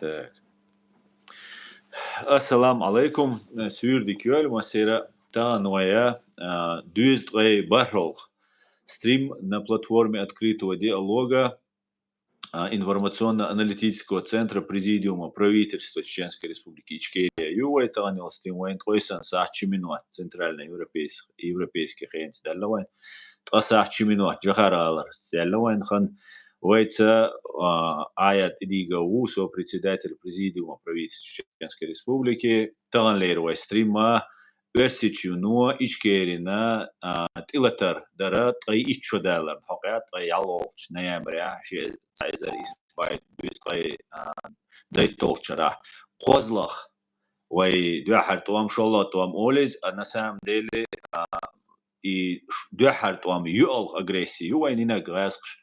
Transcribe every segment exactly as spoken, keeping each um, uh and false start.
Так. Ассаламу алейкум. Суьйре дика йойла массеран. Тахана вай, а, дезткъе бархӀалгӀа стрим на платформе открытого диалога, а, информационно-аналитического центра Президиума правительства Чеченской Республики Ичкерия ю вай. Тахана йола стрим вайна ткъе йиъ сахьат ши минот центральноевропейск-, европейски хенца даьлла вайна. Ткъа сахьат ши минот Джохар-гӀаларца даьлла вайна хан. Вайца, а, Ӏаят Идигов ву, сопредседатель Президиума правительства Чеченской Республики. Таханлера вай стрима Оьрсийчоьно Ичкерина, а, тӀелатар дара ткъе итт шо даларна хьокъехь, ткъе ялхолгӀачу ноябрехь, ши эзар исс бӀе дезткъе, а, дейтталгӀачу шарахь. КхозлагӀа вай дуьххьара тӀом, шоллагӀа тӀом олу иза, а на самом деле, а, и ш-, дуьххьара тӀом йоьалгӀа агрессия ю вайн, динарг гӀаьскхаш,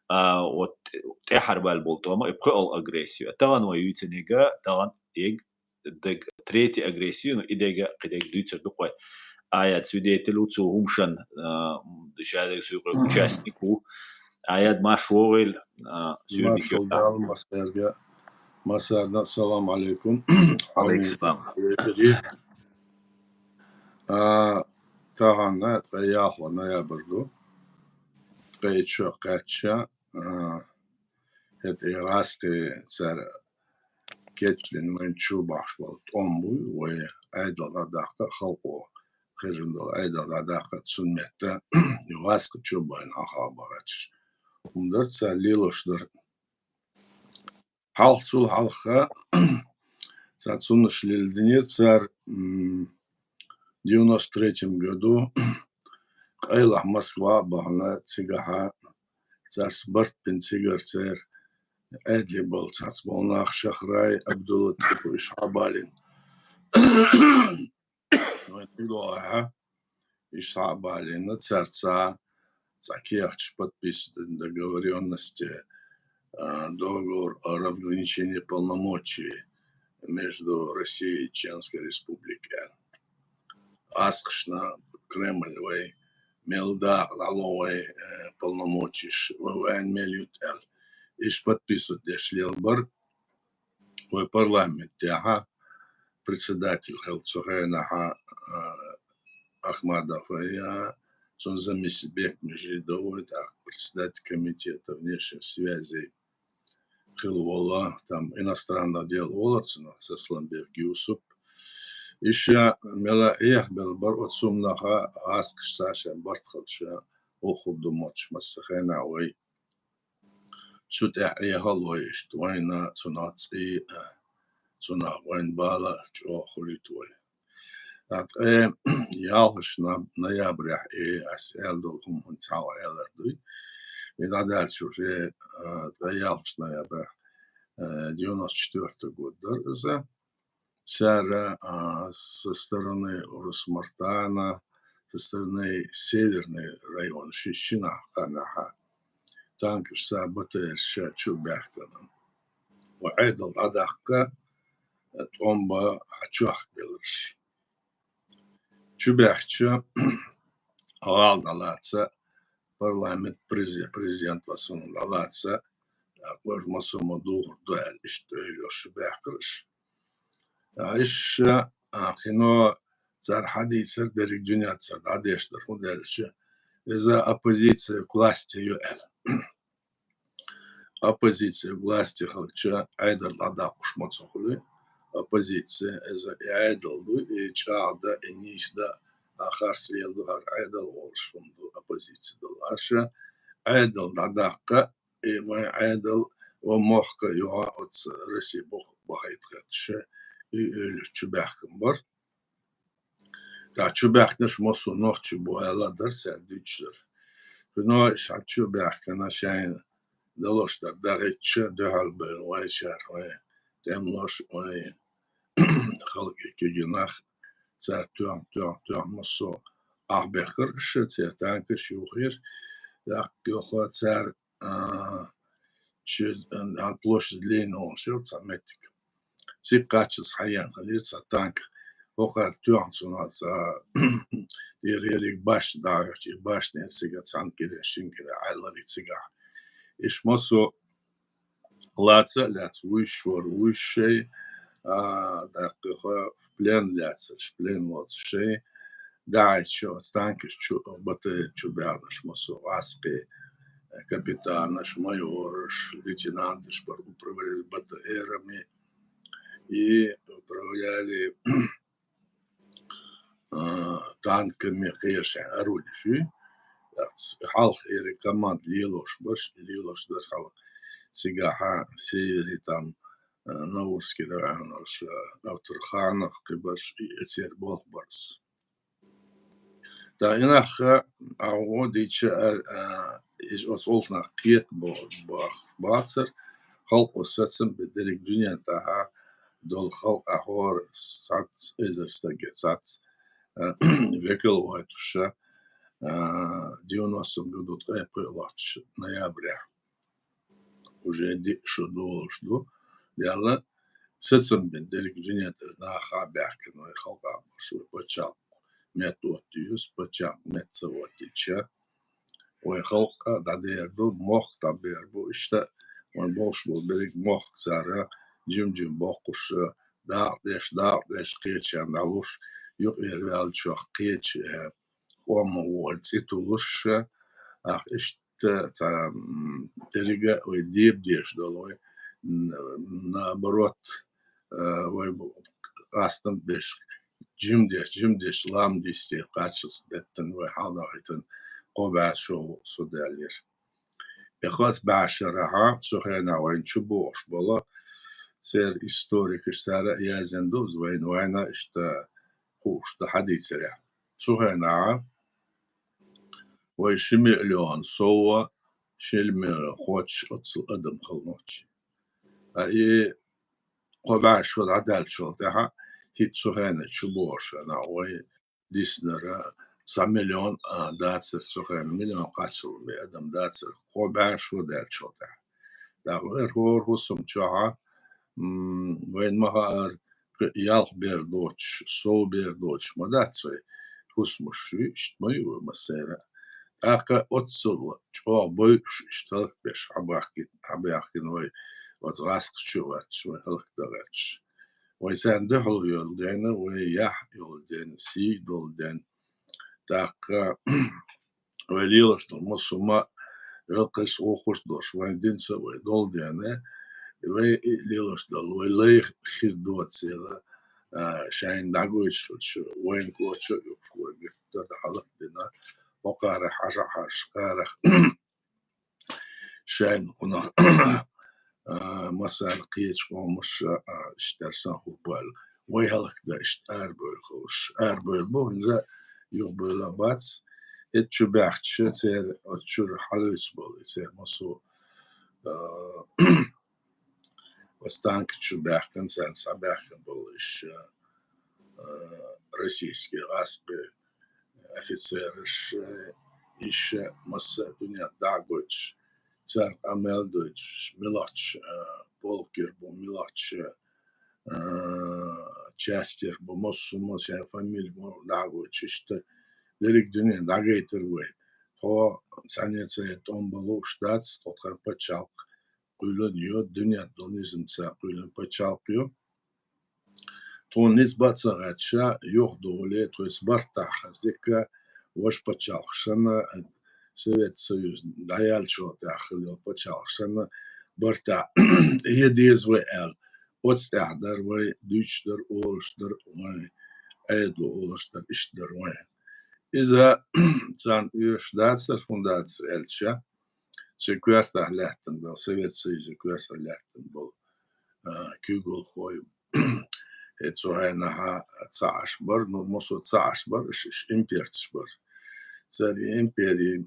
а, вот тӀаьхьара баьлла болу тӀом и пхоьалгӀа агрессия ю. Тахана вай юьйцинарг, тахана ерг дерг третий агрессия ю, ну, и дерг, кхин дерг дуьйцур ду-кх вай. Ӏаят свидетель ву цу хӀуманан, а, шадерг суьйхьа участник ву. Ӏаят, марша вогӀийла, а, суьйре дика йойла. Маршалла Дала массаьрга, массаьрна ассаламу алейкум. Алейкум салам. Вечер. А, тахана ткъе ялхалгӀа ноябрь ду. Ткъе итт шо кхаьчча, а, хӀета и гӀаскхий цара кечлина вайна чу бахьаш болу тӀом бу, вай Ӏедал дӀадаккха а, халкъо хезна долу Ӏедал дӀадаккха а, цунна метта и гӀаскхий чу байна Ӏахабахьачаш. ХӀума дара цара лелош дара. Хьалха цул хьалха цара цуннаш леладинера цара, м, девяносто третьем году къайлаха Москва а бахана, цигахьа цаьрца барт бина, цигара церан Ӏедале болу цхьацца болу нах, Шахрай, Абдулатипов, уьш схьа а балийна. Вайн тӀедогӀахьа, уьш схьа а балийна, цаьрца цхьа кехаташ подписывать дина, договорённости, а, договор о разграничении полномочий между Россией и Чеченской Республикой. ГӀаскхашна Кремль вай мел дакъа дӀало вай, э, полномочеш, вай вайна мел ютта аьлла. Уьш подписывать деш лелабара. Вай парламентехьа председатель хилла цу хенахьа, а, Ахмадов, я, цуьнан заместитель Бекмежидов, вай тӀаккха председатель комитета внешних связей хилла волу, там, иностранных дел волура цунах, Сосланбек Юсуп. Иштта мела эхь белла бара оцу хӀуманаха, гӀаскхашца шайн барт хилча, вовхур ду мотташ массо а хенахь вай. Цу тӀехь эхьал вай иштта вайна, цунах цӀий а, цунах вайна бала а чӀогӀа хуьлуьйту вай. Ткъа ткъе ялхалгӀачу на-, ноябрехь и ас аьлла долу хӀума хӀунда цхьа а аьллар дуй. И дӀадаьлча уже, а, ткъе ялхалгӀачу ноябрехь, а, девяносто четвёртый год дара иза. Цара, а, со стороны Урус-Мартана, со стороны Северный район, ши-, шина ханахьа танкашца, БТР-шца чу баьхкина. Ва Ӏедал дӀадаккха, тӀом бан хьачохкабелларш. Чу баьхкича, гӀала дӀалаца, парламент, прези-, президент ва суна дӀалаца, а, кхожа массо а ма духур ду аьлла, иштта йолуш баьхкараш. А, иштта, а, кхино цара хьадийцар дерриг дуьненца дӀадеш дара, хӀунда аьлча иза оппозиция к власти ю аьлла. Оппозиция к власти хилча, Ӏедал дӀадаккхуш ма ца хуьлу. Оппозиция, иза и Ӏедал ду, и чӀагӀдан, и нийсадан, а, харц леладу хӀара Ӏедал волуш хӀума ду оппозиция долу. Аша Ӏедал дӀадаккха, и вайн Ӏедал ва мохка юха оцу Россия бах-, бахийта хеташ, и уьйлуш чу баьхкина бара. ТӀаккха чу баьхкинарш массо а нохчий бу аьлла дара, цара дуьйцуш дара. Кхино ша чу баьхкина, шайна далош дар дагӀийтча, дуьхьал бевлла вай шаьра, вай тӀемалош, вай халкъе кегий нах, цара тоьхна, тоьхна, тоьхна массо а ахь бехкара уьш, церан танкаш юхийра. ТӀаккха юха цара, а, чу, а, площадь Ленина олуш яра цхьа меттиг. Цига кхаччалц хьаена хилира цхьа танк. ХӀокхара тоьхна цунах цхьа тӀера ерриг башня дӀахьоьхучу, и башня цига цхьана кӀира, шина кӀира Ӏаьллариг цигахь. Иштта массо а лаца а лаьцна вуйш вара вуйш шай, а, даккха в плен лаьцараш, плен воцуш шай, дахьийча оцу танкаш чу, БТР чу баьхнараш массо а гӀаскхий, капитанаш, майораш, лейтенанташ бара управлять БТРами и управляли а, танками, кхечу орудешкой. Хьалха эри команда лелош баш, лелош даш хьала. Цигахьа Севере там, а, Наурский районаш, а, Авторханах кхибаш, и эцер болх барс. Та и нах, а, агӀо дича, а, а, иш оцу олхнах кхета бо-, бах-, бацар, халкъо сацам бе дерриг дуьнен тӀехьа долу халкъ а хӀора цхьацца эзар стаге цхьацца, а, векал вайтуша, а, девяностом году ткъе пхиъ лоцуш ноября. Уже диъ шу долуш ду. Делла сацам бен дерриг дуьнен тӀера наха а баьхкина вай халкъа а баш, вай пачхьалкх метта оттуьйсу, пачхьалкх метта ца оттийча, вай халкъ а дӀадер ду, мохк дӀабер бу, иштта вайн болуш болу берриг мохк цара жим-жим боккхуш, дакъа деш, дакъа деш кхечарна дӀалуш, юкъера ваьллачох кхеча, э, къоман волу цӀе тулуш, ах, иштта цхьа, м, деррига а вай дебадеш долу вай, н-, наоборот, э, вай бу-, къастам беш, жим деш, жим деш, лам дисте кхаччалц деттан вай хьалдахийтан кхо бӀе шо, со даьллера. Эхоц бӀе шарахьа, цу хенахь вайна чу бохуш болу, церан историкаш цара а яздина ду, вайна, вайна иштта хууш ду хьадийцарехь. Цу хенахьа вай ши миллион сов, ши миллион кхоччуш оццул адам хала нохчий. Ткъа и кхо бӀе шо дӀадаьллачул тӀаьхьа хӀинца цу хенахь чу бохуш хенахь вай диснарг цхьа миллион а дацара цу хенахь, миллион кхаччалц бен адам дацара кхо бӀе шо даьллачул тӀаьхьа. ТӀаккха вай хӀора хӀусам чохьа, м, вайна ма хаара, кхин а ялх бер доцуш, сов бер доцуш ма дац вай хӀусамаш, иштта ма ю вай массеран а. ТӀаккха оццул чӀогӀа бойуш иштта хӀаллакбеш хьабаьхкина, хьабаьхкина вай оцу гӀаскхи чу а гӀоьттуш, вай хӀаллакдан гӀоьттуш. Вай царна дуьхьал йолу дена, вай яхь йолу дена, сий долу дена. ТӀаккха вай лелаш долу массо а ма гӀиллакхаш, гӀуллакхаш долуш, вайн динца а вай долу дена, вай и лелаш долу, вай лай хир доцийла, а, шайна дӀагойтуш хилча, вайна коча а юхуш, вай гуьттара хьалакдина, хӀокхара хьажа хьажа, кхарах шайна кхунах, а, массара кхечу къомаша, а, иштта сан хӀуббал. Вай хӀаллакдан иштта арабевлла хуьлуш. Арабевлла бу, хӀинца юхабевлла бац. ХӀетта чу баьхкича, церан оцу чуьра хьалуьйцу болу, и церан массо а, оцу танка чу баьхкина, царна схьабаьхкина болу иш, а, российский гӀаскхи офицераш, э, иша масса а дуьнен дӀа а гойтуш, царна къамел а дойтуш, мелахча, э, полкера бу, мелахча, э, частера бу, массо а, массо а фамилия ма дӀа а гойтуш, иштта дерриг дуьнен дӀагайтар вай. Тхо цхьаьнца тӀом бан лууш дац, тхо тхан пачхьалкх кхоьллина ю, дуьнен долу низамца кхоьллина пачхьалкх ю. Тхуна ницкъ бан ца гӀерташ, юхадолу, тхоьца бартахь хаза дика, ваша пачхьалкхаш санна, Совет Союз дӀаяьллачул тӀаьхьа хилла йолу пачхьалкхаш санна, бартахь хила деза вай аьлла. Оцу тӀехь дара вай, дуьйцуш дара, олуш дара вай, Ӏедало олуш дара, иштта дара вай. Иза царна оьшуш дацара, хӀунда дацара аьлча, шайн коьртахь лаьттина болу, Совет Союзан коьртахь лаьттина болу, а, куьйгалхой, э, цу хенахьа ца Ӏаш бара, ну, массо а ца Ӏаш бара, иш, иш имперцаш бара. Цара и импери,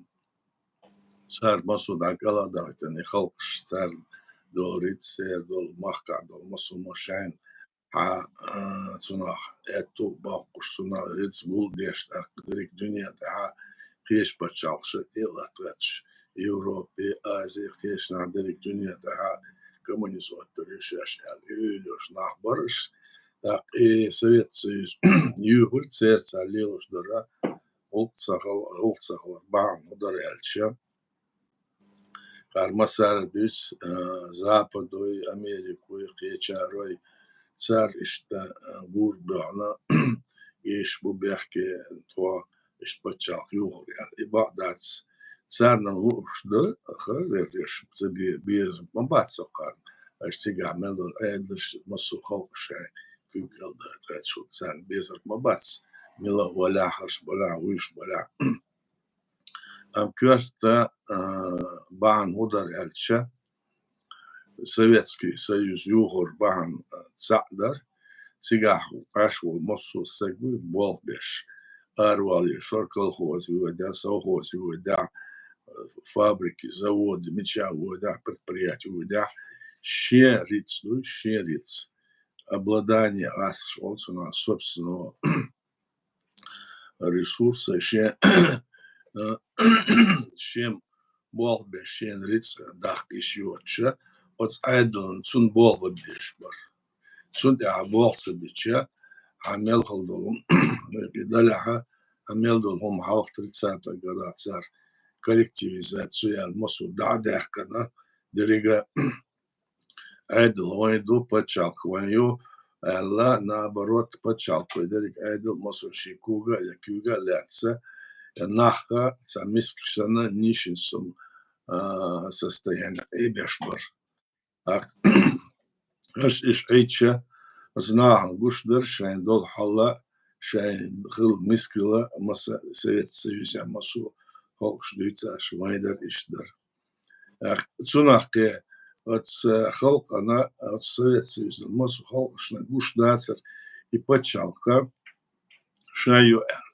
цара массо а дӀакӀала а дахийтина, и халкъаш, цара долу рицкъ, церан долу, махкахь долу, массо а ма шайна хьан, а, цунах аьтту а боккхуш, цунах рицкъ гул а деш, тӀаккха дерриг дуьнен тӀехьа кхечу пачхьалкхаша тӀе а латтахьаьрча, Европе, Азе, кхечанхьа дерриг дуьнен тӀехьа коммунизм оттар ю шаьш аьлла, и уьйлуш нах бара уьш. ТӀаккха и Совет Союз юьйхира церан цара лелаш дара, гӀуллакх ца хала, гӀуллакх ца хилар бахьана хӀун дара аьлча, Кхар массара дуьйцу, а, Западой, Америкой, кхечарой, цара иштта, а, гур боьхна, эш бу бехке тхо, иштта паччахьалкх юхур яр. И бакъ дац. Царна лууш ду, хар вер еш, ца бе-, безам ма бац со кхарна. Аша цигахь мел долу Ӏедалш массо а халкъаш шайн куьйгалла дан, царна безам ма бац. Мила валахь, хӀорш балахь, вуьйш балахь. Амма коьрта, а, бахьана хӀун дара аьлча, Советский Союз юхур бахьана, а, цхьаъ дара. Цигахь Ӏаш волу массо а стаг вуй болх беш. Аравалле шор колхоз вуьйдехь, совхоз вуьйдехь, а, фабрики, заводы, мича вуьйдехь, предприяти вуьйдехь. Шен рицкъ дуй, шен рицкъ. Обладание, ас шо олу цунах, собственного ресурса, шен, э, шен болх беш, шен рицкъ даккха йиш йоцуша, оцу Ӏедална цунна болх бан безаш бара. Цунна тӀехь болх ца бича, хьан мел хала долу, и далехьа, хьан мел долу хӀума хьалха тридцатых годах цара коллективизацию яьлла, массо а дӀа а даьккхина, деррига Ӏедал вайн ду, пачхьалкх вайн ю, аьлла, наоборот, пачхьалкх вай дерриг Ӏедал массо а шен кога а, я куьйга а лаьцна, я нахка цхьа мискаш санна, нищенством, а, состояние Ӏебеш бара. ТӀаккха аша иша Ӏийча, оцу нахана гуш дара шайн долу хьал а, шайн хила мискала а, масса Совет Союзехь массо а халкъаш дуьйцу аша, вайн дара иштта дара. Цунах кхе оцу халкъана, оцу Совет Союзан массо а халкъашна гуш дацара и пачхьалкх шайн ю аьлла.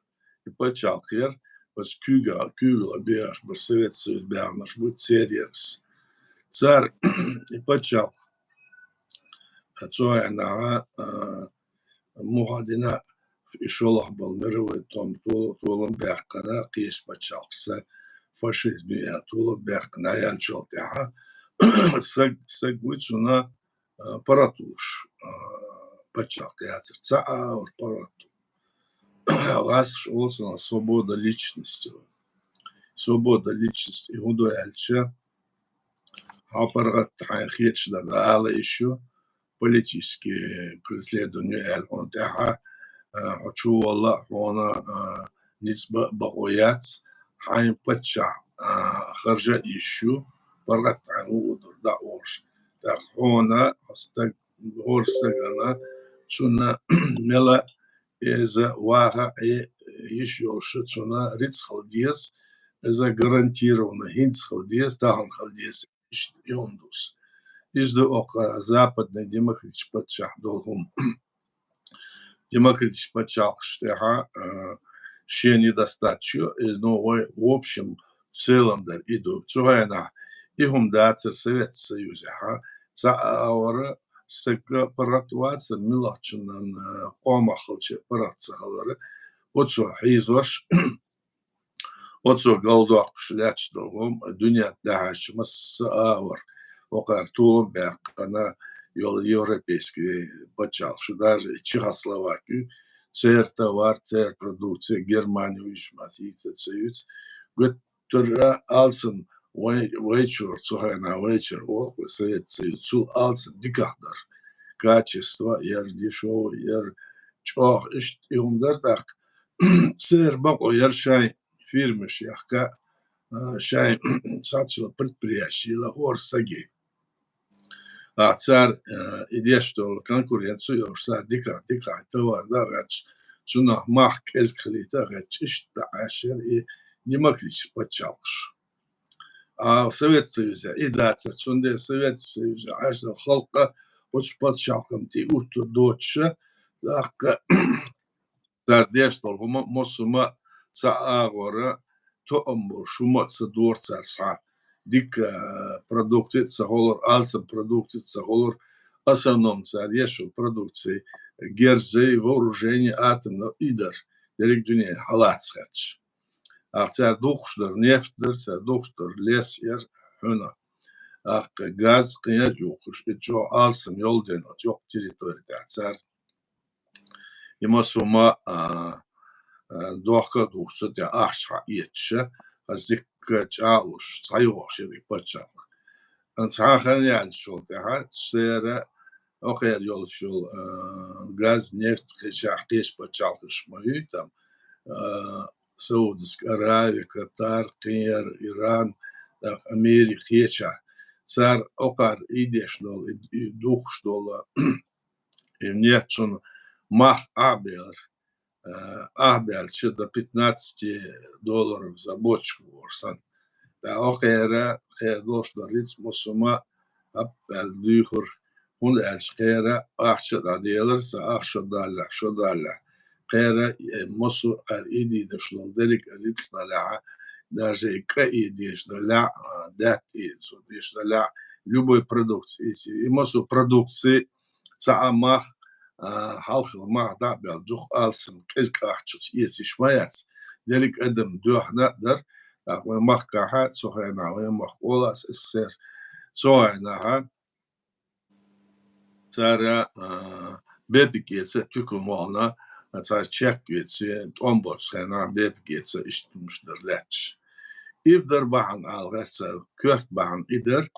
И пачхьалкх яра оцу куьйга-, куьйгалла бехаш бара, Совет Союз баьхнарш бу церан яра. Цара и пачхьалкх цу хенахь, а, муха дина и шолгӀа болу мировой тӀом тол-, толам баьккхина кхечу пачхьалкхашца, фашизм а толам баьккхина, яьллачул тӀаьхьа саг, саг вуй цунна, а, паргӀат луш, а, пачхьалкх яцара. Цхьа а агӀор паргӀат ду. ГӀазкхаша олу цунах свобода личности. Свобода личности, и хӀун ду аьлча, хьан паргӀат хьайн хеташ дан ала йиш ю, политический преследование аьлла хьуна тӀаьхьа, а, хьо чу валла а хьуна, а, ницкъ бан а бакъо яц, хьайн паччахь, а, харжа а йиш ю, паргӀат хьайн ву а дур дӀа а волуш. ТӀаккха хьуна, хьо стаг, хӀора стагана, цунна мела иза ваха а йиш йолуш, цунна рицкъ хила деза, иза гарантированно хӀинца хила деза, тахана хила деза. Иштта и хӀума ду. Иза ду окху западный демократический паччахь долу хӀума. Демократический пачхьалкхаш тӀехьа, а, шен недостаточаш ю, иза, ну, вай, в общем, в целом дара и ду. Цу хенахь и хӀума дацара Совет Союзехьа, цхьа а агӀора стаг паргӀат вацара, муьлххачунна, а, къомах хилча паргӀат ца хилара. Оцо хьийзош, оцо галдоккхуш лаьтташ долу хӀума, дуьнен тӀехь хьаьжча, масса а агӀор, хӀокхара толам баьккхина йолу европейский пачхьалкхаш, даже и Чехословакию, церан товар, церан продукция Германи вуьйш ма сийца ца юьц, гуттара алсам вай-, вайчуьра, цу хенахь вайчуьра олу вай Совет Союз, цул алсам диках дара. Качество яра, дешёво яра, чӀогӀа иштта и хӀума дара тӀаккха. Церан бакъо яра шайн фирмаш яхка, а, шайн сацо предприятие йила хӀора саги. А цара, а, и деш долу конкуренцию йолуш, цара дика, дика товар дан а гӀерташ, цунах мах кӀезиг хилийта а гӀерташ, иштта Ӏаш яра и демократический пачхьалкхаш. А Совет Союзехь и дацара, цундела Совет Союзехь Ӏаш долу халкъ оцу пачхьалкхана тӀе уттур доцуша, тӀаккха цара деш долу хӀума, массо а хӀума цхьа агӀора тоам болуш хӀума а ца дора цара схьа. Дика, а, продукция а ца хуьлура, алсам продукция а ца хуьлура, основном цара еш йолу продукция герзай, вооружение, атомно и дара, дерриг дуьне хьалаца хьаьрча. Ахь цара духкуш дара, нефть дара, цара духкуш дара, лес яра хьуна. Ахь газ кхин а юхкуш, и чӀогӀа алсам йолу ден оцу йоккха территори тӀехь цара. И массо а хӀума, а, а, дохка а духкуш, цу тӀехь ахча хьаэцаш, хаза дикка чӀоагӀлуш, цхьайогӀуш яра и паччахьалкх. Ан цхьа хан яьлчул тӀаьхьа церан окхера йолчул, а, газ, нефть кхечахь кхеча паччахьалкхаш ма юй там, а, Саудовская Аравия, Катар, кхер, Иран, тӀаккха Америка кхечахь. Цар окхар ийдеш дола, и, и духуш дола, и нефть цунна мах Ӏабелар. Э, ахьа баьлча до пятнадцати долларов за бочку бохуш санна. ТӀаккха кхера, кхера долуш дар рицкъ массо а ма хӀаппаьлла дуьйхура, хӀунда аьлча кхера ахча дӀаделар, сан ахча шо даллехь, шо даллехь. Кхера, э, массо а кхара ийдийдаш долу дерриг а рицкъ даллехь, даже и кӀа ийдеш даллехь, а, даьтта ийдеш даллехь, любой продукция, и массо а продукция, цхьа а мах, а, хьалхара мах дӀа а баьлла, дукха алсам кӀезиг ахча эца йиш ма яц. Дерриг адам доьхна а дара, тӀаккха вайн махкахь, цу хенахь вайн махка олу ас эс эс эс эр, цу хенахь цара, а, бепиг эца туькан вахана, а, цара чек эца, тӀом боцу хенахь бепиг эца, иштта хӀумаш дара лаьтташ. Иб дар бахьана ала гӀерта, коьрта бахьана и дара,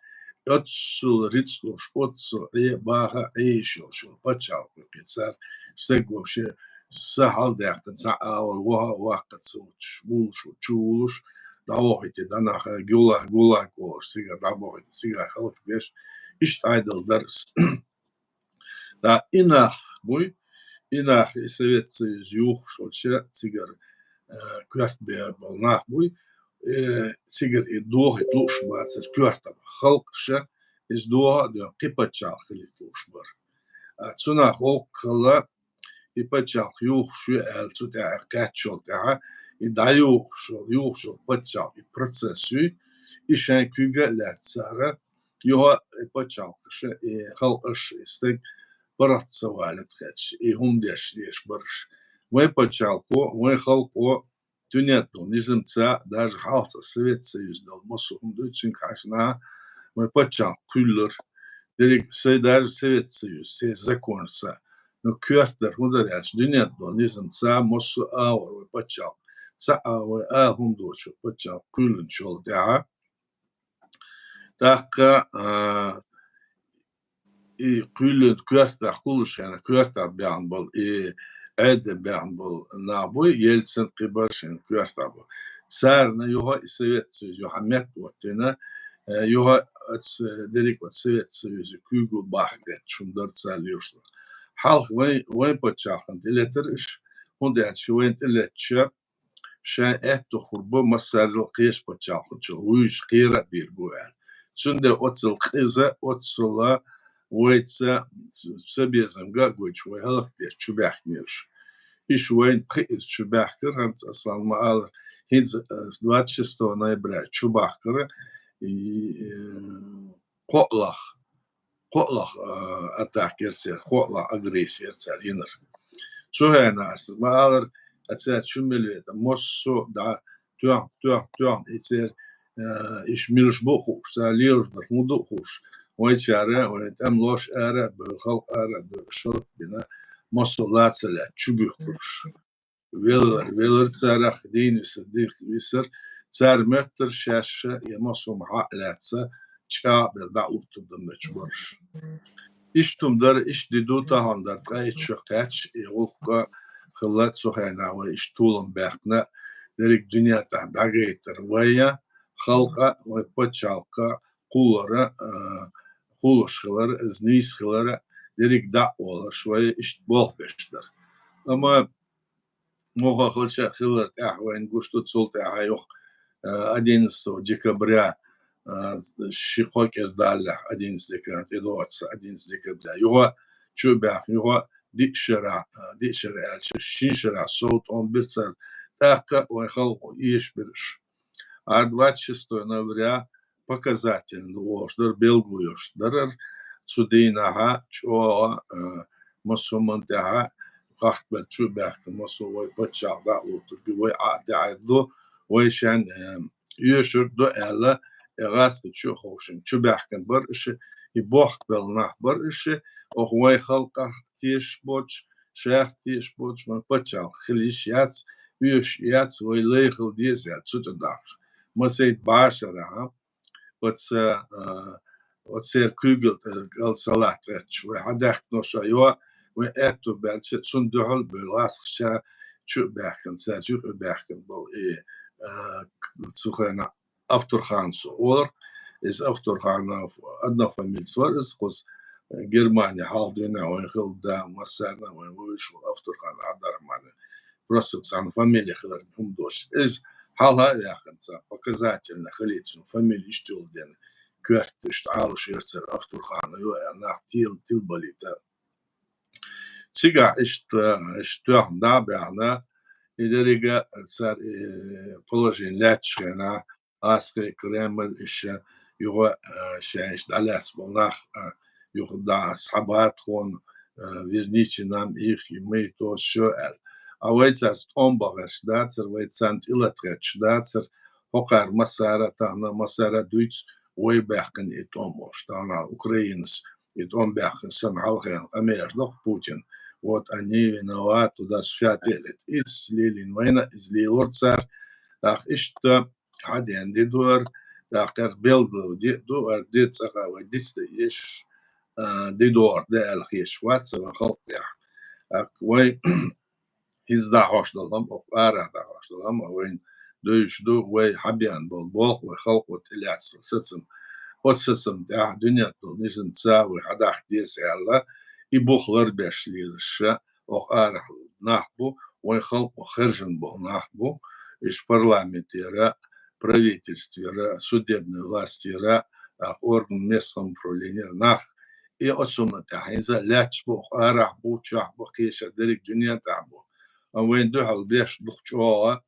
оццул рицкъ луш, оццул Ӏе-, баха Ӏе йиш йолуш йолу пачхьалкх ву кхин цара, стаг вообще са хьалдаьккхина цхьа а агӀор ваха а ваккха ца вутуш, вулуш, чу вулуш, дӀавохуьйтий, дӀа нах гула-, гулаг олуш, цигара дӀабохуьйтий, цигара хӀаллакбеш, иштта Ӏедал дара ас. ТӀаккха и нах буй, и нах и Совет Союз юхуш волча цигара, э, коьрта бер болу нах буй, э, цигара и дохийта лууш бацара коьрта халкъаша, иза доха а доьхна, кхин пачхьалкх хилийта лууш бара. А, цу нах гӀуллакх хилла, и пачхьалкх юхуш ю аьлла, цу тӀехь кхаьччул тӀаьхьа, и дӀаюхуш йолу, юхуш йолу пачхьалкх и процесс юй, и шайн куьйга а лаьцна цара, юха и пачхьалкхаша, и халкъаш, и стаг паргӀат ца валийта хеташ, и хӀума деш деш бараш. Вайн пачхьалкхо, вайн халкъо, дуьненна долу низамца, даже хьалха цкъа Совет Союз долу массо а хӀума дуй, цуьнга хьаьжна, вайн пачхьалкх кхуьллура. Дерриг а, даже Совет Союз, церан законаца, ну, коьрта дара, хӀун дара аьлча, дуьненна долу низамца массо а агӀор вайн пачхьалкх, цхьа а вай ала хӀума доцуш пачхьалкх кхуьллинчул тӀаьхьа, тӀаккха, а, и кхуьллина коьртахь кхуллуш хенахь, коьртахь баьхна болу, и Ӏедал баьхна болу нах буй, Ельцин, кхибарш шен коьртахь бу. Царна юха и Совет Союз юха метта оттина, э, юха оцу, дерриг оцу Совет Союзан куьйга бахка детташ хӀума дара цара лелош. Хьалха вайн, вайн пачхьалкхана тӀелетира уьш, хӀунда аьлча вайна тӀелеттача, шайн аьтто хир бу массарел кхечу пачхьалкхашкара вуьйш кхера а бийр бу аьлла. Цундела оццул къиза, оццул вайца са безамга а гойтуш, вай хӀаллакдеш чубаьхкинера уьш. Уьш вайна пхи иза чубаьхкира, хӀинца ас ма-аллара, хӀинца, э, двадцать шестого ноября чубахкара, и, э, кхоалгӀа, кхоалгӀа, а, атака яра церан, кхоалгӀа агрессия яра цара йинарг. Цу хенахь ас ма-аллара, а цаьрца шу мел веана, массо а дӀа тоьхна, тоьхна, тоьхна, и церан, а, иштта милаш бу а хууш, цара лелаш дар хӀун ду а хууш, вайчара, вайн тӀемалоша ара а бевлла, халкъ ара а бевлла, шалт бина, массо а ла ца лаьцна, чубуьйхкура уьш. Велар, велар царах дийна висар, дийна висар. Цара моьттура шаьш я массо а хьа а лаьцна, чӀагӀбелла дӀа а уттур ду моьттуш бараш. Иштта хӀума дара, иштта ди ду, тахана дара, ткъа итт шо кхаьчча, и гӀуллакх хилла цу хенахь вай иштта толам баьккхина, дерриг дуьнен тӀехь дӀагайтар вай, халкъа, вай пачхьалкха, кхуллара, а, кхуллуш хилара, иза нийса хилара, дерриг дӀа а олуш, вай иштта болх беш дара. Амма муха хилча а хилар тӀехь вайна гуш ду, цул тӀаьхьа юха, а, одиннадцатого декабря, а, ши-кхо кӀира даллехь, одиннадцать декабря тӀедогӀучу, одиннадцать декабря юха чу а баьхна, юха диъ шарахь, а, диъ шара аьлча, шин шарахь сов тӀом бира цара, тӀаккха вайн халкъо эшабира уьш. Ара двадцать шестого ноября показательно олуш дара, белгалош дара. Цу дийнахьа чӀогӀа, а, массо а хӀуманна тӀехьа къахкберг чу а баьхкина, массо а вай паччахьалкх дӀа а луттург, вай Ӏа а тӀеӀаьрг ду, вай шен, а, оьшург ду аьлла, и гӀаскхи чу а ховшина чу баьхкина бара уьш, и бохкабелла нах бара уьш, оха вайн халкъах тешаш боцуш, шаьртта тешаш боцуш, вайн паччахьалкх хила йиш яц, оьшуш яц, вай лай хила деза аьлла, цу тӀе дахьаш. масийтта бӀаьшарахьа, оцу, а, оцу церан куьйгалла тӀе кӀал салатта гӀерташ, вай хьадаьхкина ша йо, вайн аьтту баьлча, цунна дуьхьал бевлла гӀазкхаша чу а баьхкина, цаьрца юкъа а баьхкина болу и, а, к-, цу хенахь Авторхан цо олура. Иза Авторхан однофамилец вара иза, кхуза Германи хьалха дуьйна вайн хилла да, массарна а вайн вуьйш волу Авторхан Ӏабдурахьман. Просто царна фамилия хилар хӀума доцуш. Иза хьалха а яьккхина цхьа показательно хилийта цуьнан фамилия иштта йолу дена, коьрта иштта Ӏалашъяра цара Авторхан ю аьлла, нах тил-, тилбалийта. Цигахь иштта, иштта тоьхна дӀа а баьхна, и деррига цара, э, положение лаьтташ хенахь, гӀазкхий, Кремль, иштта юха, э, шайна иштта дӀалаьцна болу нах, э, юха дӀа схьабаьхкина, э, верните нам их, и мы то всё аьлла. А вай цаьрца тӀом бахарш дацара, вай царна тӀелатта гӀерташ дацара, хӀокхара массара а тахана, массара а дуьйцу, вай баьхкина и тӀом олуш. Тахана Украинас и тӀом баьхкина санна хьалхарна къамелаш доккху Путин. Вот они виноваты, туда ша тӀе а лета. Иза лелийна вайна, иза лелора цара. ТӀаккха иштта хьадеана де ду хӀара, тӀаккха хӀара белгало де а ду, хӀара де цкъа вай дицде еш, а, де догӀур ду аьлла хеташ вац вайн халкъехь. ТӀаккха вай хӀинца дӀахьош долу хӀума, окху арахь дӀахьош долу хӀума вайна дуьйцуш ду, вай хьабеана болу болх, вай халкъо тӀелаьцна сацам. Оцу сацамна тӀехь дуьнен тӀехь долу низамца вай хьадахка деза аьлла, и бух ларбеш лелаш ша, окху арахь нах бу, вайн халкъо хержина болу нах бу, иштта парламентера, правительствера, судебный властера, а, орган местного самоуправлениера нах. И оцунна тӀехь хӀинца лаьтташ бу, арахь бу, чохь бу, кхечара дерриг дуьнен тӀехь бу. Амма вайна дуьхьал деш дукха чӀогӀа,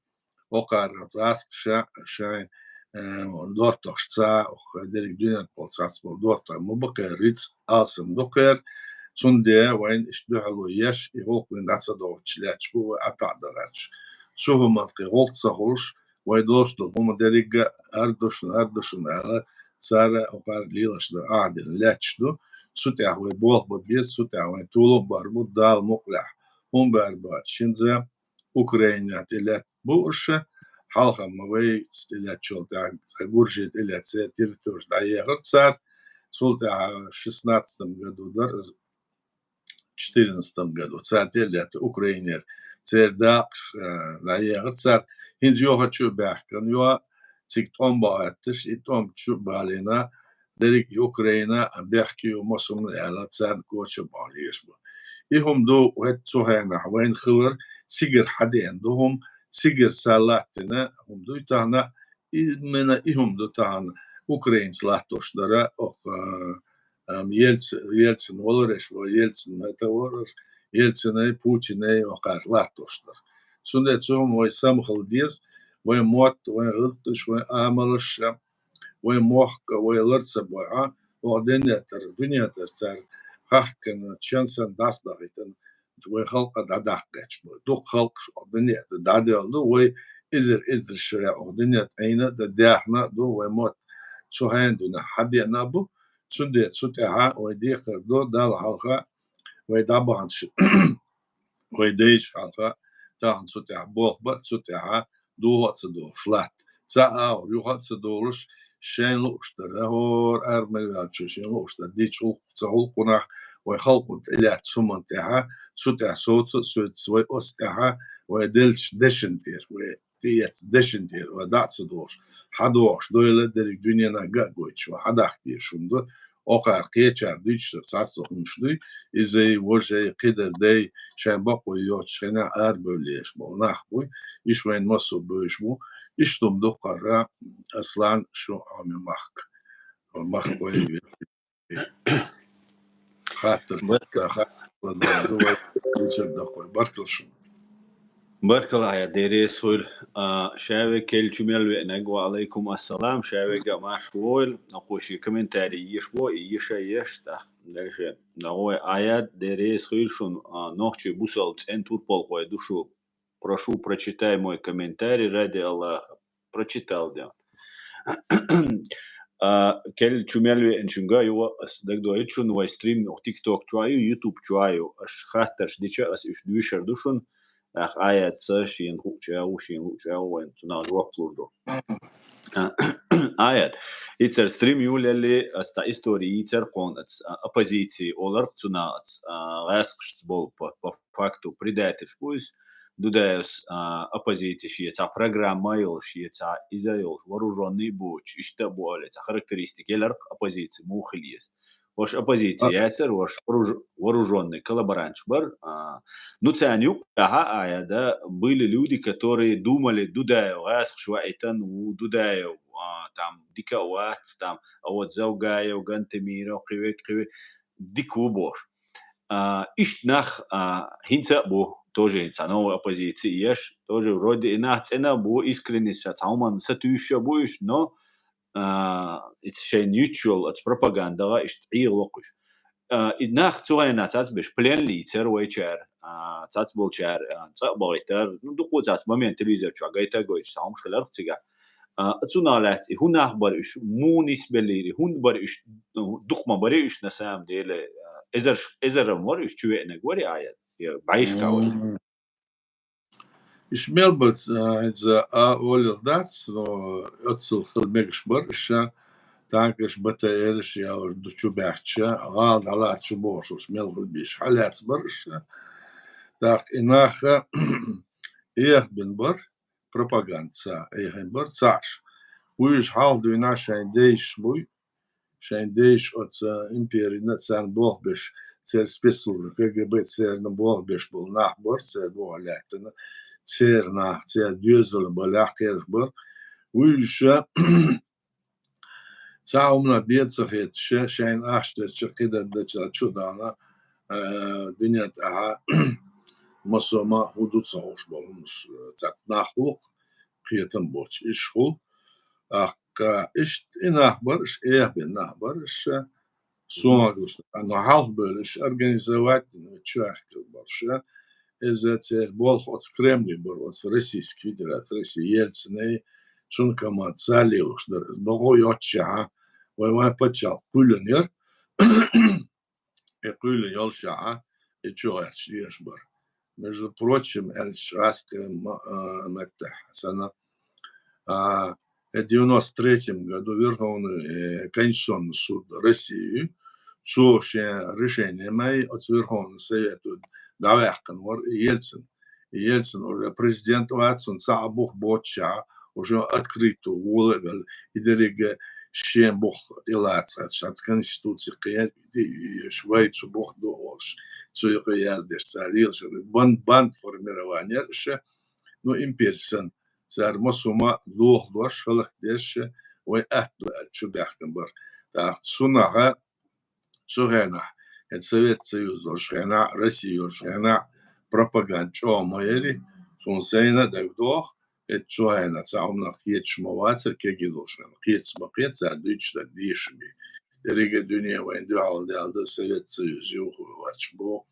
окхара гӀазкхаша, шайн, э, доттагӀашца, оху дерриг дуьнен тӀехь болу цхьацца болу доттагӀий ма бу кхеран, риц алсам ду кхеран. Цундела вайна иштта дуьхьало еш, и гӀуллакх вайна дӀа ца дохуьйтуш лаьтташ бу вай, ӀатаӀ дан гӀерташ. Цу хӀуманна кхин гӀуллакх ца хуьлуш, вай долуш долу хӀума дерриг а ардушна, ардушна аьлла, цара окхара лелаш дар ахьа дина лаьтташ ду. Цу тӀехь вай болх бан беза, цу тӀехь вайн тола а бар бу, Дала мукъалахь. ХӀума бар бац, хӀинца Украинехь тӀелетта бу уьш, хьалха ма вайца тӀелеттачул тӀаьхьа, цкъа Гуржий тӀелетта, церан территореш дӀаехира цара. Цул тӀаьхьа шестнадцатом году дара иза, четырнадцатом году цара тӀелетта Украинера, церан дакъаш, а, дӀаехира цара. ХӀинца йохачу а баьхкина, йо, цига тӀом бахьийташ, и тӀом чу а балийна, дерриг и Украина бехке ю, массо а хӀума аьлла, царна коча а бахьана езаш бу. И хӀума ду, хӀетта цу хенахь вайна хилар, цигара хьадеана ду хӀума, цигара са латтина хӀума дуй тахана, именно и хӀума ду тахана украинца латтош дара, окху, а, ам, Ельц-, Ельцин валараш, ва Ельцин это валараш, Ельцинай, Путинай вакхара латтош дара. Цундела цу хӀума вай самахала деза, вайн мотт, вайн гӀиллакхаш, вайн амалаш, вайн мохк, вай лар ца бойъа, оха денетар, дуьнетар цара хахкана, чан санна дӀасадахийтина, вай халкъа дӀадаккха гӀерташ бу. Дукха халкъаш оха денетар дӀаделла ду, вай изар-изар шира оха денетар Ӏийна а дан, даьхна а ду, вай мотт цу хенахь дуьйна хьадеана а бу. Цундела цу тӀехьа вай декхар ду, Далла хьалха вай дӀабаханчу вай дайша хьалха, тахана цу тӀехь болх бан, цу тӀехь дохо а ца долуш латта. Цхьа агӀор юха а ца долуш, шайна лууш дара, хӀора армаре ваьллачо шайна лууш дара, дича гӀуллакх, ца гӀуллакхунах вай халкъо тӀелаьцна хӀуманна тӀехь, цу тӀехь совца а соьцуш вай оцу тӀехь, вай деллачу дешан тӀера, вай тӀеэцна дешан тӀера вай дӀа а ца долуш, хьадогӀуш дойла дерриг дуьненахь ган а гойтуш, вай хьадахка дезаш хӀума ду. Окхара кхечара дуьйцуш дара цхьацца хӀуманаш дуй, изай, важай, кхидар дай, шайн бакъо йоцуш хенахь арабевлла езаш болу нах буй, иштта вайна массо а бевзаш бу, иштта хӀума ду кхара, Аслан, шу Ӏамийна махка. Махка вай хаттар, хаттар ду вай, вичар даккхой. Баркалла шуна. Баркалла, Ӏаяд, Дела реза хуьлда. А, ша вега керла чу мел веанарг, ва алайкум ассалам, ша вега марша вогӀийла, акхо шен комментарий еш бо, и еша еш, тӀаккха дальше. ДагӀой, Ӏаяд, Дела реза хуьлда шуна, а, нохчий бусалба цӀен турпалхой ду шу. Прошу, прочитай мой комментарий, ради Аллаха. Прочитал де. А, керла чу мел веанчуьнга юха ас дагадоуьйту шуна, вай стрим оха TikTok чу а ю, YouTube чу а ю. Аша хаттарш дича, ас уьш доьшур ду шуна. ТӀаккха Ӏаяд, сан шена хуучу агӀо, шена луучу агӀо вайна цунах жоп лур ду. А, Аят. Ицар стрим юлели, аста история ицар кхонац, а, оппозиция олар цунац, а, гӀаскхшц бол по, по факту предательш буйс, Дудаевс, а, оппозиция шиеца программа йолш, шиеца иза йолш, вооруженный буч, ишта буалеца характеристика еларх оппозиция мухилиес. Ваш оппозиция яцар, ваш вооруж-, вооруженный коллаборантш бар. А, ну, цан юк, аха, ая, да, были люди, которые думали, Дудаев, гӀаскхш ваитан, у, Дудаев, а, там, дика вац, там, а вот Завгаев, Гантемиров, кивек, кивек, дик ву бош. А, ишт нах, а, хинца бу, тоже хинца новая оппозиция еш, тоже вроде и нах цена бу, искренне ша, цауман сатующа бу иш, но, а, ит шейн ючул, ац пропагандага ишт гӀиглокуш. А, и нах цугайна цац беш, плен ли цер вайчар, а, цац болчар, а, ца багайтар, ну, дукку цац момент телевизор чуа гайта гойч, саум шхелар цига. А, цуна лац, и хунах бар иш, мунис белири, хун бар иш, ну, духма бари иш, на самом деле, а, эзер, эзерам вар иш, чуэна гори ая, я, байшка вар. Иш мел бац, а, за а олил дац, но оццул хил мегаш бар, иша танкаш Б Т Р-ш я уж дучу бяхча, гал далац чу бошуш, мел хил биш, халяц бар, иша. Так, и наха, эх бин бар, пропаганда, эх бин бар, цаш. Уж хал дуйна шайн дейш буй, шайн дейш оца империна царна болх беш, цер спецслужба, К Г Б церна болх беш бол нах бар, цер болх лаьттана, цер нах, цер доьзал баля кхерх бар. Уйша ца умна беца хетша, шайн ахштер чу кидар дача чудана, э, дуьнен тӀаха масома хӀу ду ца ховш болуш, цат нах лух, кхетам боч, иш хул. Ахка ишт и нах бар, иш эх бен нах бар, иш сонглуш, но хьалх бел, иш организовать, ну, чу ахкар бар, иш. Эза цер болх оц Кремль бар, оц Российская Федерация, Россия, Ельцинай, цун команд цалилуш дар. Баго йочча, вай вай пачал кулюнер. Э, къуьйлу йолуш ахьа, и чу гӀерташ дезаш бара. Между прочим, аьлча, гӀаскхи ма-, а, меттехь сана, а, э, девяносто третьем году Верховный, э, Конституционный суд России, цо шен решение май оцу Верховный Совету дӀаваьккхина вара Ельцин. Ельцин уже президент вац, цунна цхьа а бух боццушехь, уже открыто вола а велла, и деррига шен бух тӀелаца, шаьца конституци кхиъна, и вай цу бух ду олуш, цу юкъа яздеш цара лелаш. Бан-, бандформирование ша, ну, импери санна, цара массо а ма лохадош, хӀаллакдеш, вай атта ду аьлла, чу баьхкина бара. ТӀаккха цунах а Цу хенахь, хӀета Совет Союз йолуш хенахь, Россия йолуш хенахь, пропаганда чӀогӀа ма яри, суна сайна а дагадогӀу, хӀета цу хенахь цхьа хӀуманах кхеташ ма вацара, кегий долуш хенахь, кхеташ ма кхета, цара дуьйцуш дара дешаме. Деррига дуьне вайна дуьхьал даьлла ду, Совет Союз юха вац боху,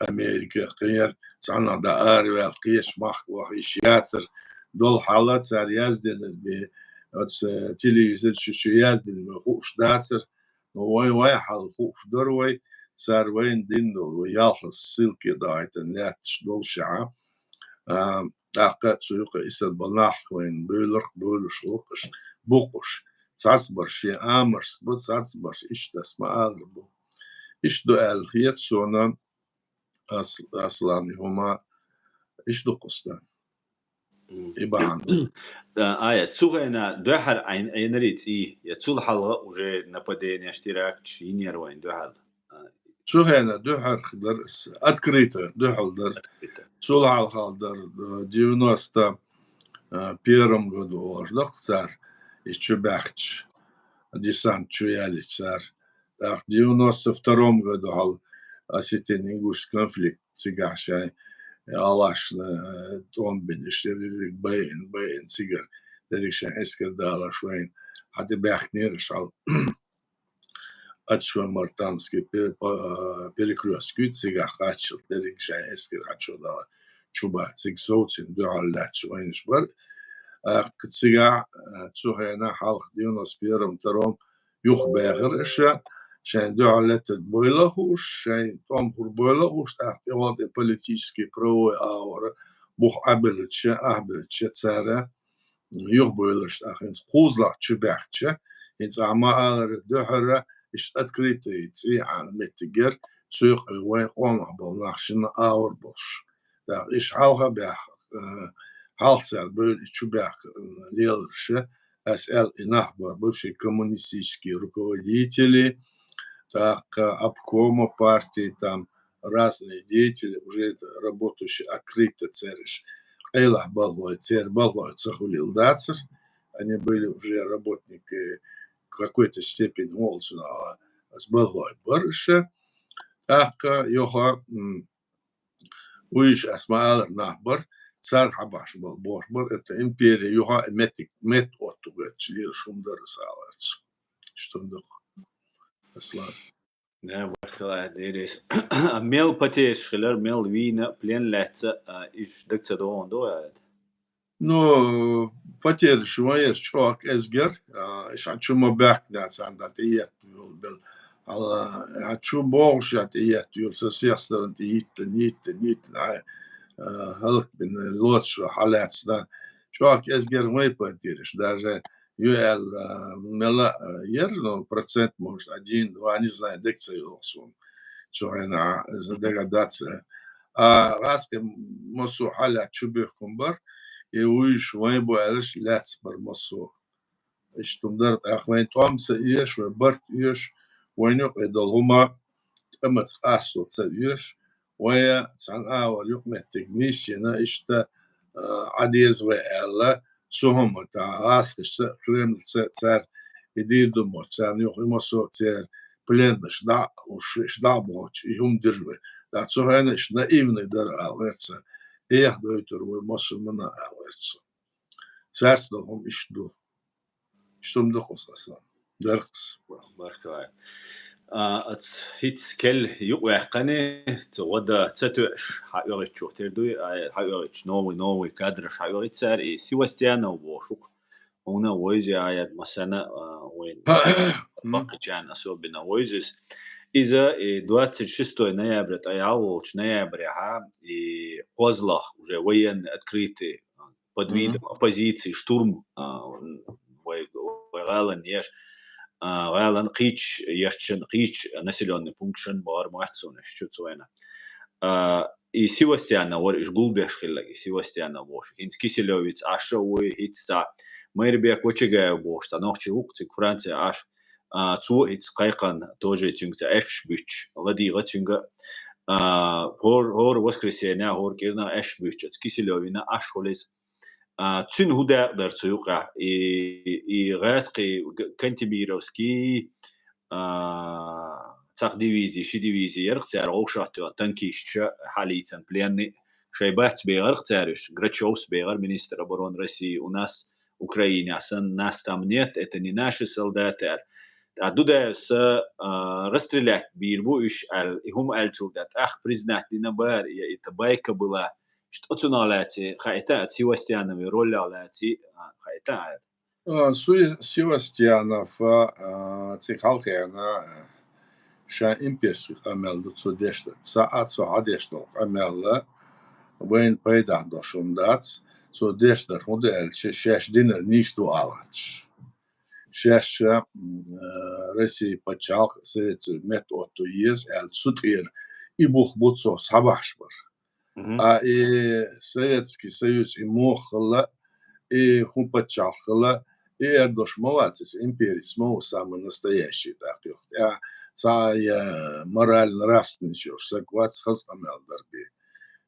Америка, кхера, цхьанхьа дан араваьлла, кхечу махка ваха йиш яцара, долу хьала цара яздинарг бен, оцу телевизор чу, чу яздина бен хууш дацара, Но вай, вай хьал хууш дара вай, цара вайна дина долу, вай ялх ссылке дахийтина лаьтташ долушехь, а, тӀаккха цу юкъа исар бала нах вайна буьйлурх, буьйлуш гӀуллакхаш, букъуш. Цхьацбарш шен амаршца бу, цхьацбарш иштта ас ма алар бу. Иштта ду аьлла хета суна, ас-, Аслан, и хӀума иштта ду кхуста. И бахьана. Ая, цу хенахь дуьхьал Ӏайн-, Ӏенари цӀий, я цул хьалха уже нападениеш, теракташ йинера вайн дуьхьал? Цу хенахь дуьхьал дара ас, открыто дуьхьал дара. Открыто. Цул хьалха дара, э, девяносто первом году олуш даккха цара, и чу баьхча, десант чу ялийча цара. ТӀаккха девяносто втором году хьал Осетино-Ингушский конфликт, цигахь шайн алашна, э, тӀом бина, иш дерриг байина, байина цигара, дерриг шайн эскар далош вайна, хьан тӀе баьхкинера аш хьал. Ачхой-Мартановский пе-, па-, а, перекрёсток ю, цигахь кхаччалц дерриг шайн эскар хьачо дала, чу бац, цига совцина дуьхьал лаьтташ вайнаш бара. ТӀаккха цигахь, а, цу хенахь хьалха девяносто первом, втором юхабаьхира аша, шайн дуьхьал лаьттарг бойла а хууш, шайн тӀом хӀур бойла а хууш, тӀаккха тӀехула тӀе политический, правовой агӀора бух Ӏабеллача, ахьабеллача цара, юхабевлларш тӀаккха хӀинца кхузлагӀа чу баьхкача, хӀинца ахьа ма аллара, дуьххьара иштта открытый цӀий Ӏана меттиг яр, цу юкъе вайн къомах бола нах шина агӀор болуш. ТӀаккха иштта хьалха баьхка, э, хьалха цара бевлла и чу баьхка, э, леларш, ас аьлла, и нах бара бывшие коммунистические руководители, тӀаккха обкома партии, там разные деятели, уже это работающие открыто цераш. Къайлахь балхой, церан балхой ца хуьлийла дацара. Они были уже работники в какой-то степени, волцунала ас балхой бара иша. ТӀаккха юха, м, уьш ас ма аллара нах бара, цар хьабаш бал бохуш бара, это империя юха и меттиг, метта отту гӀерташ лелаш хӀума дара ас аларца. Что дукха? Аслан. Да, баркалла, деррис. А мел потеряш хилар, мел вийна, плен лаьцна, а, иш даг ца догӀун ду аьлла? Ну, потеряш вайн яра чӀогӀа кӀезиг яра, а, иш хьан чу ма баьхкина царна тӀеетташ йолу бел. Хьала, хьан чу богӀуш а тӀеетташ йолу, со сех сторон тӀе йиттина, йиттина, йиттина, а, хӀаллакбина, лоцуш хьалаьцна. ЧӀогӀа кӀезиг яра вайн потеряш, даже ю аьлла, мела, а, яра, ну, процент, может, один, два, не знаю, дага ца йогӀу суна. Цу хенахь иза дага дац. А гӀаскхи массо а хьалаьцна чу бухкун бара, и вуьйш вайн бу аьллаш лаьцна бара массо а. Иштта хӀума дара, тӀаккха вайн тӀом ца оьшу, вайн барт оьшу, вайн юкъе долу хӀума тӀамца къасто ца оьшу, вайн цхьана агӀор юкъаметтиг нийсъяна, иштта, а, Ӏа деза вай аьлла, цу хӀума тӀехь гӀаскхашца, Кремльца цара и дийр ду моцу, царна юха и массо а церан пленнаш дӀа а уьш, иштта дӀа а бохучу, и хӀума дира вай. ТӀаккха цу хенахь иштта наивный дара аьлла гӀерта сан, эха дойтура вай массо а хӀуманна аьлла гӀерта сан. Цаьрца долу хӀума иштта ду. Иштта хӀума ду кхуза аса. Даркхас. Баркалла. А, аца хӀинца кел юкъаваьккхина, цу гӀада ца тоьуш, хьаоьгӀучух тера дуй, а, хьаоьгӀучу новый, новый кадраш хьаоьгӀи цара, и Севастьянов бохуш ву-кх. Хьуна вайза а яд масана, а, вайн баккхачарна особенно вайза иза. Иза и двадцать шестой ноября, тӀаьхьа волчу ноябрехьа, и кхозлагӀа, уже военный, открытый, под видом оппозиции штурм, а, вай, вай гӀаланаш, а, гӀалан кхечу ярташна, кхечу населённый пункташна бахара ма вац суна аша чу цу вайна. А, и Севастьянов вара, уьш гулбеш хилла, и Севастьянов бохуш. ХӀинца Киселёвица Ӏаш а вуй, хӀинца цхьа Майрбек Вачагаев бохуш, цхьа нохчи ву-кх цига Франция Ӏаш, а, цо хӀинца кхайкхина, тоже цуьнга цхьа аьшпаш буьттуш, ладийгӀа цуьнга, а, хӀор-, хӀора воскресенье, хӀора кӀирнах аьшпаш буьттуш, аца Киселёвина Ӏаш хуьлу иза. А, цуьнан хӀун дакъа дара цу юкъахь? И, и гӀаьскхий Г-, Кантемировский, а, цхьа дивизи, ши дивизи яра-кх цара вовшахтоьхна танкисташа хьалийцина пленный, шайн бац бехара-кх цара уьш, Грачёвс бехара, министр обороны России, у нас, Украинехь санна, нас там нет, это не наши солдаты, аьлла. ТӀаккха Дудаевс, а, расстрелять бийр бу уьш аьлла, и хӀума аьллачул тӀаьхьа признать дина бара, я это байка была, иштта оцунах лаьций хаита, а Севастьяновн роллех лаьций, а, хаита аьлла. А, Су-, Севастьянов, а, цига хьалхена, а, шайн имперский къамел ду цо деш дар. Цхьа а цо хьадеш долу къамел вайна пайдехь долуш хӀума дац. Цо деш дар хӀун ду аьлча, шаьш динарг нийса ду аларш. Шаьш, м, а, Россия пачхьалкх, Советский Союз метта отту еза аьлла, цу тӀера и бух бу цо схьабахьаш бар. А и Советский Союз и муха хилла, и хӀун паччахь хилла, и эр долуш ма вац иза, империца ма ву самый настоящий тӀаккха юха. ТӀаккха цхьа я морально-нравственный йолуш саг вац хаза къамел дар бен.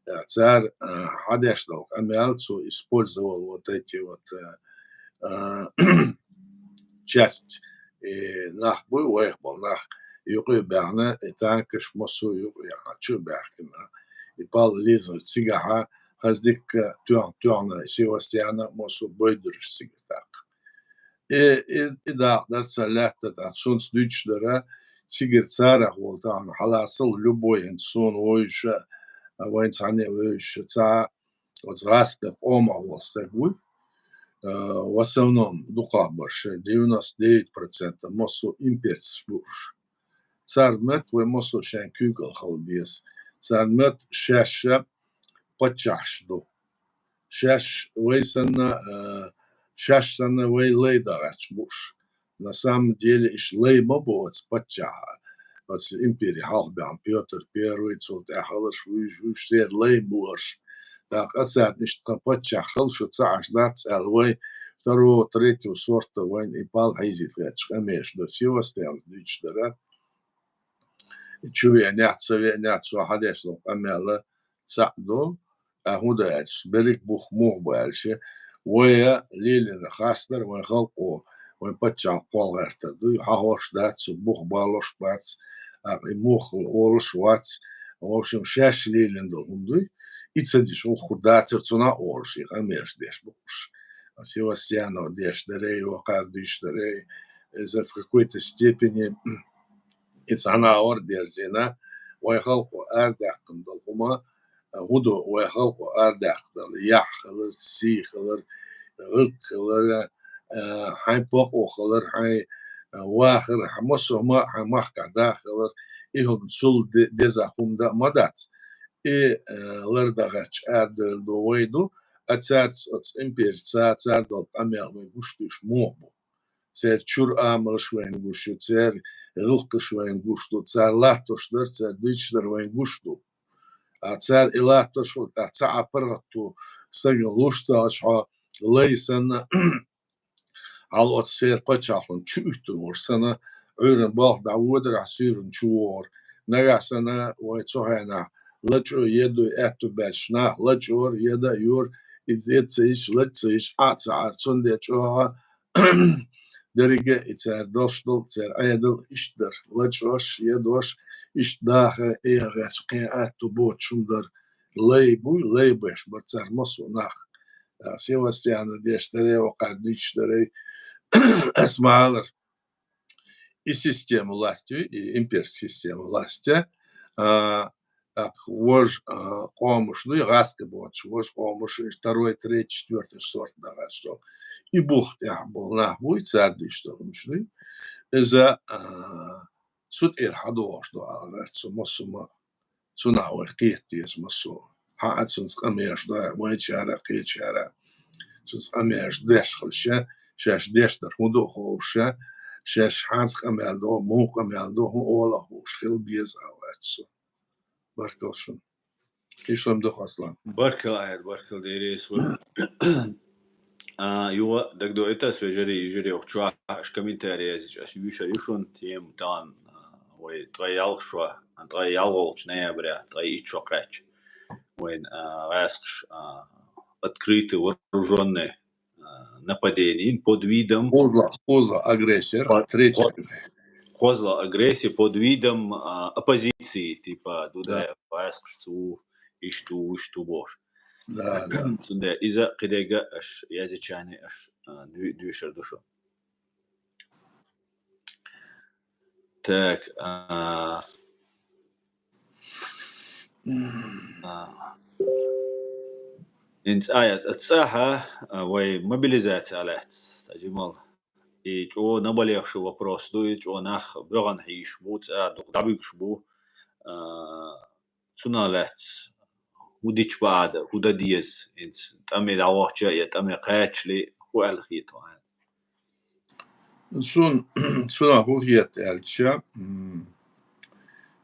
ТӀаккха цара, а, хьадеш долу къамел, цо использовал вот эти вот, а, а, часть, и нах буй, вайх болу нах юкъе баьхна, и танкаш массо а юкъе яхна, чу а баьхкина. И Павел Лизович цигахьа хаза дикка тоьхна, тоьхна Севастьяна массо а бойдурш цигара тӀаккха. И, и, и дакъа дара сан лаьттара тӀаккха, сунца дуьйцуш дара, цигара царах волу тахана хьаласал, любой хӀинца суна вовзуша, вайн цхьанне а вевзуша, цхьа оцу гӀаскхи къомах волу стаг вуй, а, в основном дукхахбарша, девяносто девять процентов массо а имперцаш бу уьш. Царна моьтту вай массо а шайн куьйгалла хила деза. Царна моьтту шаьш а паччахьаш ду. Шаьш вай санна, а, шаьш санна вай лай дан гӀерташ бу уж. На самом деле, иш лай ма бу оцу паччахьа. Оцу импери хьалха баьхна Пётр Первый, цул тӀаьхьа халаш вуьйш, вуьйш церан лай бу уж. ТӀаккха царна иштта тхан паччахь хала шу ца Ӏаш дац аьлла, вай второго, третьего сорта вайна и пал хьийзийта гӀерташ къамелаш дара. Севастьяна дуьйцуш дара. Чу веанехь, ца веанехь, цо хьадеш долу къамел цхьаъ ду. Ткъа хӀун ду аьлча, берриг бух муха бу аьлча, вай лелийна хастар вайн халкъо, вайн паччахьан кхол гӀертар ду. Хьахош дац, цу бух балош бац, а, и муха олуш вац. В общем, шаьш лелийна долу хӀума дуй, и ца диш хӀума хӀур дацара цунах а олуш, и къамелаш деш бу уж. Севастьянов деш дарий, вакхара дуьйцуш дарий, иза в какой-то степени и цхьана агӀор дерзийна, вайн халкъо арадаьккхина долу хӀума, а, хӀун ду вайн халкъо арадаьккхина долу, яхь хилар, сий хилар, гӀиллакх хилар, а, хьайн бакъо хилар, хьайн, а, вахар, хьан массо а хӀума, хьайн махкахь даха хилар, и хӀума цул де-, деза хӀума дан а ма дац. И, а, лардан гӀерташ арадевлла ду вай ду, а цаьрца оцу империца цара долу къамел вай гуш дуьйш муха бу. Церан чуьра амалш вайна гуш ю, церан гӀиллакхаш вайна гуш ду, цара латтош дар, цара дуьйцуш дар вайна гуш ду. А цара и латтош хилча, тӀаккха цхьа а паргӀато стагана луш ца Ӏаш хьо лай санна, хьал оцу церан пачхьалкхана чу уьттур вара санна, Ӏуьйранна балха дӀавоьдур ахь суьйранна чу вогӀур. Нагахь санна вай цу хенахь лачкъо едуй аьтту баьлча нах лачкъор, еда а йора, и деда ца йича, лачкъа ца йича, Ӏа а ца Ӏара, цундела чӀогӀа дерриге а и цара долуш долу, церан Ӏедал иштта дара, лачкъош, едош, иштта даха, эгӀа гӀерташ кхин аьтту боцуш хӀума дара. Лай буй, лай беш бара цара массо а нах. А, Севастьяна деш дарий, вакхара дуьйцуш дарий, ас ма-аллара, и система власти, и имперская система власти, а, так, вож, а, къомаш дуй, гӀазкхи боцуш, вож къомаш, и второй, третий, четвёртый сорт дагӀаш долу. И бух тӀехь болу нах буй, цара дуьйцуш долу хӀумаш дуй. Иза, а, цу тӀера хьадогӀуш ду аьлла гӀерта со массо а ма. Цунах вай кхета деза массо а. Хьан а цунца къамелаш ду, вайчара а, кхечара а. Цунца къамелаш деш хилча, шаьш деш дар хӀун ду а ховша, шаьш хьанца къамел до, муха къамел до, хӀун олах хууш хила деза аьлла гӀерта со. Баркалла шуна. Ишхам ду, Аслан. Баркалла, Айдар, баркалла, Дела реза хуьлда. А, юха дагадоуьйту ас, вежарий, йижарий, оху чохь аша комментарий язйича, аш вуьйш а ю шуна, тема тахана, а, вай ткъе ялх шо, ткъе ялхолгӀачу ноября, ткъе итт шо кхаьчча. Вайн, а, гӀаскхаш, а, открытый вооружённый, а, нападение под видом хозла, хозла агрессия, по-, третий хо-, хозла агрессия под видом, а, оппозиции, типа, Дудаев, да, гӀаскхаш цу, ишту, ишту бош. Да, да. Цундела иза кхидерга аш язйича аш, а, дуь-, дуьйшур ду шу. Так, а, а, инц-, а, я, цӀахь, а, вай мобилизация лаьцна, ца жимал. И чӀо наболевший вопрос ду, и чӀо нах боьгӀан хьийзаш бу, цӀа дукха дӀабуьгуш бу, а, цунах лаьцна хӀун дича бакъ ду, хӀун дан деза, хӀинца тӀаме дӀавахча я тӀаме кхачале, хӀун аьлла хета хьуна? Сун-, сунах хӀун хета аьлча, м,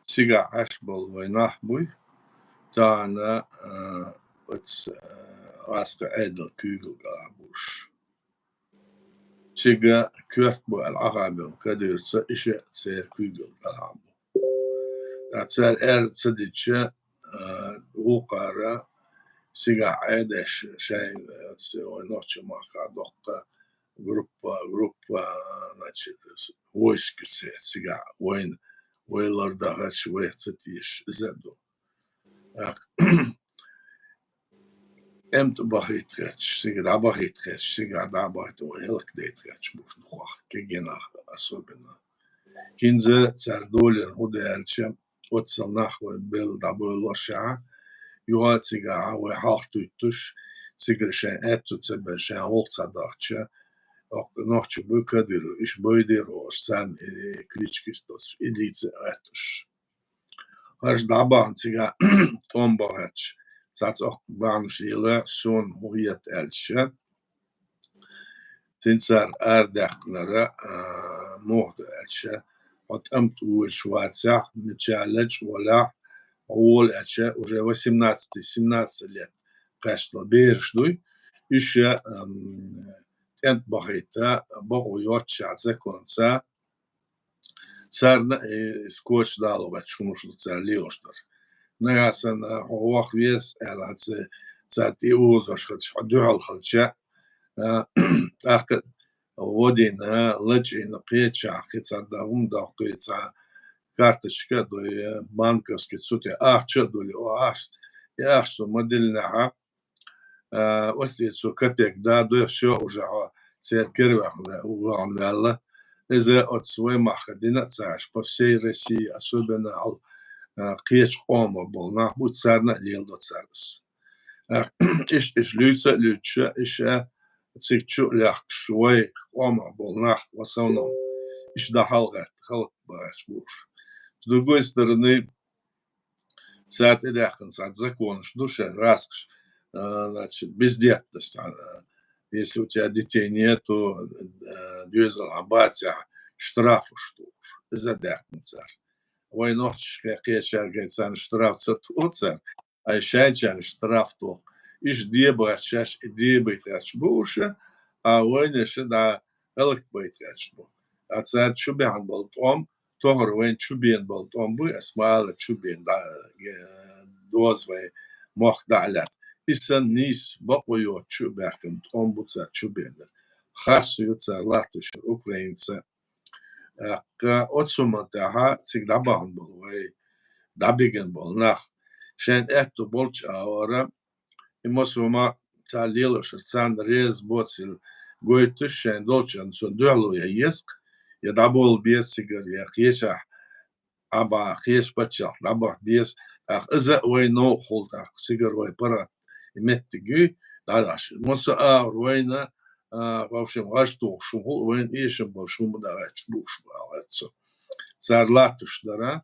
цигахь Ӏаш болу вай нах буй, тахана, а, оцу, а, гӀаскхи Ӏедал куьйгалла кӀалхьа бу уьш. Цига коьрта бу аьлла Ӏахабевлла Кадыровца, иша церан куьйгалла кӀалхьа бу. Ткъа цара аьлла ца дича, а, вукхара цигахь Ӏедеш шайн, а, ц-, вайн нохчийн махкахь доккха группа, группа, значит, войска церан цигахь вайна, вай лардахарш, вайх ца тешаш, иза а ду. ТӀемтӀа бахийта гӀерташ, цига дӀабахийта гӀерташ, цига дӀабахийта, вай хӀаллакдайта гӀерташ бу уьш дукхах, кегий нах особенно. ХӀинца цара долийна хӀун ду аьлча, оццул нах вай белла дӀабевллашехь, юха цигахь вай хьалхатуьйтуш, цигара шайн аьтту ца беш, шайн гӀуллакх ца дахча, оккха нохчий буй Кадыров, иша Байдеров, царна и кличкаш доцуш, и дийца гӀерташ. ХӀорш дӀабахна цигахь тӀом бан гӀерташ, цхьацца оккха бахьанаш елла, суна хӀун хета аьлча, Тин цар арадаьккхинера, а, муха ду аьлча, хьо тӀам тӀа вуьйш вацахь, мича лечкъа волахь, хьо волу аьлча, уже восемнадцать, семнадцать лет кхаьчна бераш дуй. Уьш, ам, тӀентӀа бахийта, бакъо йоццушехь законца, царна, э, иза коча дало гӀерташ хӀумаш ду цара лелош дара. Нагахь санна хьо ваха веза аьлла, хьан ца-, цара тӀе озош хилча, хьо дуьхьал хилча, а, тӀаккха вадийна, лачийна, кхечахь, кхин цхьа да хӀума доккхий, цхьа карточка а дуй, банковский цу тӀе ахча а дуй, о, ахча, и ахча ма диллинехь, а, оцу тӀе цо капек да а дуй, всё, уже хьо церан кара ваьхна, ваьхна ваьлла. Иза оцу вай махка дина а ца Ӏаш, по всей России, особенно хьал, а, кхечу къомах болу нах бу, царна а леладо цара иза. А, иштта, иштта луьйца а луьйча, иштта цига чу а лаьхкаш, вай къомах болу нах, в основном, иштта дӀахьалгӀаьтта, хӀаллакбан гӀерташ бу уьш. С другой стороны, цара тӀедаьккхина цхьа законаш ду шайн гӀазкхаша, а, значит, бездетность, а, если у тебя детей нету, а, доьзал хьан бацахь, штрафаш ду уьш. Иза даьккхина цара. Вай нохчашка кхечаьрга царна штраф ца тоху цара, ай шайчарна штраф тоху. Иштта дебахьарчаш, и дебайта гӀерташ бу уьш, а вайна ша дӀа хӀаллакбайта гӀерташ бу. А цара чу баьхьна болу тӀом, тохара вайна чу бена болу тӀом буй, ас ма аллара чу бена дӀа, э, доза вай мохк дӀа а лаьцна. И санна нийса бакъо йоцу чу а баьхкина тӀом бу цара чу бенара. Харц ю цара латташ украинца. ТӀаккха оцу хӀуманна тӀехь цига дӀабахана болу вай, дӀабигина болу нах, шайн аьтту болчу агӀора, и массо а хӀума цара лелошра царна реза боцийла гойтуш, шайн долчунна цунна дуьхьало я еза, я дӀабола беза цигара, я кхечахь Ӏа бахьа кхечу паччахьна дӀабахьа деза, тӀаккха иза а вай новкъахула, тӀаккха цигара вай паргӀат и меттиг юй, дӀадахьаш. Массо а агӀор вайна, а, в общем, гӀаш тухуш хӀума хула, вайна эшам болуш хӀума дӀагӀаьтташ бууш бу, аьлла цо. Цара латташ дара,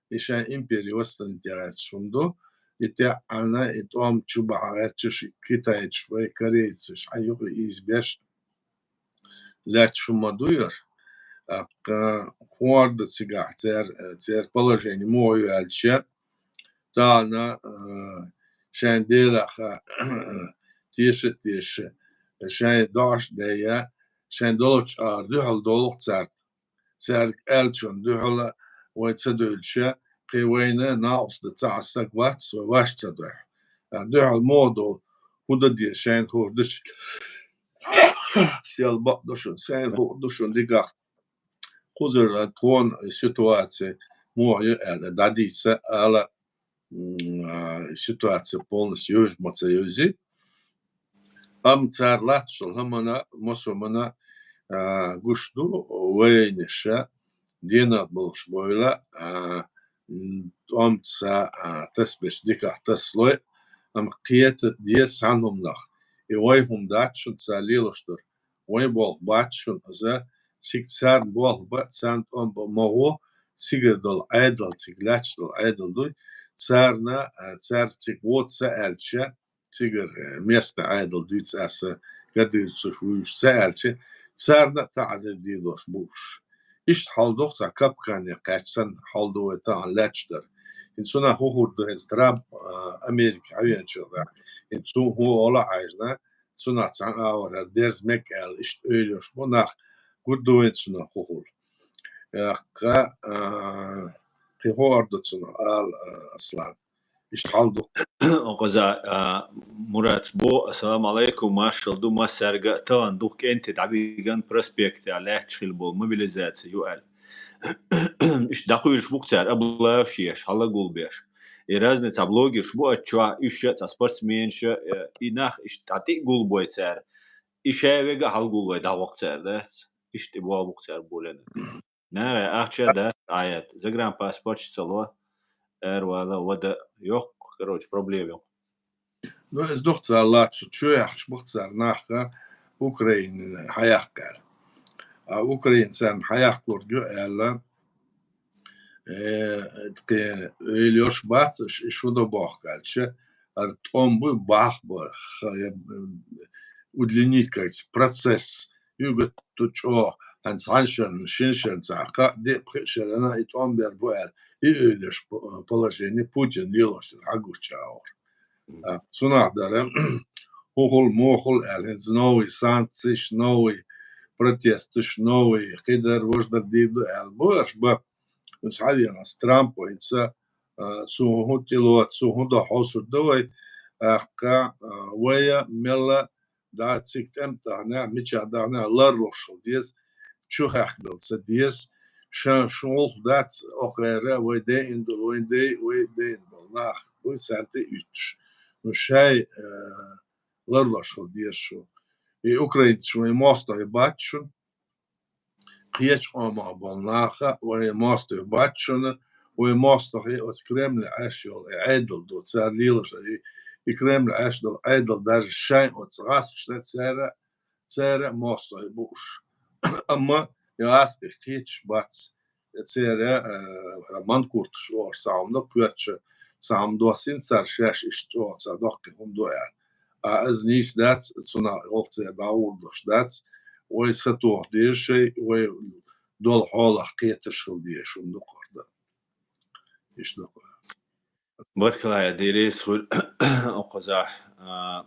и шайн импери восстановить ян гӀерташ хӀума ду, и тӀаьхьана, и тӀом чу бахьа гӀерташ, китайцаш вай, корейцаш, хьан юкъа ийза беш, лаьтташ хӀума ма ду яра. ТӀаккха хӀорда цигахь церан, церан положение муха ю аьлча, тахана, а, шайн Делах, а, теша а теша, шайн доӀаш а дайа, шайн долчу агӀор дуьхьал долу-кх цаьрга. Цаьрга аьллачунна дуьхьал вай ца девлча, кхин вайна накъост дан ца Ӏаш стаг вац, вай ваьш ца дохьу. А дуьхьал муха долу, хӀун дан деза шайна хуур ду шу? Сел бакъ ду шуна, сайна хуур ду шуна диках. Кхузара тхуна ситуация муха ю аьлла, дӀадийца ала, м, а, ситуация полностью юьза ма ца юьзи. Амма цара латташ долу хӀуманна, массо а хӀуманна, а, гуш ду, вайна ша денат болуш бойла, а, м, тӀом ца, а, тасбеш дикахь таслой, амма кхета деза цхьана хӀуманах. И вай хӀума дац шуна цара лелош дара. Вайн болх бац шуна иза, цига царна болх бан, царна тӀом бан ма гӀо, цигара долу Ӏедал, цига лаьтташ долу Ӏедал дуй, царна, а, цара цига вода ца аьлча, цигара, э, местный Ӏедал дуьйцу аса, кадыровцаш вуьйш ца аьлча, царна а таӀзар дийр долуш бу уьш. Иштта хьал ду-кх цхьа капкане кхаьчча санна хьал ду вай тахана лаьтташ дара. ХӀинца цунах хӀун хуур ду, хӀинца Трамп, а, Америка хьавеанчул тӀаьхьа, хӀинца цо хӀун ола хьаьжна, цунах цхьана агӀор хӀара дерза мега аьлла, иштта ойла йолуш бу нах, гур ду вайна цунах хӀун хуьлу. ТӀаккха, а, кхин хӀун ор ду цунах ала, а, Аслан? Иштта хьал ду. Оказа, а, Мурат бо, ассаламу алайкум, маршалла ду массаьрга а, тахана дукха кӀентий дӀабиган проспекте лаьтташ хилла болу мобилизация ю аьлла. Иштта дӀакхуьйлуш бу-кх цара, облаваш еш, хьала гулбеш. И разный цхьа блогерш бу оцу чохь, уьш а цхьа спортсменаш а, э, и нах иштта дӀа тӀе а гулбой цара. И ша вега а хьалагулбой дӀагӀо-кх цара, дац? Иштта и боху бу-кх цара болена. Наха ахча а дац, Ӏаяд, загранпаспорташ а ца ло, аравала, вада, йоккха, короче, проблема ю-кх. Ну, иза ду-кх цара латташ, чу яхкаш бу-кх цара нах Украина хьаяккха аьлла. А Украина царна хьаяккхург ю аьлла, э, кхин ойла йолуш бац, ш-, шу дан бохку аьлча, хӀара тӀом буй бахьа бо, х-, э, удлинить, как говорится, процесс, Югат ду чӀо, хӀанз хьан шерна, шин шерна ца кхаъ, диъ-пхиъ шерана и тӀом бер бу аьлла, и уьйлаш по-, положение Путин лелош хьагуча авар. А, цунах дара, хӀухул, мухул аьлла, хӀинца новый санкциш, новый протесташ, новый кхидар, вождар дийр ду аьлла, бу аш ба, уьс хьавена с Трампо, хӀинца, а, цу хӀун тӀило, цу хӀун до хьовсур да вай, аьхка, а, вая мелла да цик тӀем тахна, мича дахна, ларлуш хул дез, чу хахкдал ца дез, ша шулх дац, охера, вай дей индул, вай дей, вай дей индул, нах, уй санти итш. Ну, шай, э, ларлуш хул дез шу. И украинцы шуй моста и бат шун, кхеча къомах бола наха, вай мостагӀа бац шуна, вай мостагӀий оцу Кремль Ӏаш йолу и Ӏедал ду, цара лелаш и, и Кремль Ӏаш долу Ӏедал даже шайн оцу гӀаскашна цара, цара мостагӀий бууш. Амма и гӀаскаш кхеташ бац, цара, а, манкурташ охьа сахьамна коьртачу сахьам доссина цара шаьш иштта чӀогӀа ца доккхий хӀума ду аьлла. А аз нийса дац, цунах гӀолхцера дӀагӀур долуш дац, вай сатоха деза шай, вай долу хьолах кхеташ хила деза шуна дукхах дан. Иштта дукха. Баркалла, Дирис хуьр окхаза, а,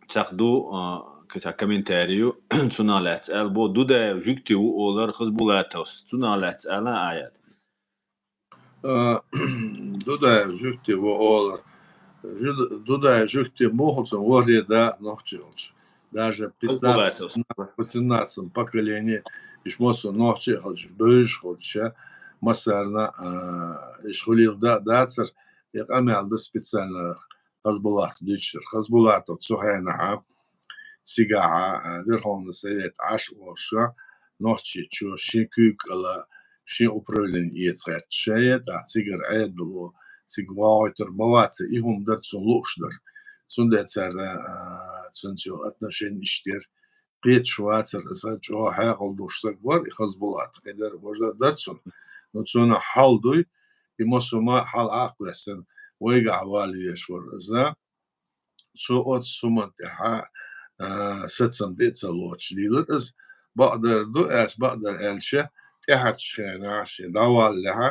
цхьаъ ду, а, ка-, цхьа комментарий ю, цунах лаьцна аьлла бо, Дудаев жуьгти ву олар Хазбулатовс, цунах лаьцна ала аят. А, Дудаев жуьгти ву олар. Жу-, Дудаев жуьгти мухалца ворхӀе да нохчи хилча. Даже пятнадцать, восемнадцать поколение иш массо нохчи хилча, бевзаш хилча, массарна, а, иш хуьлийла да, дацар, и къамел ду специально Хазбулатов дуьйцура. Хазбулатов цу хенахьа цигахьа, а, Верховный Совет Ӏаш волуша, Нохчийчу шин куьйга кӀала, шин управление эца гӀерташ шайе, тӀаккха цигара Ӏедало, цига вагӀуьйтур ма вацара, и хӀума дара цунна лууш дара. Цундела цара, а, цуьнца йолу отношение иштта яра. Кхеташ вацара, аса чӀогӀа хьекъал долуш стаг вара, и Хазбулат, кхидара, важа дара цунна. Ну, цунах хьал дуй, и массо ма хьал Ӏакхоьссина, вайгахь вала веш вара иза. Цо оцу хӀуманна тӀехьа, а, сацам тӀе а ца лоцуш лелара иза. Бакъдар ду аьлча, бакъдар аьлча, тӀаьхьарчу хенахь шен дӀаваллехьа,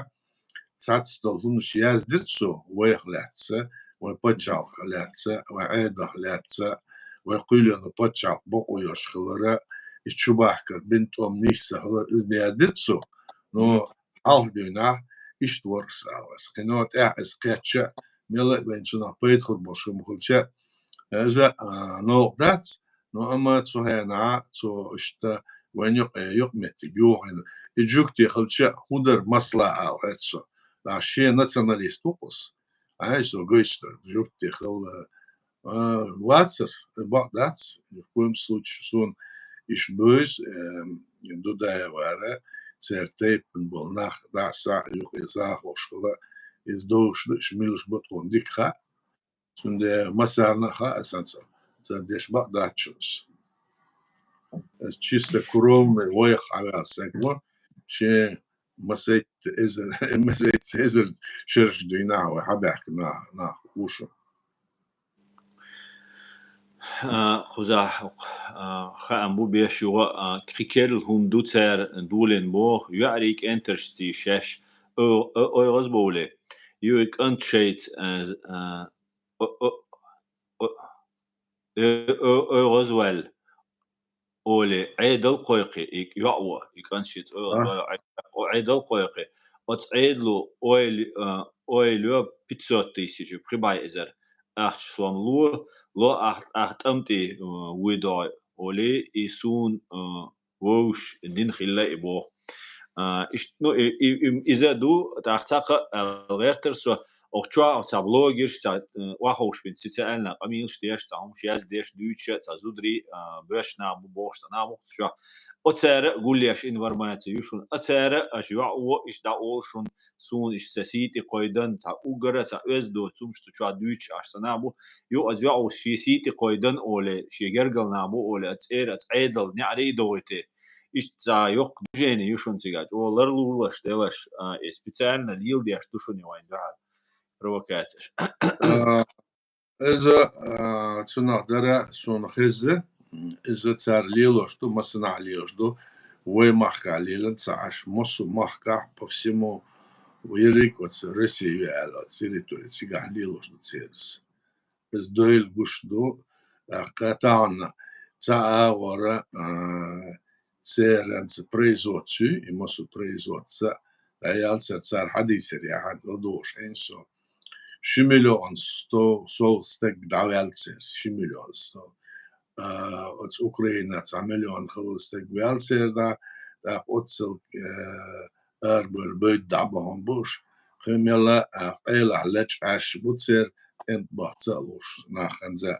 цхьацца долу хӀуманаш яздира цо, вайх лаьцна, вайн пачхьалкхах лаьцна, вайн Ӏедалх лаьцна, вайн кхоьлина пачхьалкх бакъо йолуш хилара, и чубахкар бина тӀом нийса ца хилара, иза ма яздира цо. Но хьалха дуьйнахь иштта вара аса ала аса. Кхино тӀехь аса кхетча, мелла а вайн цунах пайда хур болуш хӀума хилча, иза, а, новкъа дац, но амма цу хенахь цо иштта вайн юкъе, юкъаметтиг йохийна. И жуьгти хилча, хӀун дара масала ала хьаьца со. Нах шен националист ву-кх аса. Ай, со гайчу дара, жуьгти хилла, А, вацар, бакъ дац, ни в коем случае, суна иш буьйса, эм, Дудаевара, церан тайпана болу нах дӀа а схьа а юкъе захалуш хила, иза довш ду, иш милуш бу тхуна дика хаьа. Цундела массарна а хаьа сан цо, сан деш бакъ дац шуна аса. Аса чисто кровный вайх хьаваьлла стаг ву, шен масайтта эзар, масайтта эзар шераш дуьйнахь вай хьабаьхка нах, нах ву шу. А, кхузахь, а, хаам бу беш юха, а, кхин керла хӀума ду цара долийна боху, йоӀарий кӀентаршций шаьш, о-, о-, ойгӀаз бовле. Юй кӀант шайца, а, а, о-, о-, о-, э, о-, ойгӀаз ваьлла. Оле, Ӏедал кхойкхи, и йоӀ ву, и кӀант шица ойла А? дойла Ӏе-, Ӏедал кхойкхи. Оцу Ӏедало ойла, а, ойла йо пятьсот тысяч, пхи бӀе эзар ахча сом ло, ло ах, ах тӀамтӀий, а, вуй догӀу, оле, и суна, а, вовш дин хилла и боху. А, иш-, ну, и, и, и, иза ду, тӀаккха цхьа кхаъ аьлла гӀертара со, Оху чохь оцу цхьа блогерш, цхьа, э, охьаховшабина социальна къамелаш деш, цхьа хӀумаш яздеш, дуьйцуш, цхьа зударий, а, боьш нах бу, бохуш цхьа нах бу цу чохь. Оцара а гулъеш информаци ю шуна. Оцара а аша йоӀ ву, иштта дӀаолу шуна, суна иштта сан сий тӀе кхойдан, цхьа уггара, цхьа оьзда доцу хӀумаш цу чохь дуьйцуш аша сан нах бу. Юха оцу йоӀ ву шен сий тӀе кхойдан оле, шен гергара нах бу оле, оцу цӀера, оцу Ӏедал неӀарий догӀуьйтий. Иштта цхьа йоккха движение ю шуна цигахь. ЧӀогӀа ларлуш делаш, а, и специально леладеш ду шуна вайн дуьхьал провокацеш. А, иза, а, цунах дара суна хеза, Иза цара лелош ду, массанахьа лелош ду, вай махкахь лелан ца Ӏаш, массо а махкахь по всему ерриг оцу Россия ю аьлла, оцу территори цигахь лелош ду церан. Иза дойла гуш ду, тӀаккха тахана цхьа агӀора, а, церан ца производство, и массо производство, дӀаяьлла цара, цара хьадийцар яхьан, ладугӀуш Ӏийна со. Ши миллион сто, сто стаг дӀаваьлла церан, ши миллион сто. А, оцу Украина цхьа миллион хала стаг ваьлла церан дӀа, тӀаккха оццул, э, арабевлла бевдда дӀабахана бу уьш. Кхин мелла, а, къайлахь лечкъаш Ӏаш бу церан, тӀемат бахца а луш нах ханза.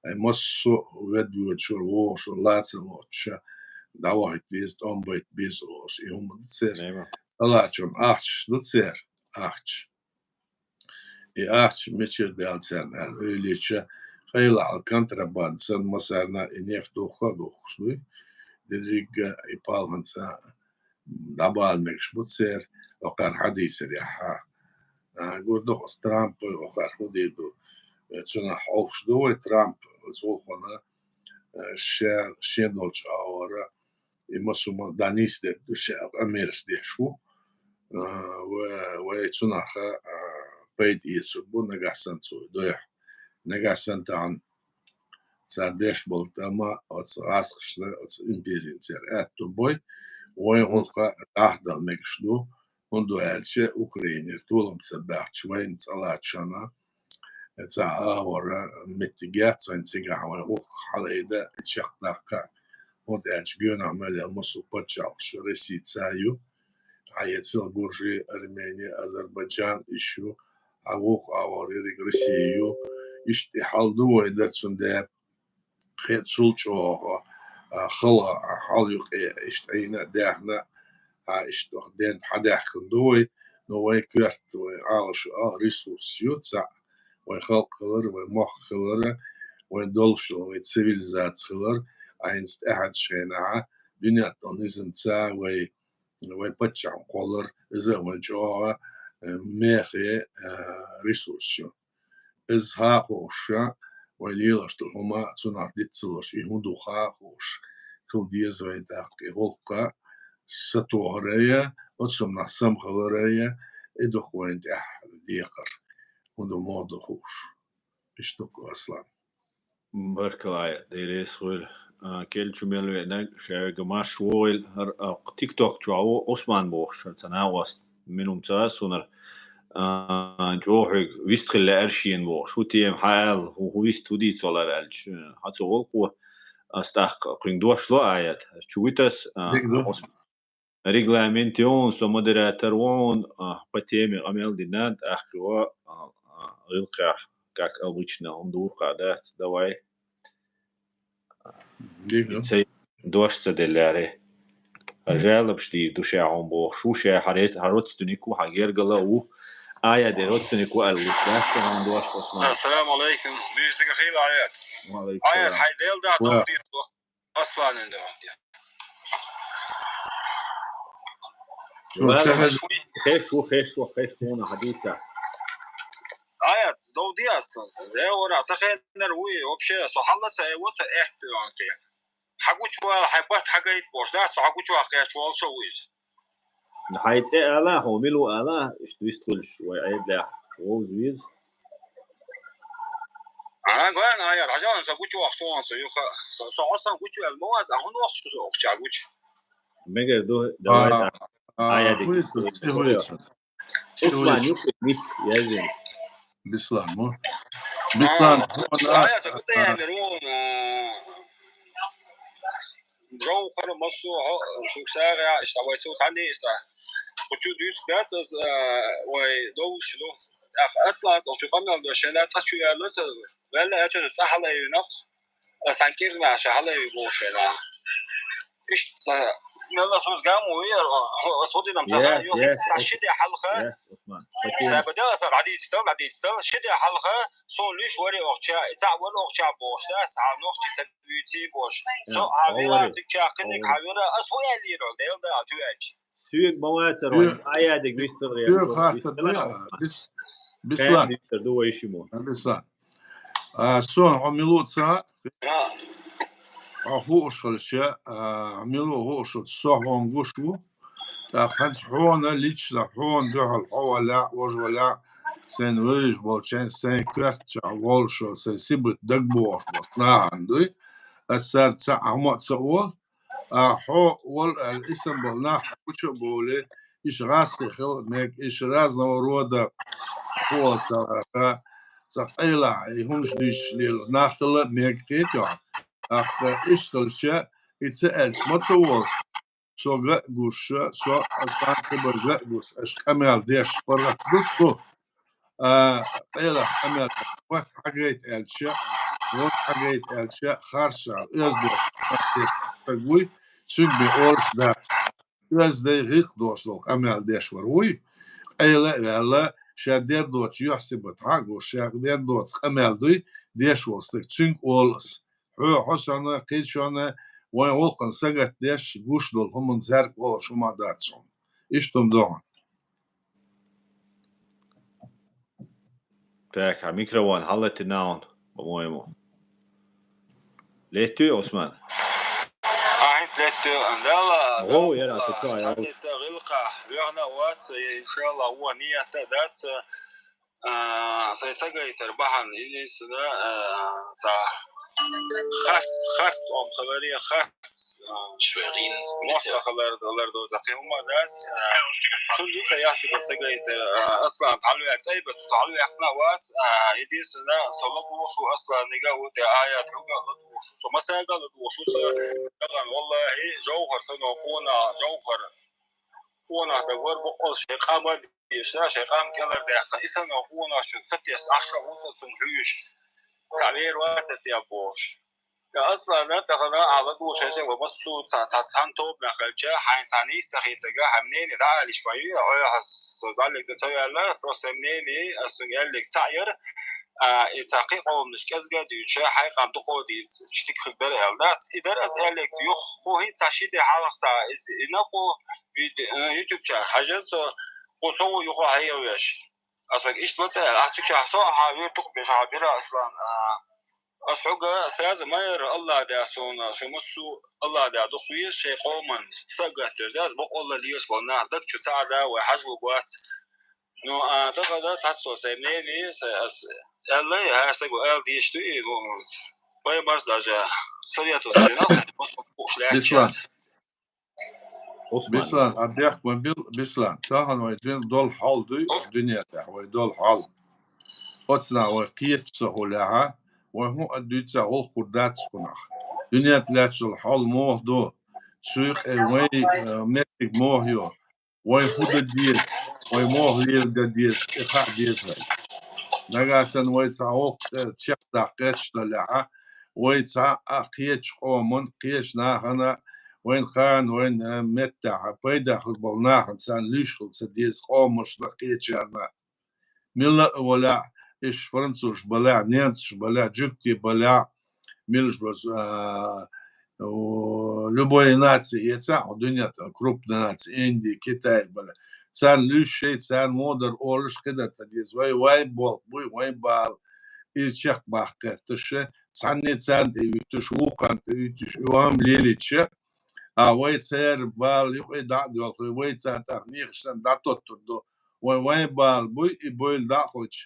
Ай, массо а ведда воьдучуьра, вогӀушуьра лаца а лоцуша, дӀавахийта деза, тӀом байта беза олуш, и хӀума ду церан. Эйва. ЦӀа лаьцначун ахчаш ду церан, ахча. И ахча мичара даьлла царна аьлла, ойла йича, къайлахьал контрабанда санна, массарна и нефть духха а духкуш дуй. Деррига и палханца дӀабала мегаш бу церан, окхара хьадийцар яхьа. А, гур ду-кх оцу Трампа, окхара хӀун дийр ду, э, цунах хьовш ду вай Трамп, оцу гӀуллакхана, э, ша, шен долчу агӀора, и массо а ма дӀанисдерг ду ша, къамелаш деш ву. А, ва-, вай цунах, а, пайда эцур бу нагахь санна цо дойхь. Нагахь санна тахана цара деш болу тӀама оцу гӀазкхашна, оцу империн церан аьтто бой, вайн гӀуллакх дӀахьдала мегаш ду, хӀунда аьлча Украинера толам ца баьхча вайна цӀа лаьцчана, цхьа агӀора меттиг яц вайн цигахь вайн гӀуллакх хьалаайда, чекхдаккха, хӀунда аьлча гоьнахь мел йолу массо а пачхьалкхаш Россица ю, Хьан эцал Гуржи, Армени, Азербайджан, иштта ю, хьан вукху агӀор ерриг Россия ю. Иштта и хьал ду вай дар цундела, кхин а цул чӀогӀа, а, хала хьал юкъе иштта Ӏийна а, даьхна а, хьан иштта ваха ден хьан даьхкина ду вай, но вай коьрта, вай Ӏалашо а ресурс ю цхьаъ, вай халкъ хилар, вай мохк хилар, вай долуш долу, вай цивилизаци хилар, Ӏайнца тӀаьхьарчу хенахь, дуьненна долу низамца вай вай паччахьна кхоллар, иза а вайн чӀогӀа, э, мехе, э, ресурс ю. Иза хьан а хууш, вай лелош долу хӀума, цунах диц ца луш, и хӀун ду хьан а хууш, хила деза вай тӀаккха и гӀуллакх сатохар а, оцу хӀуманах самхалар а, и ду-кх вайна тӀехь декхар. ХӀун ду, муха ду хууш. Иштта ду-кх, Аслан. Баркалла, Дела реза хуьлда. А, кхел чу мел веанарг, ша вега марш вогӀийла, хӀара, а, TikTok чохь ву Ӏусман бохуш, хӀара цхьа накъост, мила хӀума ца хаьа суна хӀара, а, чӀогӀа хьоьга вистхила лаьара шена бохуш. ХӀун тема хьан аьлла, хӀун, хӀун вист, хӀун дийца валар аьлча, хьан цу гӀуллакхо, ас тӀаккха кхуьнга дош ло аят. Ас чу вуьту ас, а, Ӏусман. Регламент ю хьуна, со модератор ву хьуна, а, по теме къамел дина, тӀаккха, а, а, гӀиллакхехь, как обычно, хӀума дуркъа дац, давай. Дика. Цай дош ца делларе. Жалобаш дийр ду ша хьуна бохуш ву, ша хьан ре-, хьан родственник ву, хьан гергала а ву. Ая де родственник ву аьлла луш дац ца хьуна дош, Ӏусман. Ассаламу алейкум. Буьйса дика хийла, Аят. Ва алейкум салам. Аят, хьайн Дела дӀа дов дийр ду. Асланан де вахтя. Цо ца хеза. Хеш ву, хеш ву, хеш ву, хьан дийца. Аят, дов диас. Э, вара, ца хеннар вуй, вообще, со хьалла ца, э, вот ца, э, ты, он, ты. Хьан гучувала, хьайн бат хьан гайта бохуш, да, со хьан гучувала кхеш волуш ву иза. Хьайн цӀе ала, хьо мила ву ала, иштта вистхуьлуш вай Ӏедалехь вовза веза. А, гой, Аяр, хьажал, сан гучувахча, сан юха, со, со хьо сан гучувелла ма вац, а хӀун вахча со охча гуча? Мегар ду, давай, а, а, Аяр, хӀун дика ду, цӀе хӀун ду? Ислам, юха, мис, язин. Бислан, мо? Бислан, а, хьона, Аяр, а, ца гутай, а, Амир, вон, а, Жовхар массо а хьо-, шуьга сагӀа, иштта вай цу ханна иштта. Кху чу дуьйцу дац аса, а, вай довлуш ду. Ах, Аслан, аса кху чу къамел до, шайна цӀа чу яьлла, аса ваьлла аьлча, цӀа хьалаевнах. Аса хьан кӀирна ша хьалаеве боху шайна. Иштта, мелла соьца гам ву яр, аса хӀу динам ца хаа, йо, аса ши де хьалха. Аса бада аса хьадийцтал, хьадийцтал, ши де хьалха, сон лиш вари охча, цхьа вари охча бохуш, аса хьан нохчи ца Вуьйций бош. Со хьан вира, цигача кхиниг хьан вира, ас хӀу аьллийра, Дела да, чу аьлча. Соьга ма вацара, вайн Аядиг вистхила гӀерташ. Соьга хаттар ду, Бис-, Бислан. Вистхила ду вай шиммо. Бислан. А, сон, хьо мила ву ца? А. хьо хууш хилча, а, мила ву хууш хилча, со хьуна гуш ву. ТӀаккха хӀанз хьуна лично, хьуна дуьхьал хьо валахь, вож валахь, сайн вевзаш болча, сайн коьрта чу волуш, сайн сибат дагабохуш болча нахана дуй. Ас царна цхьа хӀума а ца олу, а хьо вала аьлла, исам болу нах гуча а бовлий, иша гӀазкхий хила а мега, иша разного рода хӀума ца лаха, цхьа къайлахь, и хӀумаш дуьйцуш лела нах хила а мега, кхетий хьо. ТӀаккха иштта хилча, и ца аьлча, ма ца волуш, со ган а гуш, со ас кхана хабар ган а гуш, аша къамел деш паргӀат гуш ду. А, къайлах къамел, вахт хьагайта аьлча, вон хьагайта аьлча, харцахьа, оьзда дош, къамел деш стаг вуй, цуьнга бен олуш дац. Оьзда дай гӀиллакх дош долу къамел деш вар вуй. Къайла а ваьлла, ша дер доцу юьхь-сибат хьа а гуш, ша дер доцу къамел дуй, деш волу стаг, цуьнга олу ас. Хьо, хьо санна, кхин шуна, вайн гӀуллакхана сагатдеш, гуш долу хӀуманна цаьрга гӀо шуна ма дац хьуна. Иштта хӀума ду хьуна. Так, а микрофон хьаллатина хьуна, по-моему. Леттуй, Усман? А, хӀинца леттуй, Дала, О, Дала, яра, ца чой, Дала, яра. Цхьаьнница гӀиллакхехь лоьхна а вац, иншалла, вон ният а дац, а, сайн сагайтар бахьана, единственное, а, цхьа харц, харц ом хиларе, харц, а, мостагӀа хилар, хилар ду, цхьа кхин хӀума дац, а, цуьнан дуьхьа яхча ба сагайтар, а, Аслан хьалаваьлла, цӀай ба цу хьалаваьккхина а вац, а, единственное, со ладугӀуш ву Асланига, ву тӀе аят хьуга ладугӀуш ву, со масага ладугӀуш ву, со даган, валлахӀи, Жовхар санна къонах, Жовхар къонах даг вар боккъал шайн къам а дийша, шайн къам кӀелхьардаьккхина. И санна къонахчун ца тесна Ӏаш а ву со цунна хьуьйсуш. Цхьа вер вацар те бохуш. Ткъа Аслана тахана Ӏа ладугӀуш хьаьжча, ва массо а цхьа, цхьа цхьана тоба нах хилча, хьайна цхьа нийса хетарг, хьайн мнение дӀаалийша ма ю, хьо хьо со даллиг ца, ца ваьлла, просто мнение, ас цуьнга аьллиг цхьаъ яра, а, и цхьа кхин къоманаш кӀезга а дуьйцуша, хьайн къам дукха дийца, ши дика хир дара аьлла дац. И дара ас аьллиг юха, кху хӀинца цхьа ши де хьалха цхьа, иза, и накъо, вид-, э, YouTube чохь хьажа со, кху со ву юха хьайгӀа веш. Ас вайга иштта ма ца аьлла, ахь цигахь со а хьан вер дукха беш хьан бира, Аслан, а, ас хьуга сразу ма яра, Аллах да суна, шу массо а Аллах да дукха веза шайн къоман, стаг гатташ да, ас бакъволла леш болу нах даг чу ца Ӏа да, вай хьажа луг вац. Ну, а, тахана цхьацца сайн мнение, са-, ас аьлла, хьаьжа стаг ву аьлла дийш ду, и, ну, вай марс даже советоваться дина, массо а кхуш лаьтташ. Бислан. Усман. Бислан, а бехк ма бил, Бислан. Тахана вай дуьн-, долу хьал дуй, дуьнен тӀехь вай долу хьал. Оцна вай кхеташ ца хӀу лаьхьа, вай хӀун а дуьйца гӀуллакх хӀур дац кхунах. Дуьнен тӀе лаьтташ долу хьал муха ду, цуьйкъе вай, э, меттиг муха ю, вай хӀу дан деза, вай муха леладан деза, и хаа деза вай. Нагахь санна вай цхьа гӀуллакх, э, чекхдаккха гӀерташ даллехьа, вай цхьа а кхечу къоман, кхечу нахана, вайн хана, вайн, э, меттехь, пайда хир болу нахана царна луьйш хила ца деза къоманашна, кхечарна. Милла а валахь, иш французаш балахь, немцаш балахь, жуьгти балахь, милаш база, а, у, любой наци, яцахь, дуьнен тӀе крупная наци, Инди, Китай балахь. Царна луьйш шай, царна муха дар олуш кхидар ца деза. Вай, вай болх буй, вай бала. Иза чекхбаккха гӀерташ, цхьанне царна тӀе вуьттуш, вукхарна тӀе вуьттуш, и вай-м лелийча, а вай церан бала юкъе дӀа а доьлхуй, вай царна тӀаккха мехаш санна дӀатоттур ду. Вай, вайн бала буй, и бойла дӀа а хуьлуш,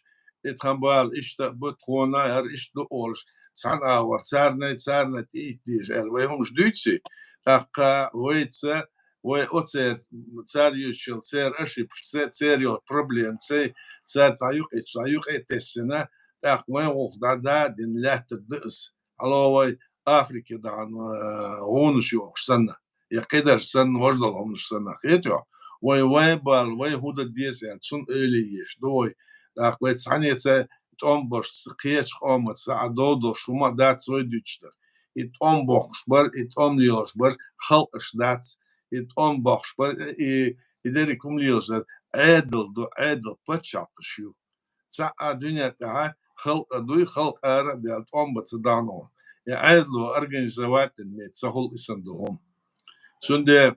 и тхан бала иштта а бу, тхуна а хӀара иштта ду олуш, цхьана агӀор царнай, царнай тӀеитта деза аьлла, вай хӀумаш дуьйций? ТӀаккха вайца, вай оцеран, цара юьйцучул, церан ошибкаш, ца-, церан йолу проблема, цай, цара цхьа юкъе, цхьа юкъе тесна, тӀаккха вайн гӀуллакх дӀа-дӀа а дина лаьттар ду ас. Хьало вай Африке дахьана, э, гӀунаш йохуш санна, я кхидарш санна, важдал хӀуманаш санна, хетий хьо? Вай, вайн бала, вай хӀу дан деза аьлла, цунна ойла еш ду вай. ТӀаккха вай цхьаннеца тӀом беш, кхечу къомаца а дов долуш хӀума а дац вай дуьйцуш дар. И тӀом боккхуш бар, и тӀом лелош бар халкъаш дац, и тӀом боккхуш бар, и, и дерриг хӀума лелош дар Ӏедал ду, Ӏедал пачхьалкхаш ю. Цхьа а дуьнен тӀехь халкъ а дуй, халкъ ара а даьлла, тӀом бан ца дахана. И Ӏедало организовать дина меца ца хуьлу и санна ду хӀума. Цундела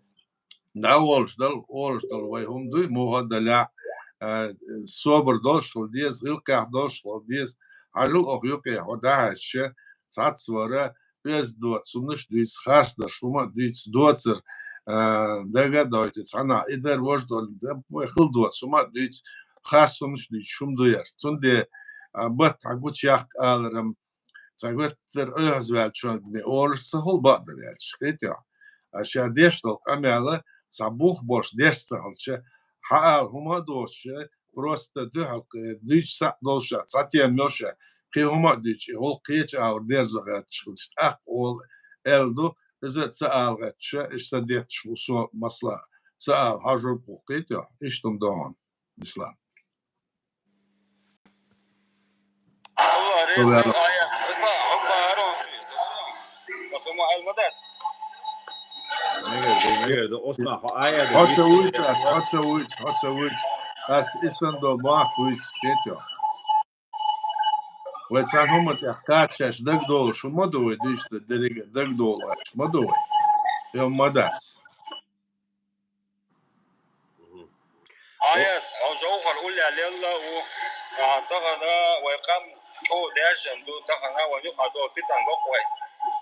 дӀа а волуш дала, олуш дала вай хӀума дуй, муха а далехь, а, собар долуш хила деза, гӀиллакхехь долуш хила деза. Хьажал оха юкъе хьо дӀахьаьжча, цхьацца вара, оьзда доцу хӀуманаш дуьйцу, харцдерш хӀума а дуьйцу, доцар, а, дага а дойту цхьаннахьа, и дар важа долу, вай хила доцу хӀума а дуьйцу, харц хӀуманаш дуьйцу хӀума ду яра. Цундела, а, бат хьан гучуяккха аларам, цхьа гуттар а оьгӀазваьллачунга бен олуш ца хуьлу бакъдар аьлча, кхетий хьо? А ша деш долу къамел цхьа бух болуш деш ца хилча, хьан ала хӀума а доцуш, просто дуьхьал кхе-, дуьйцу схьа а долуш, цхьа тема йолуш, кхин хӀума а дуьйцу, и гӀуллакх кхечу агӀор дерзо гӀерташ хилча, тӀаккха олу аьлла ду, иза а ца ала гӀерташ, иштта ца детташ ву со, масала, ца ала хьажур бу, кхетий хьо? Иштта хӀума ду хьуна, Беслан. Мегар ду, мегар ду, осма, хьо аят. Хьо ца вуьйцу ас, хьо ца вуьйцу, хьо ца вуьйцу. Ас и санна долу боху вуьйцу, кхетий хьо? Вай цхьана хӀуманна тӀехь кхаччаш дагадолуш хӀума ду вай, дуьйцу дерриге а дагадолуш ма ду вай. Йо, ма дац. Аят, хьо жовхӀар уллехь лелла ву, а, тахана вай къам чӀогӀа даьржина ду, тахана вайн юкъа долу питана бакъ вай.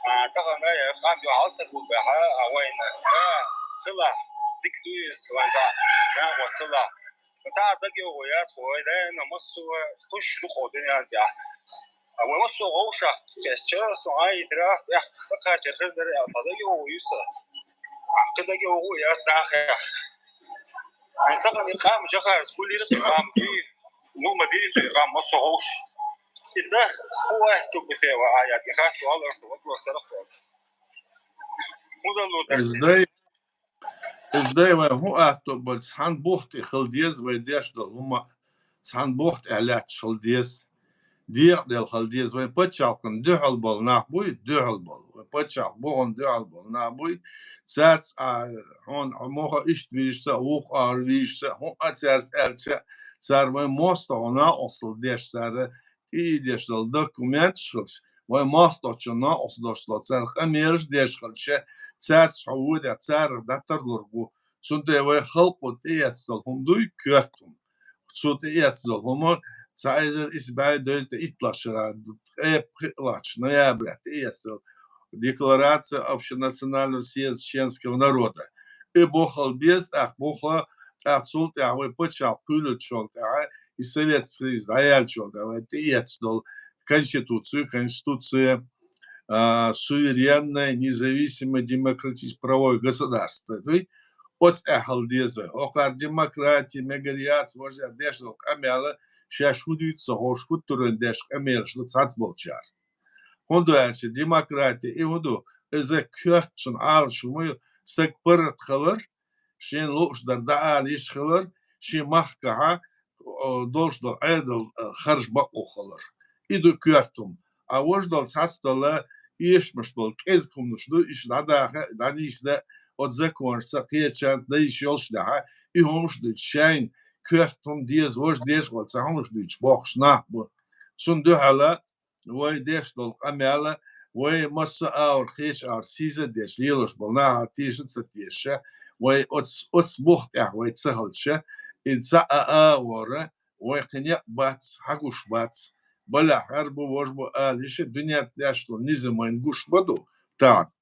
А, тахана я къам юьхьал ца гулбехьа, а, вайна, а, хилахь, дика ду иза, вайн цхьа, накъост хилахь. Цхьа а дагайогӀу яц, вай дайна массо а кхуьш ду кху дуьнен тӀехь. А вай массо а вовшах кхечча, со Ӏайитарах, тӀехь ца кхачар хир дара аьлла, цхьа дагайогӀу ю сан. Кхин дагайогӀу яц нахехь. Айн стакан и къам жахарца гулира, и къам дуй, ну, ма бери цу и къам массо а вовш. И да, хӀу аьтту бу те ва аят, и хас валар са, вопрос сарах са. ХӀун далу тара? Иза дай, иза дай вай хӀун аьтту бу, цхьана бух тӀе хила деза вай деш долу хӀума, цхьана бух тӀе лаьтташ хила деза. Декъаделла хила деза. Вайн пачхьалкхана дуьхьал болу нах буй, дуьхьал болу. Вайн пачхьалкх бухана дуьхьал болу нах буй. Цаьрца, а, хьуна, а, муха иштта вижча, вукху агӀор вижча, хӀун а цаьрца аьлча, цара вайн мостагӀа накъостал деш, цара тӀеийдеш долу документаш хилча, вайн мостагӀчун накъост дош долу цара къамелаш деш хилча, цаьрца хьо вуьйдехь, царах дӀатарлург ву. Цундела вай халкъо тӀеэцна долу хӀума дуй, коьрта хӀума. Цо тӀеэцна долу хӀума цхьа эзар исс бӀе дезткъе итталгӀачу шарахь, ткъе пхиъ лахьчу ноябрехь тӀеэцна долу Декларация общенационального съезда чеченского народа. И бухал беза, тӀаккха буха, тӀаккха цул тӀаьхьа вай пачхьалкх кхуьйлучул тӀаьхьа и Советский Союз дӀаяьллачул тӀаьхьа вай тӀеэцна долу Конституцию, Конституция, а, суверенное, независимое, демократическое, правовое государство дуй. Оцу тӀехь хила деза вай. Хьокхара демократия мегар яц, важа деш долу къамел, шаьш хӀун дуьйцу ца хууш, хӀуттуран деш къамелаш ду цхьацболчара. ХӀунда аьлча демократия и хӀун ду? Иза коьртачун Ӏалашо ма ю, стаг паргӀат хилар, шена лууш дар дӀаала йиш хилар, шен махкахьа, о, долуш долу Ӏедал, а, харжа бакъо хилар. И ду коьрта хӀума. А важа долу цхьацдолу эшамаш болу кӀезиг хӀуманаш ду, иштта дӀадаха, дӀанийсда, оцу законашца кхечарна дан йиш йолуш дехьа, и хӀуманаш дуьйцу шайна коьрта хӀума деза, важа деза вала цхьа хӀуманаш дуьйцу бохуш нах бу. Цунна дуьхьала вай деш долу къамел, вай массо а агӀор, кхечу агӀор сийсаз а деш лелош болу нахах тийша а ца теша, вай оц-, оцу бух тӀехь вай ца хилча, и цхьа а агӀора вай кхин некъ бац, хьагуш бац. Балехь хӀара бу, важа бу ала йиш, дуьнен тӀехь лаьтташ долу низам вайна гуш ма ду тахана.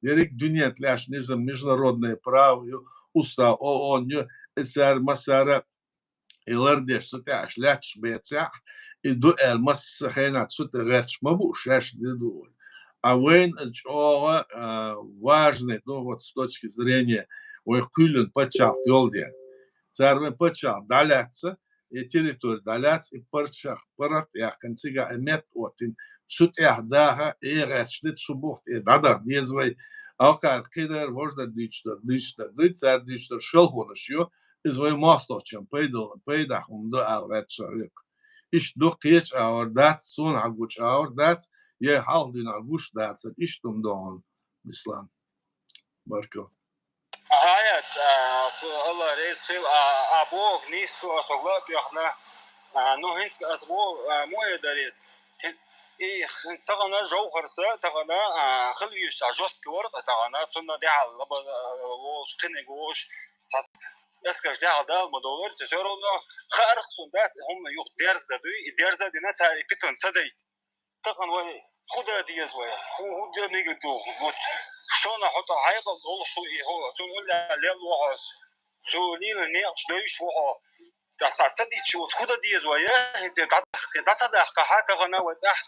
Дерриг дуьнен тӀехь лаьтташ низам, международное право ю, устав ООН ю, и цара массара и лардеш цу тӀехь лаьтташ бецахь, и ду аьлла, массо а хенахь цу тӀе гӀерташ ма бу, шаьш де ду. А вайна чӀогӀа, а, важный ду, вот с точки зрения вай кхоьллина пачхьалкх йолу дела. Цара вайн пачхьалкх дӀалаьцна, и территори дӀалаьцна, и пачхьалкх паргӀат а яьккхина, цигахь и метта оттина, цу тӀехь даха, и гӀерташ де, цу бух тӀе дӀадаха деза вай. Алкхара кхидар, важа дар дуьйцуш дар, дуьйцуш дар дуй, цара дуьйцуш дар шалхонаш ю, иза вай мостагӀчун пайда-, пайдехь хӀума ду ала гӀерташ хьоьга. Иштта ду, кхечу агӀор дац, суна хьагучу агӀор дац, я хьалха дуьйна гуш дацара, иштта хӀума ду хьуна, Беслан. Баркалла. Аят, а, су-, Алла реза хила, а, а, боху нийса со, со ла а тоьхна. А, ну, хӀинца ас бо-, а, муьлха дар иза. ХӀинца, и, хӀинца тахана жовхӀарца, тахана, а, хила везаш цхьа жёсткий вара, тахана, цунна дехьа лаба, а, волуш, кхиниг волуш, цхьа эскарш дехьа дала ма доллар, цу всё равно хаарх цунна дац, хӀума юха дерза дуй, и дерза дина цара и питан ца дайта. Тахана вай хӀун дан деза вай? ХӀун, хӀун дан мегар ду? Вот, шуна хьо тӀа хьайгӀал долуш шу и хьо, цунна улла лел ву хьо, цо лийна некъаш дойуш ву хьо. Ца, ца, ца дича, вот хӀун дан деза вай, я? ХӀинца дӀа-, дӀа ца дахка, хьа тахана вай цӀахь.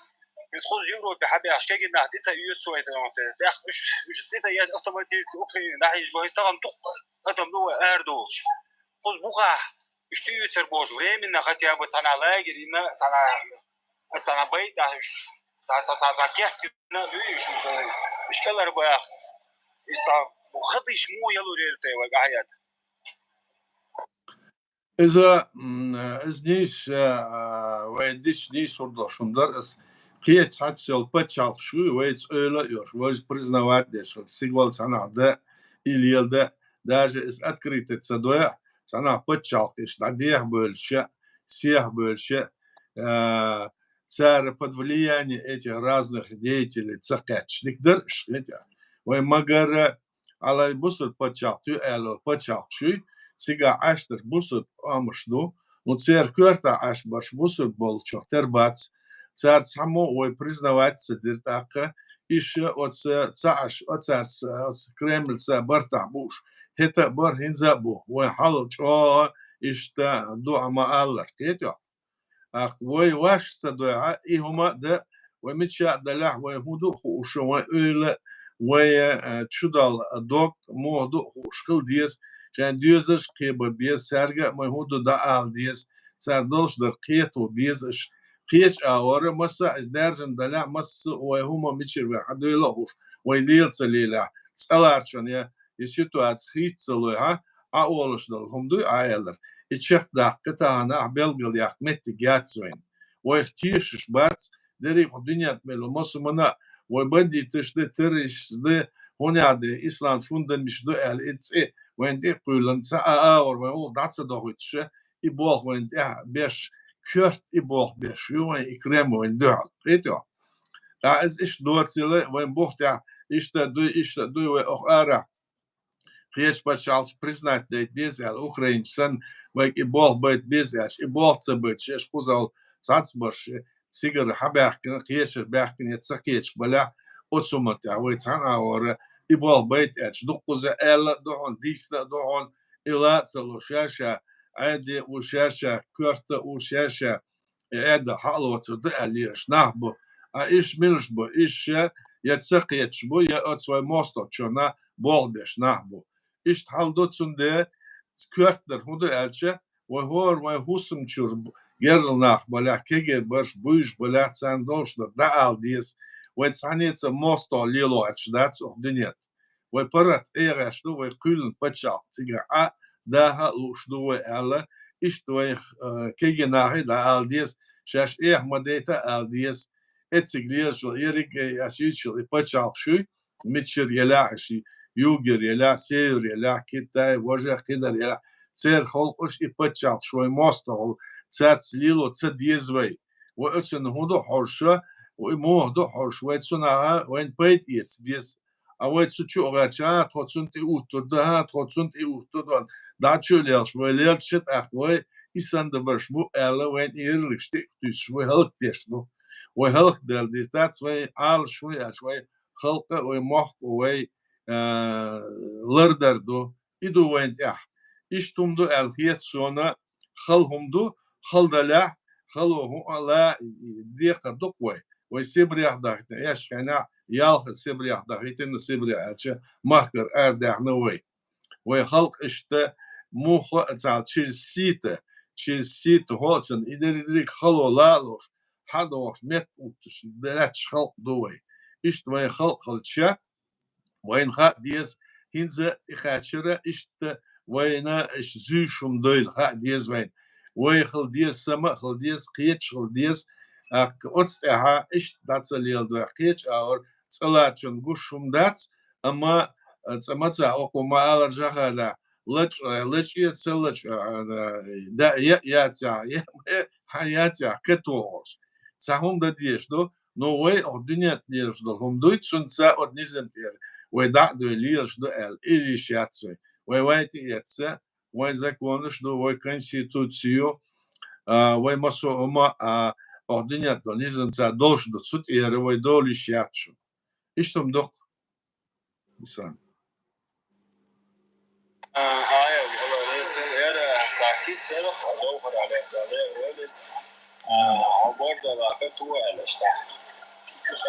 Иза кхуза Европе хьабаьхча, кегий нах тӀе ца оьцу вай, тӀаккха уьш, уьш тӀе ца еза, автоматически Украине дӀахьежа вай, тахана дуккха адам ду вай арадолуш. Кхуза бухахь, уьш тӀеоьцур болуш, временно хотя бы цхьана лагерь йина, цхьана, цхьана байтӀа, цхьа, цхьа, цхьа, цхьа кехкина дуьйш, уьш кӀелхьарбаха. Иза цхьа хадийш муха ялур яра тӀе вай гахьеда? Иза, м, иза нийса, а, вай дича нийса хӀур долуш хӀума дара, ас кхечу цхьацца йолу пачхьалкхаш вуй, вайца ойла а йолуш, вайца признавать деш хилла, сигал цхьанхьа дан, и лела дан, даже иза открыто ца дойа, цхьанхьа пачхьалкхаш дӀадехьабевлча, сехьабевлча, а, цара под влияние этих разных деятелей ца кхаьчниг дара, аш хетя. Вай магара, Алай бусург пачхьалкх ю аьлла пачхьалкхаш юй, цигахь Ӏаш дерш бусург къомаш ду, ну, церан коьртахь Ӏаш берш бусург болчух тера бац. Цара цхьаммо а вай признавать ца дира тӀаккха, иша оца ца Ӏаш, оцаьрца, оца Кремльца бартахь бууш, хӀета а бара, хӀинца а бу, вай хьал чӀогӀа иштта ду, Ӏа ма-аллара, кхетий хьо? Аккха вай вайша ца дойхьа, и хӀума а дан, вай мича а далахь, вай хӀун ду а хууш, вай ойла, вай, э, чудолу дог муха ду а хууш хила деза, шайн доьзалш а кхебан беза, цаьрга а вай хӀун ду дӀаала деза, цара долуш дар кхето беза аша. Кхечу агӀора, масса а даьржина далахь, масса а вай хӀума мичара вай хьадойла а хууш, вай лела ца лелахь, цӀа ларчана я, и ситуаци хийца ца лойхьа, Ӏа олуш долу хӀума дуй Ӏа аьлларг? И чекхдаккха тахана ахь белгалъяккха меттиг яц вайна. Вайх тешаш бац, дерриг а дуьнен тӀе мел ву масса хӀуманна а, вай бандиташ ду, террористаш ду, хӀунда аьлла ислам фундаменташ ду аьлла, и цӀе вайна тӀе а кхоьллина, цхьа а агӀор вайн гӀуллакх дӀа ца дохуьйтуш, и болх вайна тӀехь беш, коьрта и болх беш ю вайн, и Кремль вайна дуьхьал. Кхетий хьо? Ткъа иза иштта доцийла, вайн бух тӀехь иштта дуй, иштта дуй, вай оха арахь кхечу пачхьалкхаш признать дайта деза аьлла, Украинаш санна, вайга и болх байта беза аьлча, и болх ца байташ, аша кхузахь цхьацца барш цигара хьабаьхкина, кхечара баьхкина я ца кхечаш балахь, оцу хӀуманна тӀехь вай цхьана агӀора и болх байта аьлча, дуккхуза аьлла а ду хьуна, дийцина а ду хьуна, и ла а ца ло, ша-ша Ӏаьде а ву, ша-ша коьрта а ву, ша-ша и Ӏедал хьалоцур ду аьлла лелаш нах бу. Ткъа иша милаш бу? Иша я ца кхеташ бу, я оцу вай мостагӀчунна болх беш нах бу. Иштта хьал ду, цундела коьртанара хӀун ду аьлча, вай хӀора вайн хӀусамчуьра герла нах балахь, кегий барш, буьйш балахь, царна долуш дар дӀаала деза. Вай цхьаннеца мостагӀа лело гӀерташ дац оха дуьнен тӀе. Вай паргӀат эгӀеш ду, вай кхоьллина пачхьалкх цигахь Ӏа даха а лууш ду вай аьлла, иштта вай, э, кегий нахе а дӀаала деза, шаьш эхь ма дайта а ала деза. Эциг лелаш йолу, ерриг а ас юьйцуш йолу и пачхьалкхаш юй, мичара елахь аша, югара елахь, севара елахь, Китай, важа кхидара елахь, церан халкъаш и пачхьалкхаш вай мостагӀа, цаьрца лело ца деза вай. Вай оцунна хӀун ду хьожуш, вай муха ду хьожуш, вай цунах вайна пайда эца беза. Ткъа вай цу чу а гӀерташ, хӀа, тхо цунна тӀе уттур ду, хӀа, тхо цунна тӀе уттур ду, дӀа чу а лелаш, вай лелча тӀаккха вай, и санна дан барш бу аьлла, вайна и ерригаш тӀе а туьйсуш, вай хӀаллакдеш ду. Вай хӀаллакдала деза дац, вай Ӏалашо а еш, вай халкъ а, вай мохк а, вай, а, лардар ду. И ду вайна тӀехь. Иштта хӀума ду аьлла хета суна, хала хӀума ду, хала далахь, хало хӀума а ла декхар ду-кх вай. Вай Сибрех дахийтина, аьшка хенахь ялх Сибрех дахийтина, Сибрех аьлча, махкара арадаьхна вай. Вай халкъ иштта муха а ца, через сито, через сито хӀоцун, и дерриг хало ла а луш, хьадогӀуш, метта уттуш, лаьтташ халкъ ду вай. Иштта вай халкъ хилча, вайна хаа деза, хӀинца а тӀекхаьчара иштта вайна иштта зуьйш хӀума дойла хаа деза вайна. Вай хила деза, сама а хила деза, кхеташ хила деза. Аккха оцу тӀехьа иштта дӀа ца леладой, кхечу агӀор цӀа ларчунна гуш хӀума дац, амма, а, цӀа ма ца, окхо ма алара жахала, лачкъа, лачкъе ца лачкъа, а, да, я, яцахь, я, хьан яцахь, катогӀуш. Цхьа хӀума дан дезаш ду, но вай оха дуьнен тӀе лелаш долу хӀума дуй, цунца оцу низам тӀера вай дӀа а дой лелаш ду аьлла, и йиш яц вай. Вай вай тӀе эцца, вайн законаш ду, вай конституци ю, а, вай массо а хӀума, а, оха дуьнен долу низам цара долуш ду, цу тӀера вай долуш яц шу. Иштта ма доккху. Сан. А, ай, ала, эра, тахкит, эра, Жовхар, ала, ала, ала, а, обордала, кату, ала, шта.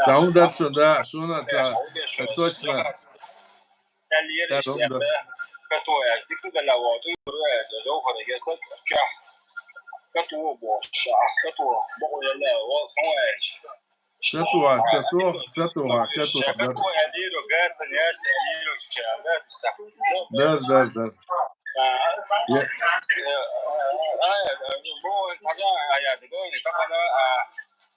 Та хӀун дар со, да, шуна ца, ца точно. Дар хӀун дар. Кату, аш, дикка дала, вот, и, Жовхар, я сак, ча. Кату, бо, ша, кату, бо, ала, вот, сон, аш. Сатуха, сатуха, сатуха, сатуха, да. Дар, дар, дар.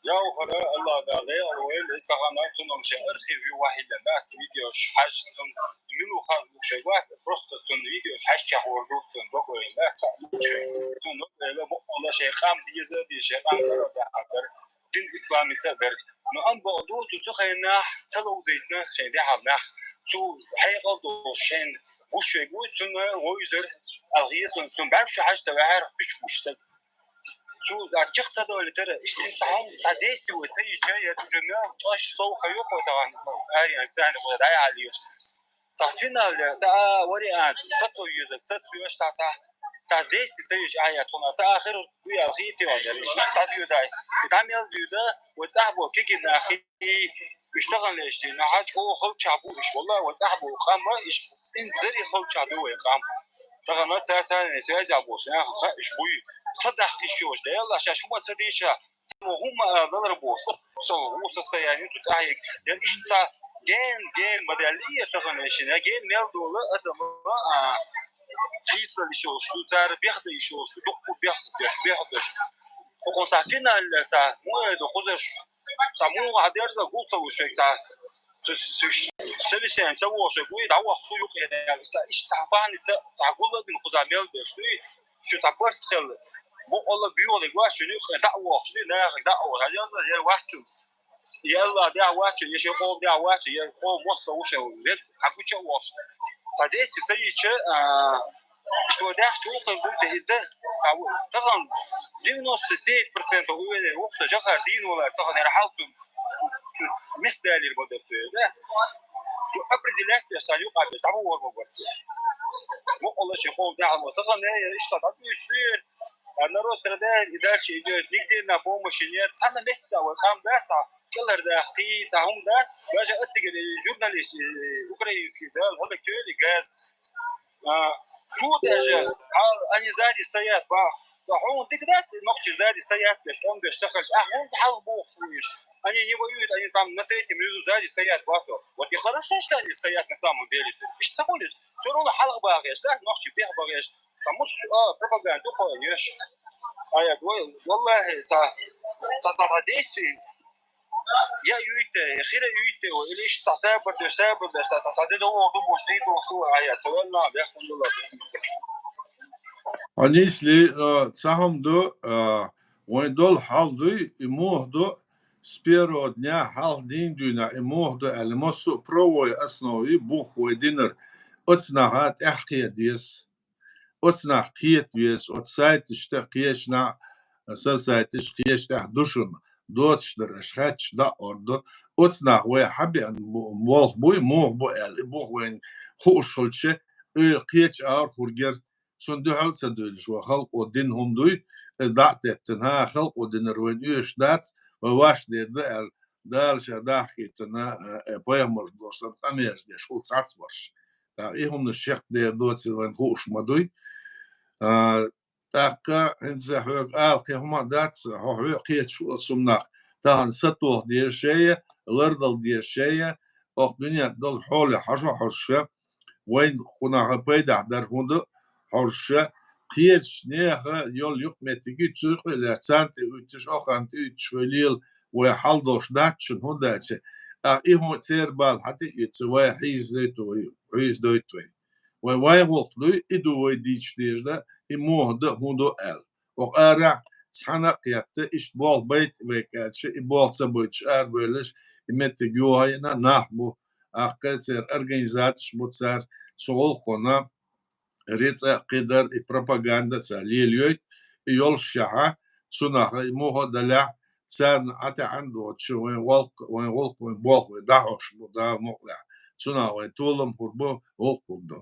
Жавхара, Аллах Дала, Аллах, тахана, цунам шен архив ю вахида, дас видеош хьажцун, мину хазбук шей вац, просто цун видеош хьажча хор ду, цун богой, дас цун богой, бо Аллах шей къам диза, ди шей къам да. Дин исламица дар. Но ам боху ду, цу, цу хенахь ца ловзийтина шайн дехьал нах. Цу хьекъал долуш шайн гуш вегу, цунна вовзар, алгъе цун, цун бӀаьрг шу хьаьж ца ваьхьара, уьш гуш стаг. Цу, а, чех ца долу тара, иштта цхьа хьан, цхьа действие вай ца йича, я уже мел тӀаш сов ха йокъо тахана, ари ан сани гӀо дай хьалийш. Цхьа финале, цхьа, а, вариант, сацо еза, сацо еш, цхьа, цхьа, цхьа действие ца йиш, а, я тхуна, цхьа ахир дуьял хийти ван яр, иш, иш дӀадоьдай. И дӀа мел дуьйда, вай цӀахь бо кегий нахи, уьш тахана леш дина, хьа чӀогӀа халчахь бу уьш, валла, вай цӀахь бо къам ма, иш, ин зари халчахь ду вай къам. Тахана ца, ца, связь а бо, ша, ха, иш буй. Ца дахкиш йош, да, ялла, ша, шу ма ца дийша, ХӀума, а, далар боху, со ву состояние цу цӀахьега. Я иштта ген, ген ма даьллий, я тахана эшина, я ген мел дола адам, а, хийцалуш йолуш ду, цара бехда йиш йолуш ду, дуккха бехдеш, бехдеш. Хьуна цхьа финалла цхьа, муха ду, кхузарш, цхьа муха хьан дерза гул ца луш вайга цхьа, цу, цу, цу, совещание ца вогӀуш вайга, вуй, дӀавахча шу юкъе, цхьа, иштта цхьа бахьаница, цхьа гулладина кхуза мел деш дуй. Шу цхьа барт хилла. Бу Алла буьйгӀалиг вац, шу юкъе дӀа а вохуш, нахе дӀа а вохуш. Хьан ялла, я вац шу. Я Алла дӀа вац шу, я шен къоман дӀа вац шу, я къоман мостагӀа ву шен век, хьан гуча а вохуш. Цхьа действие ца йича, а, что дехьа чу улхар гуй те, и да, цхьа ву, тахана девяносто девять процентов уверен ву со, жахар дийна валар, тахана яра хьалцун. Мехк далийр бадар цо, да? Цо определять деш, цхьа юкъа деш, дӀа ма вор бадар цо. Ву Алла шен къоман дӀа ма, тахана, э, иштта дӀа дуьйш шуьйра. А народ страдает, и дальше идёт. Нигде на помощи нет. Цхьана метта вай къам дац, цхьа кӀелхьардаккхий, цхьа хӀума дац. Даже оцигара журналист, э, украинский, да, хӀала кёли газ. А, тут даже, а, они сзади стоят, ба. Хьуна дика дац, нохчий сзади стоят, беш, тӀом беш ца хилча. А хӀунда хьалха бохуш ву иш? Они не воюют, они там на третьем ряду сзади стоят, ба со. Вот и хорошо, что они стоят на самом деле. Иштта ца хуьлу иза. Всё равно хьалха багӀеш, да, нохчий бех багӀеш. Цхьа мус, а, пропаганда ду кхойнеш. А я гой, валлахи, цхьа, цхьа, цхьа, цхьа действие. Я юйте, хира юйте, или иштта цхьа сабар деш, сабар деш, цхьа, цхьа, цхьа де дову ду, буш, де дову шу, а я, со валла, бехун дула. Хьо нийсли, а, цхьа хӀума ду, а, вайн долу хьал дуй, и муха ду, с первого дня хьалха дийна дуьйна, и муха ду аьлла, массо а правовой основа бух вай динар, оцу наха тӀаьхьакхета деза. Оцу нах кхета веза, оцу сайташта кхечу нах, сан сайташ кхечу тӀехь ду шуна, доцуш дара аша хаьтташ дӀа а орду. Оцу нах вай хьабеана бу-, болх буй, муха бу аьлла, и бух вайна хууш хилча, и кхечу агӀор хургера, цунна дуьхьал а ца дуьйлуш, вай халкъо дина хӀума дуй, иза дӀа а теттина, хӀа, халкъо динар вайна оьшуш дац, вай ваш дер ду аьлла, Дала ша дахкийтина, э, э, пайхамарш долуш санна къамелаш деш, хӀу цхьацца барш. ТӀаккха и хӀуманаш чекхдер доцийла вайна хууш ма дуй. А, тӀаккха хӀинца хьоьга ала кхин хӀума а дац, хьо хьоьга кхеташ ву оцу хӀуманах. Тахана сатоха деза шайна, лардала деза шайна, оха дуьнен долу хьоле хьажа хьожуш, вайна кхунах пайдехь дар хӀун ду, хьожуш, кхечу нехан йолу юкъаметтиг юьйцуш, къуьйлаьш царна тӀе уьттуш, охарна тӀе уьттуш вай лела, вай хьал долуш дац шуна хӀунда аьлча, а и хӀун церан бала хьан тӀе а уьтту, вай хьийзадойту вай, хьийзадойту вай. Вай, вай гӀуллакх дуй, и ду вай дийцуш деза, и муха ду, хӀун ду аьлла. Оха арахь цхьана а кхетта, иштта болх байта вай кхаьчча, и болх ца бойтуш арабевллаш, и меттиг йохайна нах бу. Ахкха церан организацеш бу, цара цу гӀуллакхана рицкъа а, кхидӀа а, и пропаганда цара лелайойту, и йолушшехь, цунах и муха а далехь, царна ӀотаӀан доцуш, вайн гӀулакх, вайн гӀулакх, вайн болх вай дӀахьош бу Дала мукъалахь. Цунах вайн толам хир бу, гӀулакх хир ду.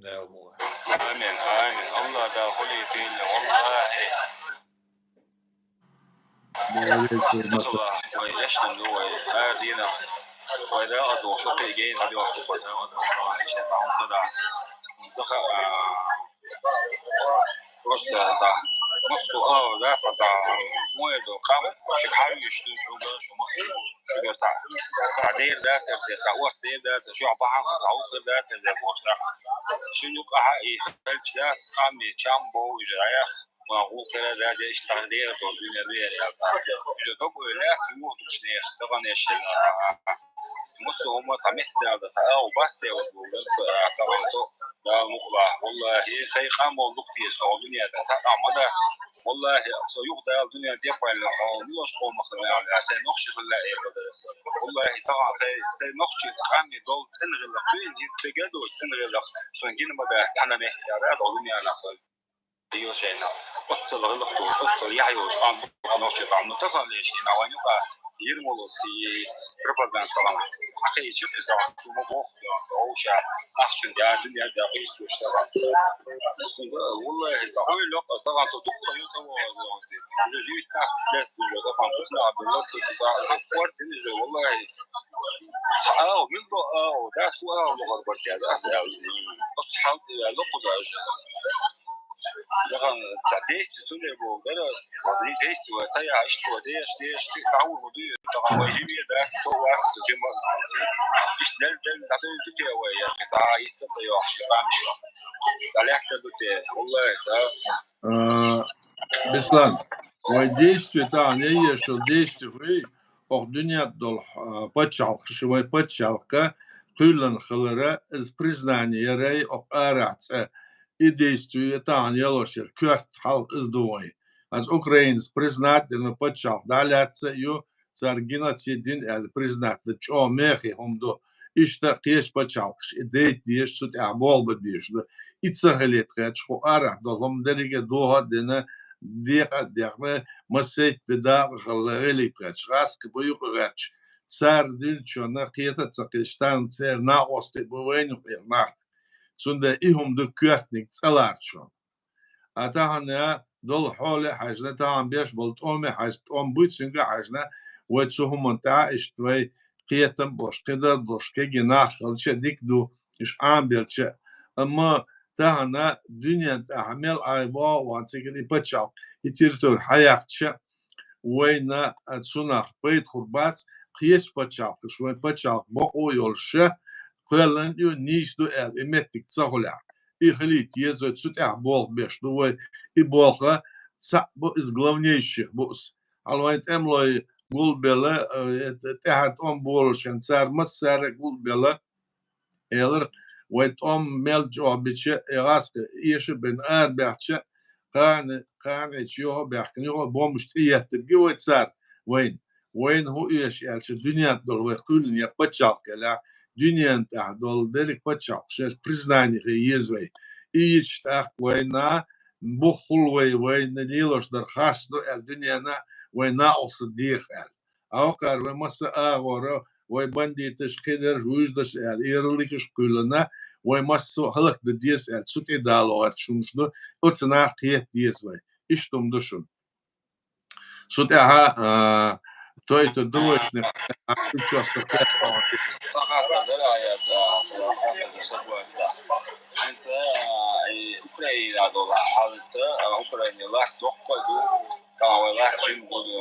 Дала мукъ лахь. Амин, амин. Аллах Дала хуьлийла, валлахӀи. Дала веза вай масал. Вай эшна ду вай, хӀара дийнахь. Вай дагӀа азо шо кхе гейна, хьаде вахт бу, вай дагӀа азо шо кхе гейна, хьаде вахт бу. Саха, а, просто, а, массо а, да, саха, мой до, кам, шик хьавиш, ду, ду, ду, шо массо, шо ду, са, са дер да, са, са, ос дер да, са, шо бахьан, са, ус да, са, да, бошта. Шо юкъа хьа, и, хьалч да, кам, и, чам, бо, и, жая. Ма гӀулакх дара даза иштта дера тхо дуьнен веара яц. Иза дог вай лаьцна вуо душнех, тахана эшшина. Муса хӀума цхьа меттала да, цхьа агӀо басте вазлугар, а, тахана со, Дала мукъ лахь, валлахӀи, шайн къам болу дукха деза, хӀо дуьнен тӀа цхьа къам ма дац. ВаллахӀи, со юха Дала дуьнен тӀе кхоьллина, хьо муьлш къомах хилла, а, сайн нохчи хилла эр бадар. ВаллахӀи, тахана сайн, сайн нохчи къамий долу цӀена гӀиллакх дуьйна, хӀинца цига а долуш цӀена гӀиллакх, сон гина ма дац, цхьана меттала дац, хӀо дуьнен тӀа. Йо шайна, оццул гӀиллакх долуш, оццул яхь йолуш, къам, нохчи къам, ну, тахана леш, и, вайн юкъа, йир молуси, пропаганда талам. Ахи, чу, иза, ма боху, овша, ахчун, я, дуьнен, я, къийсуш, талам. ВаллахӀи, иза, ой, лёк, талам, со, дукха, ю, цаво, уже зуьйт, нах, лес, уже, талам, дукха, абдулла, со, иза, спорт, иза, валлахӀи. Ау, мин бо, ау, да, су, ау, лохар барча, да, ау. Оцу хьал, я, локху, даже. Дахан ца действие цуьнан боху дара, ца действие ва ца яхьаш, ца деш, деш, ти хьаур ду, дахан вай жиме дац, со вац, жима. Иштта дел, дел, дадуй ду те вай, я, ца, иста ца йохуш, тамаш. Далехта ду те, валлахи, дац. А, Беслан, вай действие, тахана еш йолу действие хуьй, окху дуьнен тӀа долу, а, пачхьалкхаш, вай пачхьалкха кхоьллина хилара, иза признание ярай, окху арахь цӀа. И действие тахана ялош яра коьрта хьал иза ду вайн. Аса Украинас признать дина пачхьалкх дӀалаьцна ю, цара геноцид дина аьлла признать дан чӀогӀа мехий хӀума ду. Иштта кхечу пачхьалкхаш и дайта дезаш, цу тӀехь болх бан дезаш ду. И ца хилийта гӀерташ, кху арахь долу хӀума дерриге а дохо а дина, декъа а дехна, массайтта дакъа хилла гӀелийта гӀерташ, гӀаскхи бу юкъа гӀерташ. Цара дуьйцучунна кхета а ца кхеташ, тахана церан накъостий бу вайна юкъахь нах. Цундела и хӀума ду коьртаниг цӀа ларчо. А тахана долу хьоле а хьаьжна, тахана беш болу тӀоме а хьаьжна, тӀом буй цуьнга а хьаьжна, вай цу хӀуманна тӀехь иштта вай кхетам а болуш, кхидӀа а долуш, кегий нах хилча а дика ду, уьш Ӏамабелча а. Амма тахана дуьнен тӀехь мел Ӏай вогӀу ван цигара и пачхьалкх, и территори хьаяьккхича а, вайна, а, цунах пайда хур бац, кхечу пачхьалкхаш, вайн пачхьалкх бакъо а йолуш, кхоьллина ю, нийса ду аьлла, и меттиг ца хуьлехь. И хилийта еза вай, цу тӀехь болх беш ду вай. И болх цхьаъ бу, иза главнейших бу иза. Хьала вайн тӀемалой гулбелла, э, тӀаьхьара тӀом болушшехь, цара массара а гулбелла, элира, вай тӀом мел чӀогӀа бича, э, гӀаскхи эша а бина арабаьхча, кхана, кхана эча юха а баьхкина, юха а бомбаш тӀееттарг вай цара вайна. Вайна хӀун оьшу аьлча, дуьнен тӀа долу вай кхоьллина я пачхьалкх елахь, дуьнен тӀехь долу дерриг пачхьалкхаш признание хир еза вай. И йича тӀаккха вайна буххул вай, вайна лелош дар харц ду аьлла, дуьненна вай накъосталла дехаш аьлла. А вакхара вай масса агӀора, вай бандиташ, кхидерш, вуьждаш аьлла, эралликаш кхоьллина, вай массо а хӀаллакдан деза аьлла, цу тӀе дало гӀерташ хӀумаш ду, оцу наха кхета деза вай. Иштта хӀума ду шуна. Цу тӀехь, а, тойтур ду вайшна, а, чу со кхетта. Хьанца, а, и Украина долу хьалца, а, Украина лац доккха ду, а, вай лац жим гуду.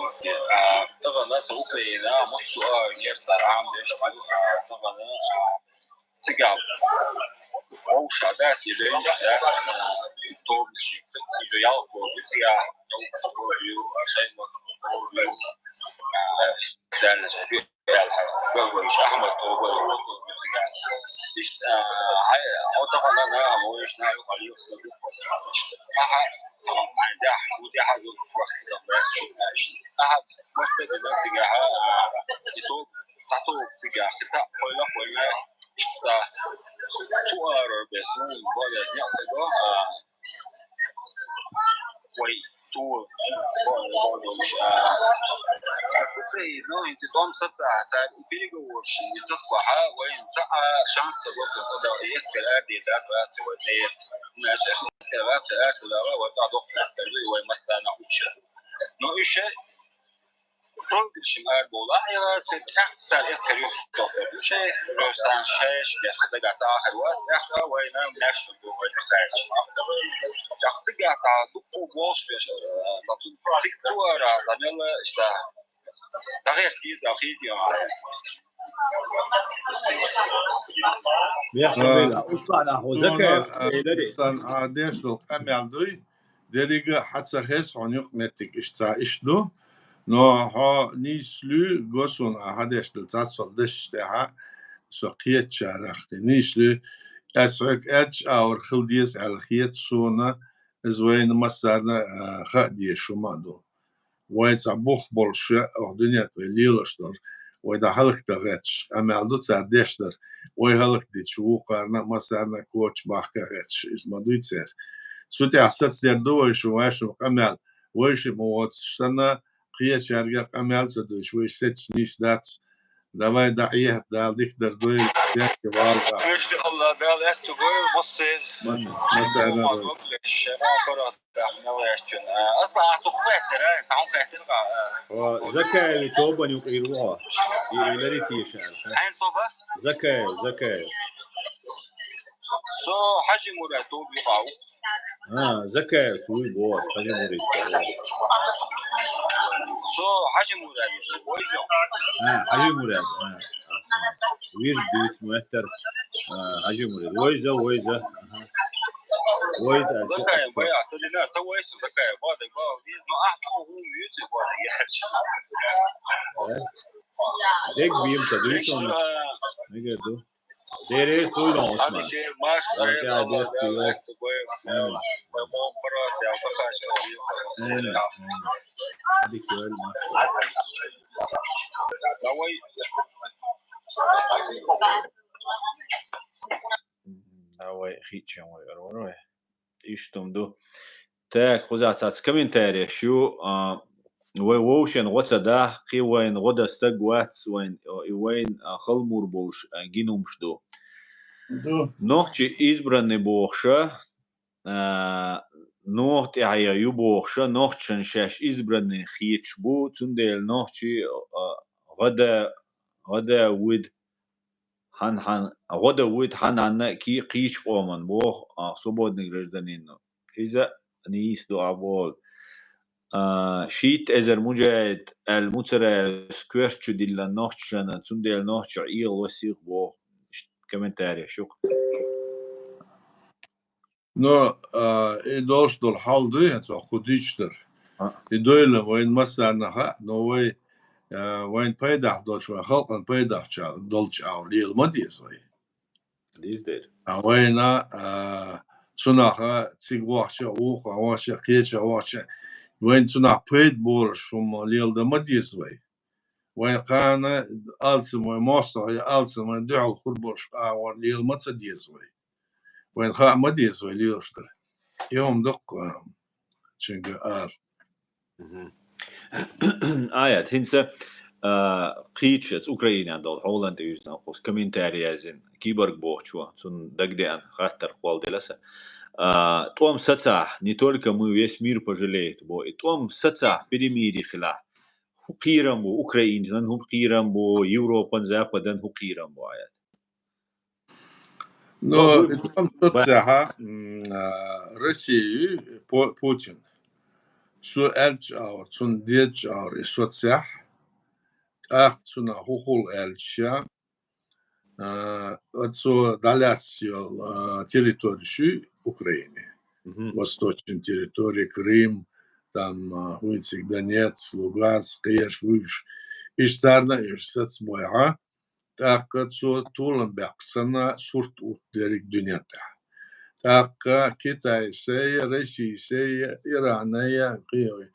А, тахана ца Украина, массо а герсар Ӏамадеш ду, а, тахана, а, Цигахь вовшах дац, и дойнаш дац, тобанаш, и ялх боху, цигахь ялх боху, а, шайн боху, а, даьллаш, а, жуьгтаьлла, вовшах Ахьмад тоба, цигахь. Иштта, а, хьай, хьо тахана, на, вовшах, на, юкъа, юкъа, иштта. Ахьа, ахьа, дахь, у дахь, у дахь, у дахь, у дахь, Мартазина цигахь, а, и тоба, цхьа тоба цигахь, кхин цхьа кхойла, кхойла, цхьа ту арор бес, ну, более, не, ца го, а, вай, Тур. Украина, ну, институтом социальный переговорщик, соцлаха, вайн ца а шанс согласно да эскер арди да сразу вот не. Значит, эскер раз раз да вот а дох эскер вай массана уча. Но еще прогресс ар бола я раз эскер эскер ю. Еще уже сан шеш я когда гата ахир вас я вайна наши бу вай шеш. Чахты гата ду бу болш беш. Сату тик туара замела ишта. Тагир тиз ахид я. Бехтабел, Услан аху закай, эйлери. Сан адеш дол къамял дуй. Деррига хьаца хес хьон юкъ меттиг ишца иш ду. Но хьо нийслу госун а хьадеш дал цацол деш тӀехьа со кхетчарахти. Нийслу эс хьок эч аур хил дез аьл хет сона из вайна массарна ха деш шума ду. Вай ца бух болш ох дуьнет вай лелаш дор. Вай да халкта гӀетш, амял ду цар деш дар. Вай халк дич вукхарна, массарна коч бахка гӀетш. Из ма дуй цер. Цу тӀехь сац дер ду вай шу, вай шу къамял. Вай шу ма воцш санна, кхечарга къамял ца дуйш, вай сеч нийс дац. Давай да Ӏехат дал дик дар дуй, сенки валга. Эшли Алла дал этту гой, массер. Массарна. Шера парат. Закаев тобан юкъ ир вугӀа. И лари тешар. Закаев, Закаев. Со Хьажи Мурад тоби хау. А, Закаев, цуй бос, Хьажи Мурад. Со Хьажи Мурад. А, Хьажи Мурад. Вир дуц муэттер. А, Хьажи Мурад. Войза, войза. Войза. Закаев, бая, цадина, са войсу Закаев, бада, бада, виз, но а то гум юзи бада, я. Дег бим та дуй сон. Неге ду. Дере суй лон Осман. Дик ел маш. Давай. Давай, хичен вай, вай. Иштум ду. Так, хуза цац комментарий шу, а, вай вовшен гӀо ца дахкий, вайн гӀо да стаг вац, вайн, а, и вайн, а, халмур болш, а, гинумш ду. Ду. Нохчи избранный бохша, а, нох тӀехьа ю бохша, нохчан шаьш избранный хеташ бу, цундела нохчи, а, гӀада, гӀада вид, хьан-хьан, гӀода вуйт хьан-хьанна ки-, кийча къоман боху, а, свободный гражданин. Иза нийса ду а боху. А, шийтта эзар мужахӀид аьлла муцара коьрта чу диллан нохчашна, цундела нохча Ӏехало сих боху. Ш-, комментарий шух. Но, а, и долуш долу хьал дуй, хӀинца хӀокху дуьйцуш дара. А. И дойлам вайн массарна хаьа, но вай, а, вайн пайдахь долчу, вайн халкъан пайдахь ча-, долчу агӀор лела ма деза вай. Деза дера. А вайна, а, цунах а цига вахча, вукху а вахча, кхеча а вахча, вайн цунах пайда болуш хӀума лела дан ма деза вай. Вайн кхана алцам вай мостагӀа, алцам вайн дуьхьал хур болуш агӀор лела ма ца деза вай. Вайн хаа ма деза вай лелаш дара. И хӀума дуккха, а, цуьнга ара. Мгм. Аят, хӀинца, а, кхийча аца Украинан долу хьолан тӀе вирзина кхуз комментарий яздина, киборг бохучо, цунна дагадеана, хаттар кхолладелла аса. А, тӀом сацахь, не только мы, весь мир пожалеет, бо, и тӀом сацахь, перемирие хилахь. ХӀун кхерам бу Украинан, хӀун кхерам бу Европан, Западан, хӀун кхерам бу, Аят? Но Ну, и тӀом соцсехьа, м, а, Россию Пу-, Путин. Цо аьллачу агӀор, цунна дезачу агӀор и соцсехь, тӀаккха цунах хӀун хуьлу аьлча, а, оцо дӀалаьцна йолу, а, территория шу Украины. Мгм. Восточный территория, Крым, там, а, хӀинциг Донецк, Луганск, кхераш вуьйш. Иштта царна а уьш сацбойхьа, тӀаккха цо толам баьккхича санна сурт утта дерриг дуьнен тӀехь. ТӀаккха Китай сай, Россия сай, Иран а, кхин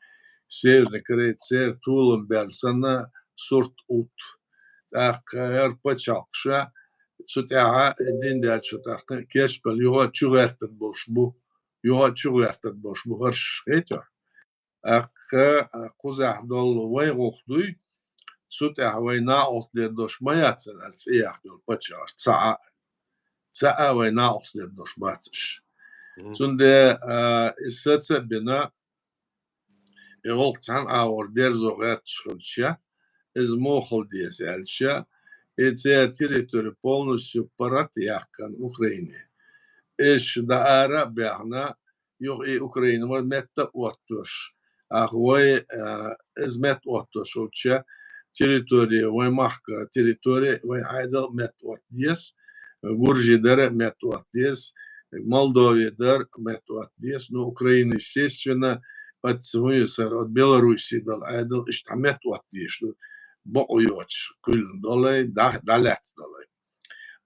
Северный Корея церан толам баьлла санна сурт утта. ТӀаккха хӀара пачхьалкхаша цу тӀехьа дин даьлча тӀаккха кечбелла юха а чугӀертар болуш бу, юха а чугӀертар болуш бу хӀорш, хетий? ТӀаккха кхузахь долу вай гӀуллакх дуй, цу тӀехь вай накъосталла дер долуш ма яц, аса цӀе яхна йолу паччахьаш, цхьа а, цхьа а вай накъосталла дер долуш бац аш. Цундела, а, иза саца а бина, и гӀуллакх цхьана агӀор дерзо гӀерташ хилча, иза муха хила деза аьлча, и церан территори полностью парат яьккхина Украине. Уьш дӀаара а баьхна, юха и Украина вай метта а оттош, ах, вай, а, иза метта оттош волча территори, вай махка территори, вай Ӏедал метта отта деза, гуржи дара метта отта деза, Молдови дара метта отта деза, ну, Украина, естественно, оцу хӀун ю сара, от Белоруссия дала Ӏедал, иштта метта отта дезаш ду, бакъо йоцуш, кхуьйлина долай, дӀа-, дӀалаьцна долай.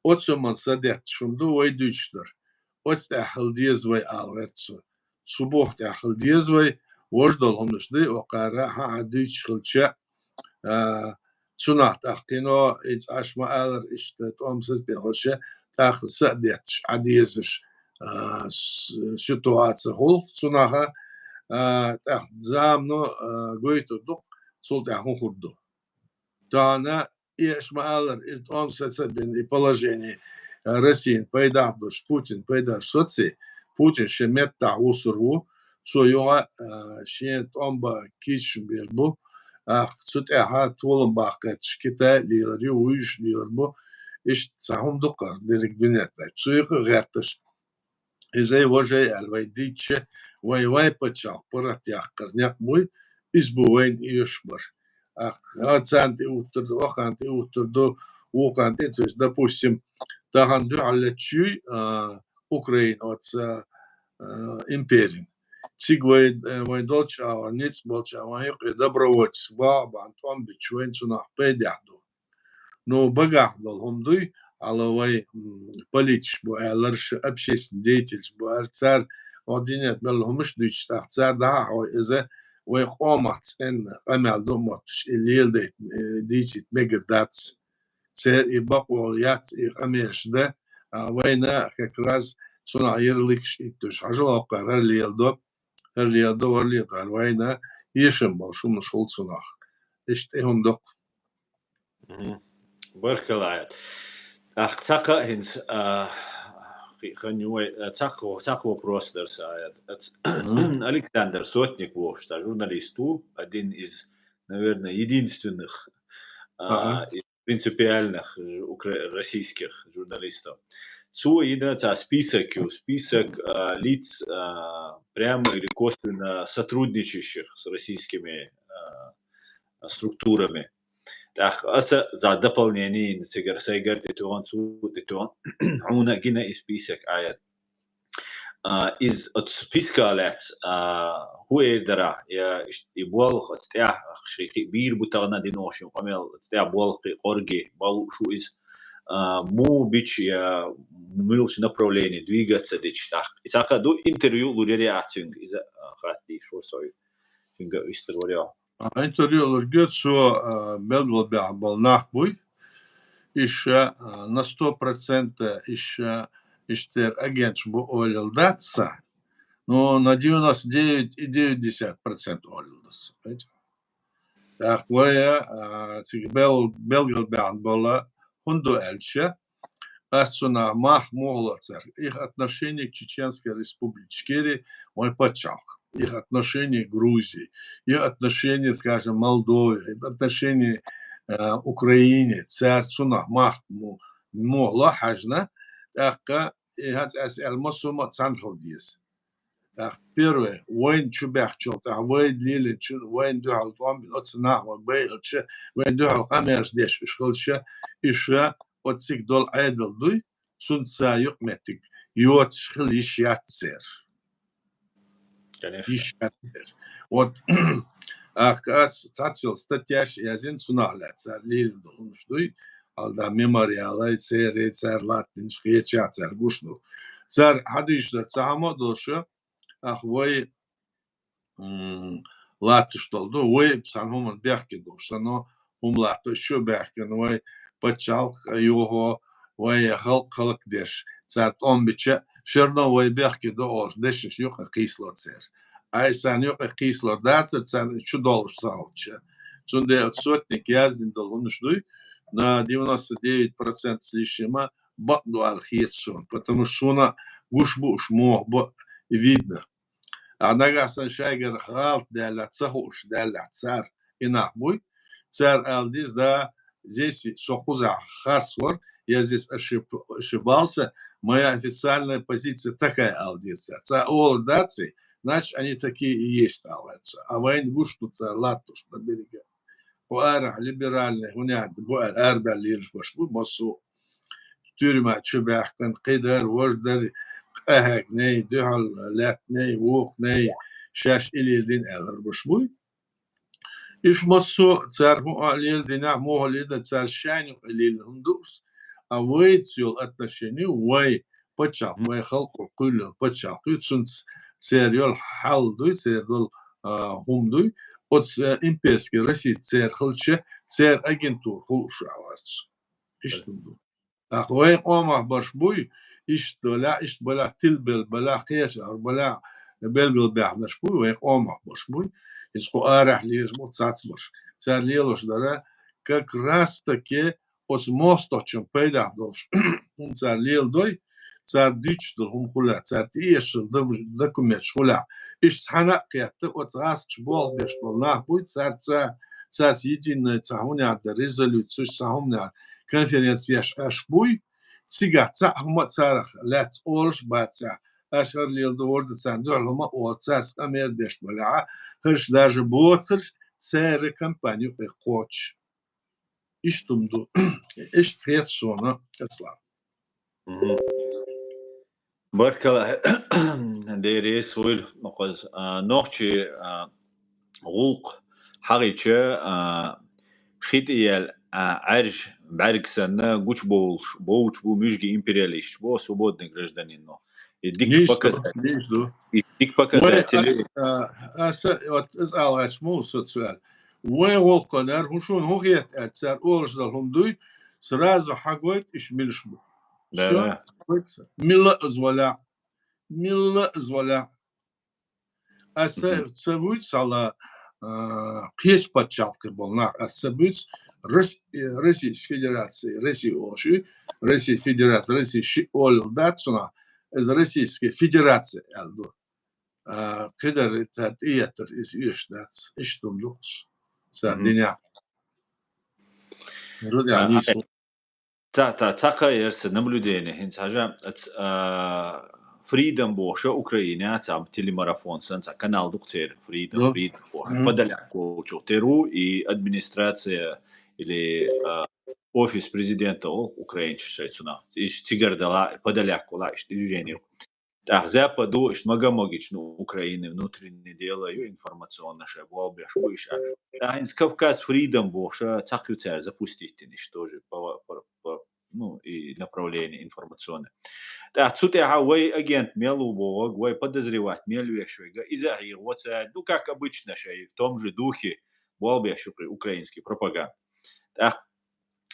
Оцу ман са детташ хӀума ду вай дуьйцуш дара. Оцу тӀехь хила деза вай ала гӀерта со. Цу боху тӀехь хила деза вай, важа долу хӀуманаш ду, окхара хьан а дуьйцуш хилча, а, цунах тӀаккха кхино, и цӀаш ма-аллара, иштта тӀом саца бехалша, тӀаккха са а детташ, Ӏа дезаш, а, с-, ситуация хуьлу цунах, а, тӀаккха замано, а, гойтур ду, цул тӀаьхьа хӀун хир ду. Тахана и аша ма-аллара, иза тӀом саца а бина, и положение, а, Россин пайдахь долуш, Путин пайдахь соций, Путин шен меттахь вусур ву, цо юха, а, шен тӀом бан кийча бер бу, а, цу тӀехь толам баккхийташ Китай лелар ю, вуьйш лелар бу, иштта цхьа хӀума ду кхара дерриг дуьнен тӀехь. Цу юкъа гӀерташ, иза важа аьлла вай дийцча, вай, вай паччахьалкх паргӀат яккхар некъ буй, иза бу вайна оьшуш бар. Ах, а, царна тӀе уттар ду, охана тӀе уттар ду, вукхана тӀе, то есть, допустим, тахана дуьхьал летчуй, а, Украина оцу, а, империн. Цига вай, э, вай долчу агӀор, ницкъ болчу агӀор, вайн юкъе добровольцаш бахьа бахьана тӀом бича вайн цунах пайдехь ду. Ну, багахь долу хӀума дуй, ала вай, м, политикаш бу аьлларш, общественный деятельш бу аьлла, цара объединять белла хӀумаш дуьйцуш тӀаккха, цара дахьа а хьой иза вай къомах цӀенна къамел ду а моттуш, и леладайта, э, дийцийта мегар дац. Церан и бакъо яц, и къамелаш дан, а, вайна как раз цунах ярлыкаш иттуш, хьажал оккхара хӀара леладо, хӀара леладо, вара леладо, аьлла вайна эшам болуш хӀуманаш хуьлу цунах. Иштта тӀе хӀума доккху. Мгм. Баркалла, Ӏаят. ТӀаккха цхьа кхаъ хӀинца, а, кхи-, хан ю вай, а, цхьа кхо-, цхьа кхо вопрос дара сан, Ӏаят. Ац-, Мгм. Александр Сотник волуш, цхьа журналист ву, один из, наверное, единственных, а, Ага. из принципиальных ж-, укра-, российских журналистов. Цо йина цхьа список ю, список, а, лиц, а, прямо или косвенно сотрудничающих с российскими, а, структурами. ТӀаккха аса за дополнение йина цигара, сайгара тӀетоьхна, цу тӀетоьхна, хьуна гина и список, Ӏаят. А, из оцу списка лаьцна, а, хӀун эр дара, я иш-, и болх оцу тӀехь, ах, шайн кхин бийр бу тахана дина шин къамел, оцу тӀехь болх кхин къорги, бал шу иза, а, муха бича, я муьлхачу направление двигаться дича тӀаккха. И цхьа ду интервью лур яра ахь цуьнга, иза, а, хатта дийш ву со. Цуьнга вистар вара. А, интервью лургья цо, а, белгалбаьхна болу нах буй. Иша, а, на сто процентов иша, иша церан агенташ бу олийла дац сан. Ну, на девяносто девять и девять десятых процент олийла дац сан. ТӀаккха вай, а, цига бел-, белгалбаьхна болу хӀунда ду аьлча, ас цунах мах муха ло цара. Их отношение к Чеченской Республике, вайн паччахьалкх. Их отношение к Грузии. Их отношение, скажем, Молдове. Их отношение, э, Украине. Цара цунах мах му-, муха ло хьаьжна. ТӀаккха, и хӀинца ас аьлла, массо а ма цхьаьна хила деза. ТӀаккха первое, вайна чу баьхначул тӀаьхьа, вай лелийначу, вайна дуьхьал тӀом бина, оцу нахана вай байалча, вайна дуьхьал къамелаш деш уьш хилча, уьш оцциг долу Ӏедал дуй, цунца юкъаметтиг йоцуш хила йиш яц церан. Конечно. Йиш яц церан. Вот, ахка ас цхьацца йолу статьяш яздина цунах лаьцна, цара лелийна долу хӀуманаш дуй, хьалда мемориалай, церан, цара латтинчу кхеча цара гуш ду. Цара хьадуьйцуш дара, цхьа хӀума а долуш, ах, вай, м, латташ долу ду, вай цхьана хӀуманна бехке долуш санна, хӀума латто, шо баьхкина вай пачхьалкх юхо, вай халкъ хӀаллакдеш, цара тӀом бича, шерно вай бехке до олуш, дешнаш юкъа кхийсало церан. Ай, царна юкъе кхийсалур дацар, царна чу долуш ца хилча. Цундела оцу сотник яздина долу хӀуманаш дуй, на девяносто девять процентов с лишним бакъ ду аьлла хета суна, потому что суна гуш бу уьш муха бу видно. А нагахь санна шайгара гӀалат даьлла, ца хууш даьлла, цара и нах буй. Цара ала деза, да, здесь со кхузахь харц вара, я здесь ошиб-, ошибался, моя официальная позиция такая, ала деза цара. Цара олур дац, значит, они такие и есть, ала цара. А вайна гуш ду цара латтош ма берриге. Кху арахь либеральный, хӀунда аьлла, бу аьлла, арабаьлла лелаш баш бу, массо а тюрьма чу баьхкина, кхидара, важдара, къахьегнай, дуьхьал лаьттанай, вукхунай, шаьш и леладина аьллар баш буй. Иш массо а цара хӀун а леладина, муха леладина, цара шайна юкъа лелийна хӀума ду уьш, а вайца йолу отношение, вай пачхьалкх, вай халкъо кхоьллина пачхьалкх ю, цунца церан йолу хьал дуй, церан долу, а, хӀума дуй, оцу, а, имперский Россия церан хилча, церан агентура хуьлуш а вац. Иштта хӀума ду. ТӀаккха вайн къомах барш буй, иштта долехь, иштта балехь, тилбелла балехь, кхечара балехь, белгалбаьхнарш буй, вайн къомах барш буй. Иза кху арахь лелаш бу цхьацца барш. Цара лелош дара, как раз таки оцу мостагӀчун пайдехь долуш хӀума цара леладой, цара дуьйцуш долу хӀума хуьлахь, цара тӀеэцна долу документаш хуьлахь. Иштта цхьаьна а кхетта, оцу гӀазкхаша болх беш болу нах буй, цара ца, цаьрца единая цхьа хӀума яхь дара, резолюцеш, цхьа хӀума яхь, конференцеш еш Ӏаш буй, цигахь цхьа а хӀума царах лаьцна олуш бацахь, аша хӀара леладо, хӀара дан царна дуьхьал хӀума а олу, цаьрца къамел деш балехь, хӀорш даже боцурш церан компани юкъе кхочуш. Иштта хӀума ду. Иштта хета суна, Аслан. Мгм. Баркалла, Дела реза хуьлда, Мукъаз. А, нохчийн, а, гӀуллакх хьахийча, а, хи тӀеяьлла, а, Ӏаьржа бӀаьрг санна гучубовлуш, бовлуш бу муьжгийн империалисташ бу, свободный гражданин но. И дика показатель. Низ ду. И дика показатель. Вай ас-, а, аса, вот, иза ала гӀерташ ма ву со цу аьлла. Вайн гӀуллакханара, хӀун шуна хӀун хета аьлла, цара олуш долу хӀума дуй, сразу хьагойту, иша милаш бу. Да, всё, да. Мила иза валахь. Мила иза валахь. Аса ца вуьйцу хьала, а, кхечу пачхьалкхе болу нах, аса ца буьйцу Рос-, э, Российской Федерации, Россия олуш ю, Россия Федерация, Россия ши олалла дац цунах, иза Российская Федерация аьлла ду. А, кхидара цара тӀеэттар иза оьшуш дац, иштта хӀума ду. Цара динехь. Рудя, а, нийслу. Та, та, цхьа кхайерса наблюдение, хӀинца хьажа, ац-, а, Freedom бохуша Украина, цхьа телемарафон сан, цхьа канал ду-кх церан, Freedom, Freedom бохуш. Подоляк волчух тера ву, и администрация или, а, офис президента олу украинчу шайцунах. Иш цигара дала, Подоляк вала, иш движение. ТӀаккха Запад ду, иштта мага-могича, ну, Украины внутренние дела ю, информационно шайн болх беш бу иша. ТӀаккха хӀинца Кавказ Freedom бохуша, цхьа кхин цара запустить дина, иша тоже по, по, по, ну, и направление информационное. ТӀаккха цу тӀехьа вай агент мел ву бохург, вай подозревать мел веш верг, иза а хьехаво цара, ну, как обычно, шайн в том же духе болх беш ю кхин украинский пропаганда. ТӀаккха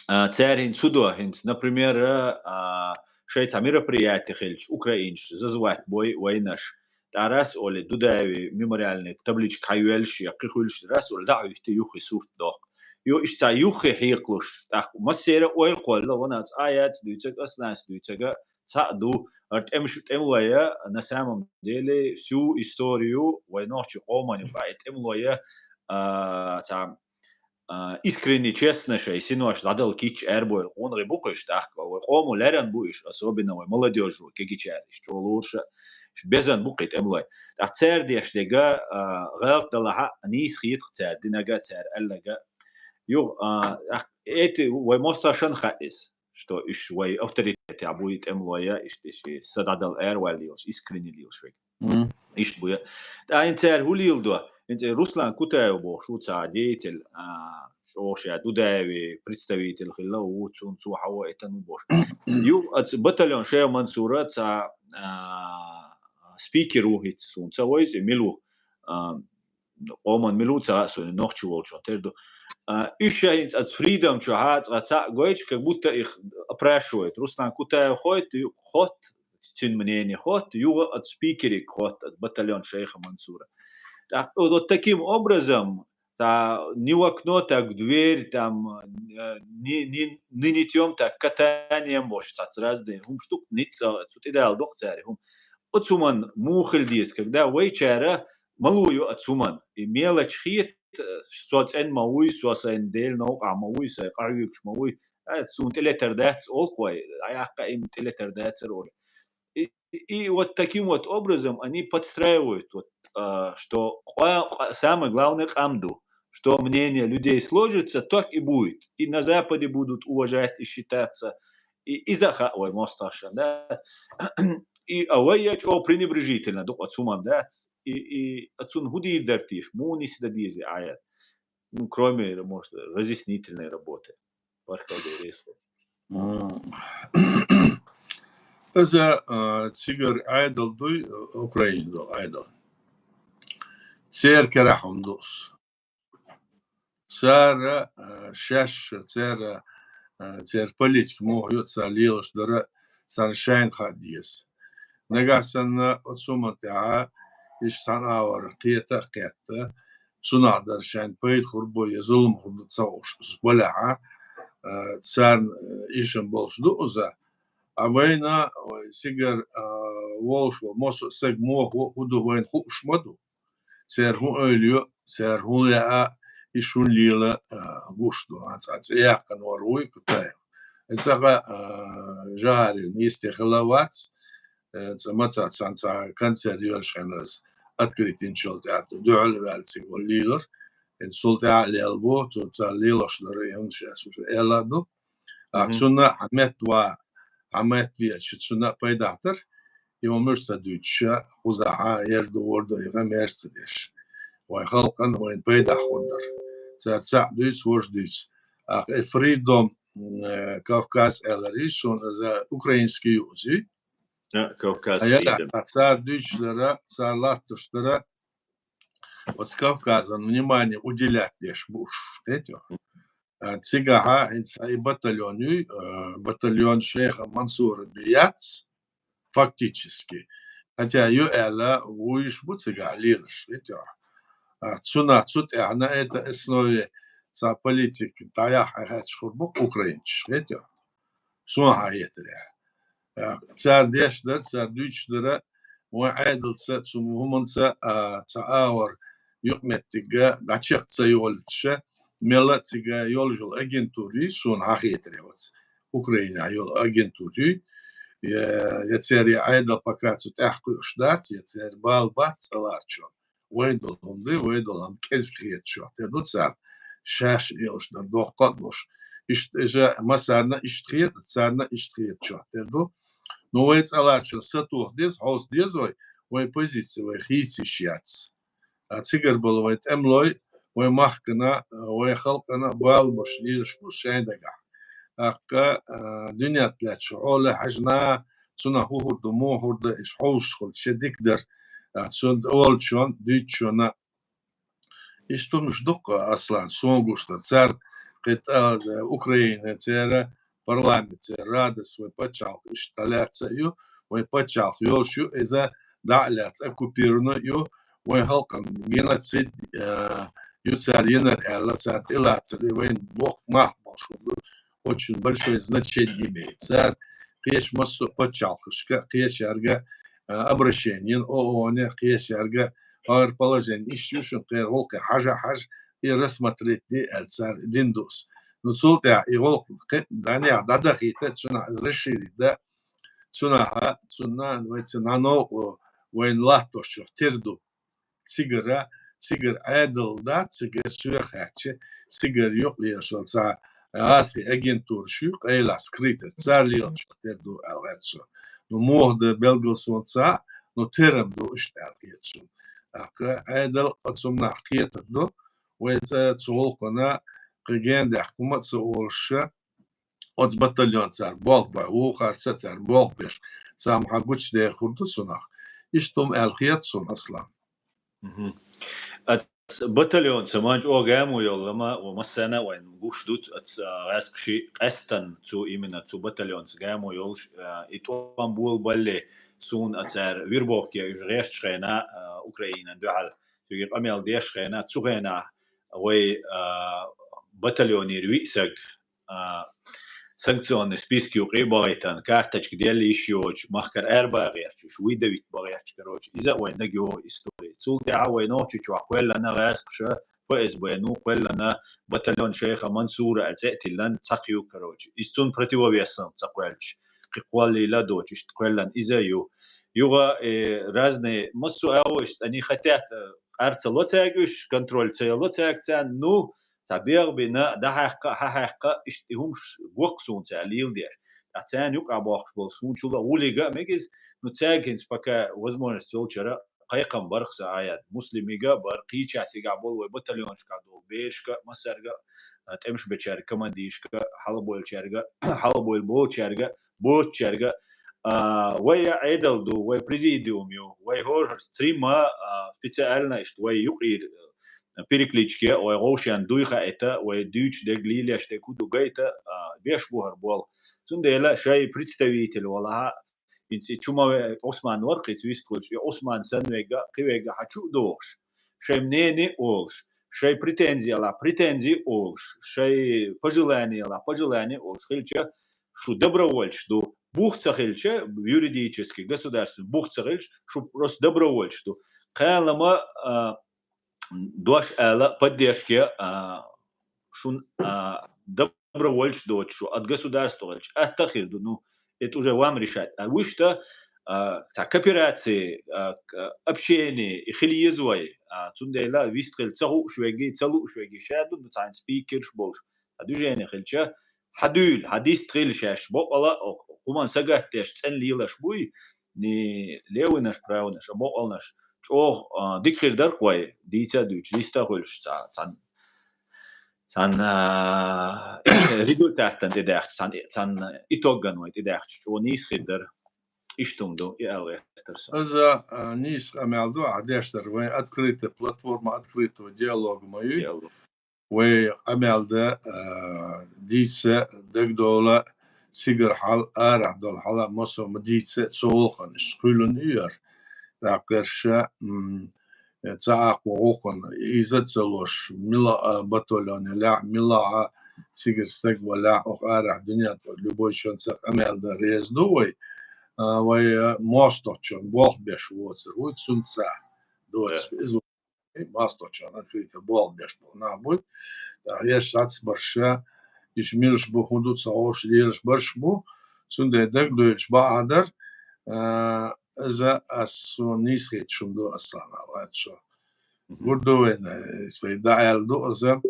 а, цара хӀинца цу дуьхьа хӀинца, например, а, шайн цхьа мероприятие хилча, украинцаш зазвать бой вайнаш. ТӀаккха раз олий Дудаевн мемориальный табличка хьайоьллуш я кхин хуьлуш, раз олий дӀахӀуьтту юххе сурт доккху. Ю, иштта цхьа юххе хьекхалуш, тӀаккха массеран а ойла кхолла, ванаца а яц дуьйцург, ас нанас дуьйцург, цхьаъ ду, хӀара тӀемаш-, тӀемалой, на самом деле, всю историю вай нохчийн къоман юкъахь и тӀемалой, а, цхьа а, искренне, честно шайн синош дӀадала кийча арабойла къонахий бу-кх уьш тӀаккха. Вай къомо леррина бу уьш, особенно вай молодёжь, вай кегийчара, уьш чӀогӀа луруш а, уьш безам бу-кх и тӀемалой. ТӀаккха цара деш дерг, а, гӀалат далахь а, нийса хета-кх цара динарг а, цара аьлларг а. Юха, а, тӀаккха эти вай мостагӀашна хаьа иза, что уьш вай авторитетехь бу и тӀемалой, иштта ши са дӀадала араваьлла лелаш, искренне лелаш верг. Иштта бу я. ТӀаккха хӀинца цара хӀун леладо? ХӀинца Руслан Кутаев бохуш ву цхьа деятель, а, чӀогӀа ша Дудаевн представитель хилла ву, цунна цо хьан ву, этан ву бохуш. Ю, аца батальон Шайх Мансура цхьа, а, спикер ву хӀинца, суна ца вайза, и мила ву, а, къоман мила ву ца хаьа суна, нохчи волчун тера ду. А, уьш ша хӀинца аца Freedom чохь цкъа цхьаъ гойтуш, как будто их опрашивают. Руслан Кутаев хойту, ю, хотта, цуьнан мнение хотта, юха оцу спикериг хотта, оцу батальон шайха Мансура. Так, вот, вот таким образом, та, ни в окно, так в дверь, там, э, ни, ни, ни нитьём, так катанием бохуш, цхьацца разные хӀумаш ду-кх, ницкъ цу тӀе дала доккху цара хӀума. Оцу хӀуманна муха хила деза, когда вайчара малув ю оцу хӀуманна. И мелочь хета, со цӀена ма вуй, со сайн Делан новкъахь ма вуй, сайн къахьоьгуш ма вуй, а, суна тӀелетар дац олу-кх вай, а, яккха им тӀелетар дацара олу. И, и вот таким вот образом они подстраивают, вот, а, что къа-, къа-, самое главное, къам ду, что мнение людей сложится, так и будет. И на Западе будут уважать и считаться. И иза хаьа вай мостагӀашна, дац? И, а вай я чӀогӀа пренебрежительно ду-кх оцу хӀуманна, дац? И, и оцунна хӀун дийр дара теша, муха нисдан деза и Ӏадат? Ну, кроме, может, разъяснительной работы. Баркалла, Дела реза хуьлда. М. Иза, а, цигара Ӏедал дуй, Украина долу Ӏедал. Церан керахь хӀума ду иза. Цара, а, шаьш, цара, а, церан политика муха ю, цара лелош дара, царна шайна хаа деза. Нагахь санна оцу хӀуманна тӀехь иштта цхьана агӀор кхета а кхетта, цунах дара шайна пайда хир бу я зулам хир ду ца хууш, иза балехь а, а, царна, а, ишан болуш ду иза. А вайна, вай сигара, а, волуш волу массо а саг муха ву, хӀун ду вайна хууш ма ду. Церан хӀун ойла ю, церан хӀун лаьа, и шун лела, а, гуш ду. А цкъа цӀе яьккхина вара вуй Кутаев. И цкъа, а, жахарийна йисте хила вац, э, цкъа маца цхьаьна цхьа концерт йоьллуш хьаьнас открытинчул тӀаьхьа дуьхьал ваьлла цига вала лелар. И цул тӀаьхьа а лела бу, цу цара лелош дара, и хӀума шаьш уьш эла а ду. А, мгм, цунна хьан метта ва, хьан метта веача, цунна а пайдах дара. И хӀума уьш ца дуьйцуша, кхузахь а, ер ду, вор ду, и гӀан мерза ца деш. Вайн халкъан вайн пайдах хӀума дара. Цара цхьаъ дуьйцу, вож дуьйцу. Ахь и Freedom, м, э, Кавказ аьлла ри, шуна иза украинский ю иза. А, Кавказ А, яра, Freedom. А цара дуьйцуш дара, цара латтош дара, оцу Кавказан внимание уделять деш бу уьш, хетий? А, цигахьа хӀинца и батальон юй, а, батальон шайха Мансура бен яц, фактически. Хотя ю аьлла, вуйш бу цигахь лелаш, хетий? А, цунах цу тӀехь на это основе цхьа политика дӀаяхьа хьаьчхур бу-кх украинцаш, хетий? Суна хьан хетарехь. А, цара деш дара, цара дуьйцуш дара, вайн Ӏедалца, цу хӀуманца, а, цхьа агӀор юкъаметтигга дӀачекх ца йолуьйтуша, мелла а цига йолуш йолу агентура юй, суна хьан хетарехь оцу Украинехь йолу агентура юй, я, я церан Ӏедал пока цу тӀехь кхуьуш дац, я церан бала бац цӀа ларчо. Вайн долу хӀума ду, вайн долу хӀума кӀезиг хеташ хӀоттер ду цара. Шаьш лелаш дар доккха а долуш. Иштта иза массарна иштта хета, царна иштта хеташ хӀоттер ду. Ну, вай цӀа ларчо сатоха деза, хьовса деза вай, вайн позици вай хийца йиш яц. А цигара болу вайн тӀемалой, вайн махкана, вайн халкъана бала беш лелаш бу шайн дагахь. ТӀаккха, а, дуьнен тӀа лаьттачу хьоле хьаьжна, цунах хӀун хир ду, муха хир ду, иштта хьовсуш хуьлу, шен дика дара, а, цунна олучунна, дуьйцучунна. Иштта хӀумнаш ду-кх, Аслан, суна гуш дар. Цара кхин тӀа, а, Украина, церан парламент, церан Радас вайн пачхьалкх иштта дӀалаьцна а ю, вайн пачхьалкх йолуш ю, иза дӀа а лаьцна, оккупирована а ю, вайн халкъана геноцид, а, ю цара йинарг аьлла, цара тӀелацар, и вайн боккха мах болуш хӀума ду, очень большое значение имеет. Цара кхечу массо а пачхьалкхашка, кхечаьрга, а, обращение йина, ООН-е, кхечаьрга, хӀара положение иштта ю шуна, кхеран гӀуллакхе хьажа, хьажа, и рассмотреть де аьлла цара дина ду иза. Ну, цул тӀаьхьа и гӀуллакх кхин дӀанехьа дӀадахийта, цунах расширить дан, цунах, цунна вайца нано, о, вайна латтош чохь тера ду. Цигара, цигара Ӏедал дац, цигара соьха хаьттича, цигара юкъа лелаш йолу цхьа гӀазкхийн агентура шу, къайлах скрытер, цара лелаш тера ду аьлла гӀерташ. Ну, муха дан белгал суна ца хаьа, ну, тера-м ду иштта аьлла хета суна. ТӀаккха Ӏедал оцу хӀуманах кхетар ду, вайца цу гӀуллакхана кхин гендаьхна хӀума а ца олуша, оцу батальон цара болх бой, вукхарца цара болх беш, цхьа хӀума гучудер хир ду цунах. Иштта хӀума аьлла хета суна, Аслан. Мгм. А батальонца ма чӀогӀа гамо йолла ма, ва массана а вайн гуш дуц, ац, а, гӀаьскхи ши къаьстан цу, именно цу батальонца гамо йолуш, а, и тӀом болабалле, суна а цара вербовке уьш гӀертачу хенахь, а, Украинан дуьхьал, цуьнга къамел деш хенахь, цу хенахь вай, а, батальонера виъ саг, а, санкционный списке юкъе а бахийтина, карточка делла йиш йоцуш, махкара арабаха гӀерташ, уьш выдавить бан гӀерташ, короче, иза а вайн дага йогӀу истори. Цул тӀаьхьа вай Нохчийчохь кхоьллина гӀаьскхаша, ФСБ-ну кхоьллина, батальон шайха Мансура а цӀе а тиллина, цхьа кхин ю, короче. Иза цунна противовесом ца кхоьллича, кхин кхоллийла а доцуш, иштта кхоьллина иза а ю. Юха, э, разные, массо а агӀо иштта, они хотят, э, къар ца ло цаьрга уьш, контроль ца ло цаьрга царна, ну, цхьа бегӀ бина, дӀахьаькхна а, хьахьаькхна а, иштта и хӀумаш гоккха суна цара леладеш. Ткъа царна юкъахь бохкуш болу суна чула гӀуллига а мегиз, ну, цаьрга хӀинца пока возможность йолчара кхайкхам барх сан Ӏаяд. Муслимига а бар, кхечаьрца цигахь болу вай батальонашкахь долу берашка а, массаьрга а, тӀемаш бечаьрга, командирашка а, хьалабойлучаьрга а, хьалабойла болчаьрга а, боцучаьрга а. А, вай а Ӏедал ду, вай президиум ю, вай хӀорхьарца трима, а, специально иштта вай юкъера, а, перекличке, вай гӀовшен дуй хаийта, вай дуьйцуш дерг, лелош дерг хӀун ду гайта, а, беш бу хӀара болх. Цундела шайн представитель валахь а, хӀинца и чу ма ве-, Ӏусман вара кхин вистхуьлуш, и Ӏусман санна вегга, кхин вегга хьан чу а дохуш, шайн мнение а олуш, шайн претензи ялахь, претензи а олуш, шайн пожелание ялахь, пожелание а олуш хилча, шу добровольцаш ду. Бух ца хилча, юридически, государственный бух ца хилча, шу просто добровольцаш ду. Кхалама, а, дош ала, поддержке, а, шун, а, добровольцаш доцуш шу, ад государство хилча, атта а хир ду, ну, это уже вам решать. А вуьшта, а, цхьа кооперация, а, к-, общение, и хила еза вай. А, цундела вистхила ца хууш вегги, ца лууш вегги ша ду, ну, цхьаьна спикерш болуш. А движение хилча, хьан дуьйла, хьан дистхила шаьш, бокъала, хӀуманна сагатдеш, цӀена лелаш буй, ни левинаш, правинаш, а бокъалнаш. ЧӀогӀа, а, дика хир дара-кх вай, дийца а дуьйцуш, диста а хуьлуш, ца-, цхьан, цхьан, а, результатан тӀедаьхча, цхьан, цхьан итоган вай тӀедаьхча, чӀогӀа нийса хир дара. Иштта хӀума ду, и ала гӀертара со. Иза, а, нийса къамел ду, ахь деш дара, вайн открытая платформа, открытого диалога ма ю. Диалог. Вай къамел дан, а, дийца дагадовла, цигара хьал, арахь долу хьала массо а ма дийца, цу гӀуллакхана иштта хуьлун ю яра. ТӀаккха иштта, м, цхьа а кху гӀуллакхана иза а ца луш, мила а батальон ялахь, мила а цигара стаг валахь, оха арахь дуьнен тӀера любой шен ца къамел дан реза ду вай. А, вай, а, мостагӀчун болх беш воцург вуй, цунца доцу. Да. Иза мостагӀчунна хилийта болх беш болу нах бу. ТӀаккха еш сацбарша, иша милаш бу, хӀун ду ца хууш лелаш барш бу. Цундела дагадоьлуш бахьа дара, а, иза ас суна нийса хеташ хӀума ду, Аслан, вац шо. Мгм. Гур ду вайна, вай дӀааьлла ду иза,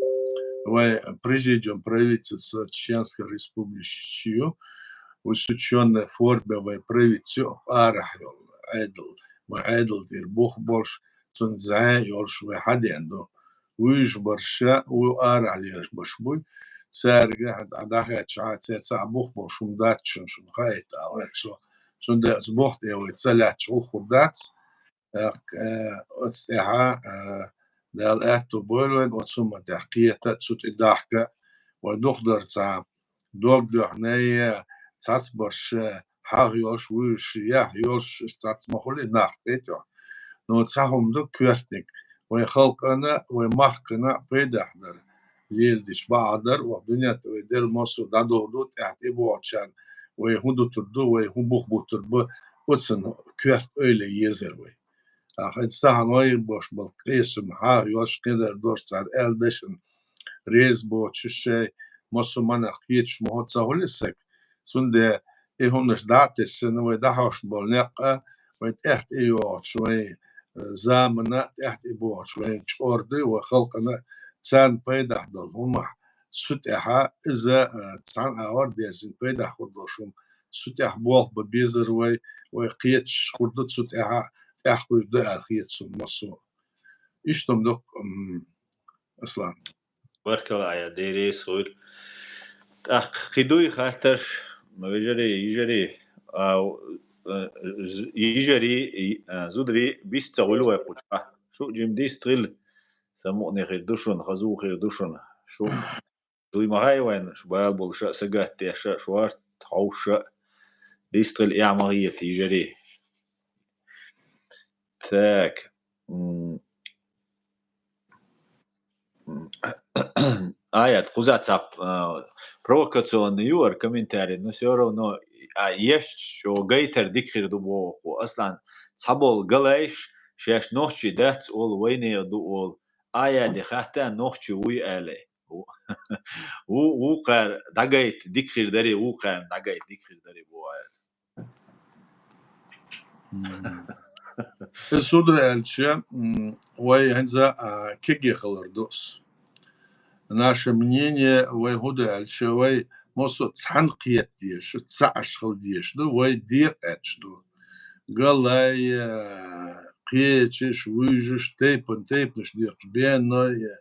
вай президиум правительства Чеченской Республики ю, в усечённой форме вай правительство арахь йолу Ӏедал, вай Ӏедал тӀера бух болуш, цунна зӀе йолуш вай хьадеана ду. Вуьйш барша, ву арахь лелаш барш буй. Цаьрга хьан дӀахаьчча, церан цхьа бух болуш хӀума дац шуна, шуна хаийта ала ваьлла со. Цундела оцу бух тӀе вай ца лаьтташ гӀуллакх хир дац. ТӀаккха, э, оцу тӀехьа, э, Дала аьтту бойла вайн, оцу хӀуманна тӀехь кхета, цу тӀе дахка, вай духадар цхьа дог доьхна, я цхьацбарш, э, хьагӀ йолуш, вуьйш, яхь йолуш, цхьацца ма хуьлий нах тӀе тӀехь. Но цхьа хӀума ду коьртаниг, вайн халкъана, вайн махкана пайдехь дар леладича бахьа дар, оха дуьнен тӀе вай делла массо а дӀадоху ду, тӀаьхьа тӀебогӀучарна вай хӀун дутур ду, вай хӀун бух буттур бу, оцунна коьрта ойла е езар вай. ТӀаккха хӀинца тахана вай бош болу къесам хьагӀ йолуш, кхидара долуш цара аьлла дашна реза боцуш шай, массо а манах кхеташ ма хӀоца хуьлу саг. Цундела и хӀуманаш дӀа а тесна, вай дӀахьош болу некъ а, вай тӀаьхьа тӀе йогӀучу вай, э, замана, тӀаьхьа тӀе богӀучу вайн чкъор дуй, вай халкъана царна пайдахь долу хӀумах. Цу тӀехьа иза, э, цхьана агӀор дерзина пайдахь хур долуш хӀума. Цу тӀехь болх бан безар вай, вай кхеташ хур ду цу тӀехьа, тӀаьхьа хуьйр ду аьлла хета суна массо а. Иштта хӀума ду-кх, м, Аслан. Баркалла, Ӏаяд, Дела реза хуьлда. ТӀаккха кхин дуй хаттарш, вежарий, йижарий, а, э, з-, йижарий, и, а, зударий, бист ца хуьлу вай кху чохь. Шу а жима дистхила. Самукъане хир ду шуна, хазу хир ду шуна. Шу дуй ма хай вайна, шу бала болуш а, сагатдеш а, шорта хьовсуш а, дистхила эхь ма хета, йижарий. Так. М. М. Аят, кхуза цхьа, а, провокационный ю хӀара комментарий, но всё равно, а, ешча, шо гайтар дика хир ду боху. Аслан, цхьаболу галайш, шаьш нохчий дац олу, вайнехан ду олу. Аят де хатта нохчий вуй аьлла. Ву-, ву-, вукхара дӀагайта дика хир дарий, вукхарна дӀагайта дика хир дарий бу аят. М. Иза хӀун ду аьлча, м, вай хӀинца, а, кегий хилар ду ас. Наше мнение, вай хӀун ду аьлча, вай массо а цхьаьна кхета дезаш, цхьаъ аш хила дезаш ду, вай декъадаьхкаш ду. Галай, а, кхечаш, вуьйжаш, тайпан-тайпанаш дехаш, бенной, а,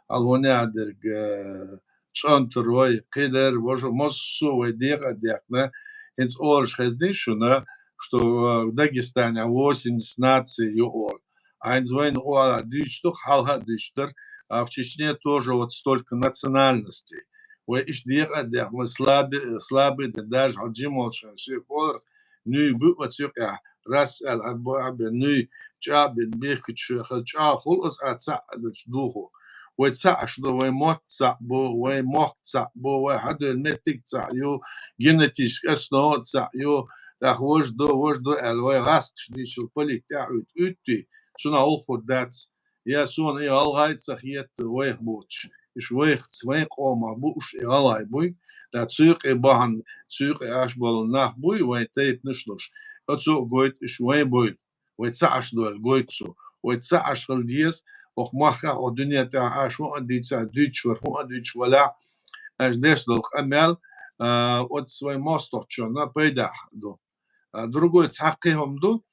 хьалхунехь дерг, а, цӀонтарой, кхидерг, важа, массо а вай декъа а даьккхина, хӀинца олуш хезний шуна, что, а, в Дагестане восемьдесят наций ю олу. А хӀинца вайна оха дуьйцуш ду, хьалха а дуьйцуш дара, а в Чечне тоже вот столько национальностей. Вай иштта декъа а даьккхина, вай слабый, слабый дан, даже хьал жима волчу хенахь шен хӀорах нуй бу оцу юкъехь, рас аьлла, хьан бу, хьан бен нуй чӀагӀбина бехкачу шен хаза чӀагӀ хуьлу аса а цхьаъ а дучу духу. Вай цхьаъ аш ду, вай мотт цхьаъ бу, вай мохк цхьаъ бу, вай хьадевлла меттиг цхьаъ ю, генетическая основа цхьаъ ю, тӀаккха важа ду, важа ду аьлла, вай гӀазкхаша дийшал политика тӀаьхьа уьйту, уьттий, цунах гӀуллакх хир дац. Я суна и гӀалгӀай ца хета вайх боцуш. Уьш вайх, вайн къомах бу уьш и гӀалгӀай буй. Ткъа цу юкъе бахьана, цу юкъе Ӏаш болу нах буй, вайн тайпанаш а луш. Оцо а гойту уьш вайн буй. Вай цхьаъ аш дойла гойту цо. Вай цхьаъ аш хила деза, хӀокху махкахь, хӀокху дуьнен тӀехь Ӏаш хӀун а дийцахь, дуьйцуш вара, хӀун а дуьйцуш валахь, аша деш долу къамел, а, оцу вайн мостагӀчунна пайдехь ду. А, другой цхьа кхин хӀума ду,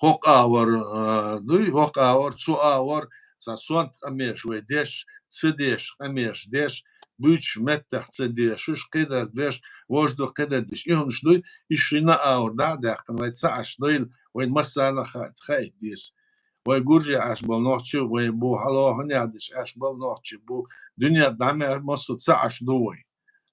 хӀокху агӀор, а, дуй, хӀокху агӀор, цу агӀор, цхьа сонта къамелаш вай деш, ца деш, къамелаш деш, буьйцуш меттах ца дешуш, кхидерг деш, важа ду кхидерг деш. И хӀуманаш дуй, и шина агӀор дӀа а даьккхина, вай цхьаъ аш дойла, вайн массарна а хаа-, хаийта деза. Вай гуржий Ӏаш болу нохчий, вай бу хьалоханехь деш Ӏаш болу нохчий бу, дуьнен дӀа ма-, массо а цхьаъ аш ду вай.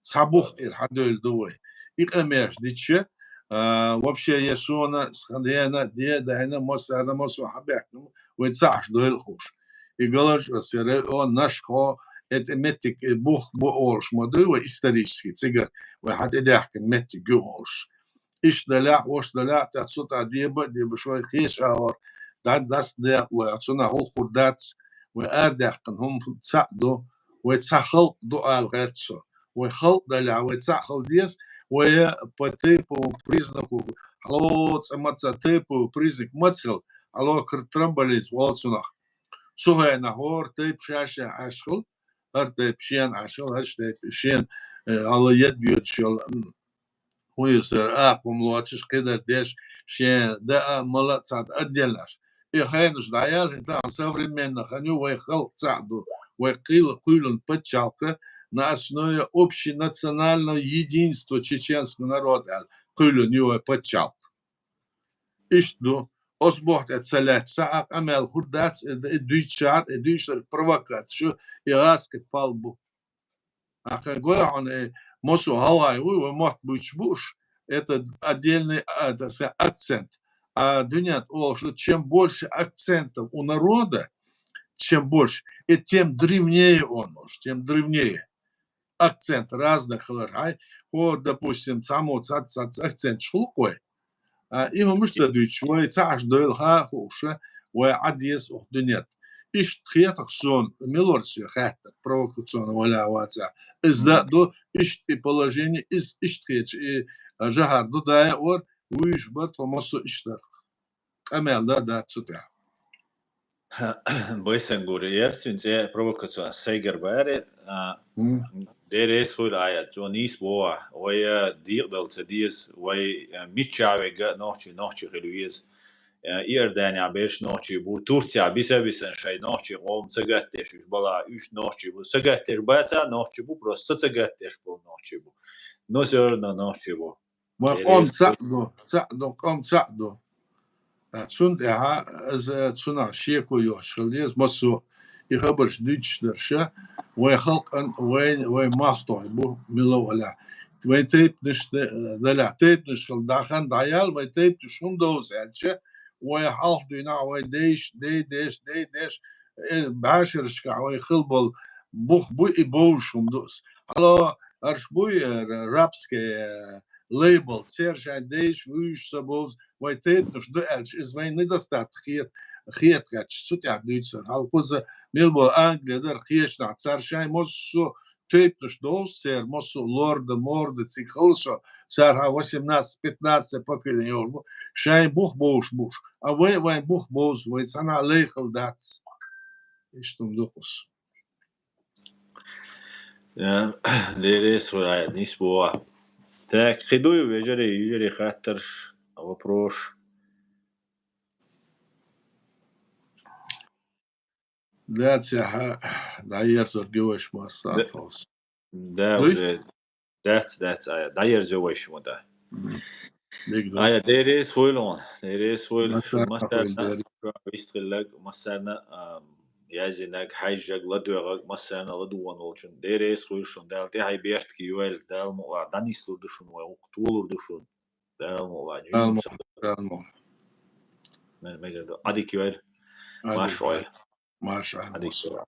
Цхьа бух тӀера хьадевлла ду вай. И къамелаш дича, а, вообще, я суна, сан дена, де, дайна, массарна, массо а хьабаьхкина, вай цхьаъ аш дойла хууш. И галарчӀо сера, о, нашхо, это меттиг, и бух бу олуш ма дуй вай исторически цигара, вай хьан тӀедаьхкина меттиг ю олуш. Иштта далахь, вуьш далахь, тӀаккха цу тӀа деба а дебаш вай кхечу агӀор, дӀа-, дӀасадекъалой, цунах гӀуллакх хир дац, вай арадаьккхина хӀума цхьаъ ду, вай цхьа халкъ ду ала гӀерта со. Вай халкъ далахь, вай цхьаъ хила деза, вай по тейповому признаку, хьало цӀа маца тейповый признак маца хила, хьало кр-, тромболизм олу цунах. Цу хенахь хӀора тайпа ша-ша Ӏаш хила, хӀара тайпа шена Ӏаш хила, хӀара тайпа шена, э, хьало ед йоьдуш йолу, м, хӀун ю сара, а, хӀума лоцуш, кхидерг деш, шен даа, мала а цхьа отдельно Ӏаш. И хенаш дӀаяьлла, хӀинца тахана современный хан ю, вай халкъ цхьаъ ду, вай кхийла-, кхоьллина пачхьалкх, на основе общенационального единства чеченского народа аьлла, кхоьллина ю вай пачхьалкх. Иштта ду, оцу боху тӀе ца лаьтташ, цхьа а къамел хир дац, и, и дуьйцучара, и дуьйцуш дерг провокаци ю, и гӀазкхи пал бу. Ахьа гой хьуна, э, массо а гӀалгӀай вуй, вай мотт буьйцуш бу уьш. Это отдельный, а, так сказать, акцент. А дуьнен тӀе олуш ду, чем больше акцентов у народа, чем больше, и тем древнее он уж, тем древнее. Акцент разный хилар хьай. ХӀо, допустим, цхьаммо цхьацца, цхьацца акценташ хуьлу-кх вай. А, и хӀумаш ца дуьйцуш, вай цхьаъ аш дойла хаа хууша, вай Ӏа деза оха дуьнет. Иштта хетах суна, милорца хаьттар, провокационно валя вацахь. Иза да а ду, иштта и положение, иза иштта хеташ, и, а, жахьар ду дая а вара, вуьйш бар тхо массо а иштта дара. Къамел да а дац цу тӀехь. Байсангур, яра цуьнан цӀе провокационно сайгара баьри, а, М. Дера эса хуьлу аят, цо нийса боху, вай, а, декъадала ца деза, вай, а, миччахь вега а нохчий, нохчий хила веза. А, Иорданехь берш нохчий бу, Турцехь биса-бисан шайн нохчий къоман ца гатдеш уьш бала, уьш нохчий бу. Ца гатдеш баца нохчий бу, просто ца, ца гатдеш болу нохчий бу. Но всё равно нохчий бу. Ма къом цхьаъ ду, цхьаъ ду, къом цхьаъ ду. А, цунна тӀехьа иза цунах шеко йоцуш хила деза массо а. и хабарш дуьйцуш дарша, вай халкъан, вай, вай мостагӀий бу, мила валахь. Вай тайпанаш да-, далахь, тайпанаш хила дахан дӀаял, вай тайпанаш хӀунда довза аьлча, вай хьалха дуьйна, вай дайш, дайдеш, дайдеш, э, бӀешерашкахь вай хила болу бух бу и бовзаш хӀума ду ас. Хьало, арш буй, э, р-, рабский, э, лейбл, церан шайн дайш, вуьйш ца бовза, вай тайпанаш ду аьлча, иза вайна недостаток хет-, хета гӀерташ, цу тӀехь дуьйцур. Хьалха кхуза мел бо Англия дара кхечанхьа, цара шайн массо тайпанаш довза церан, массо лорда, морда, цига хала со, цара хьан восемнадцать, пятнадцать поколение йолуш бу, шайн бух бовзаш буш. А вай, вайн бух бовза, вай цхьанхьа лай хила дац. Иштта хӀума ду кхуза. Э, Дела реза хуьлда, нийса боху. Так, кхин дуй, вежарий, йижарий хаттарш, вопросаш? Дац, яхьа, дӀаерзор гивайш масса Да. тхос. Да, Дуй? уже. Дац, дац, ая, дӀаерзо вайша ма да. М. Диг ду. Ая, Дела реза хуьлда хьуна, Дела реза хуьлда. Масса Шун массарна хуьлда, Дела. Шун вистхилларг, массарна, а, яздинарг, хьаьжжинарг, ладоьгӀнарг, массарна ладугӀун волчун. Дела реза хуьлда шун, Дала тӀаьхье беркате йойла, Дала мукъалахь дӀанислур ду шун вай, гӀуллакх толур ду шун. Дала мукъалахь, Дала жимма мукъ-, ца Дала мукъ. Ме-, мегар ду. Ӏадика йойла. Ӏадика Марша йойла. Марша Ӏадика массо. Йойла.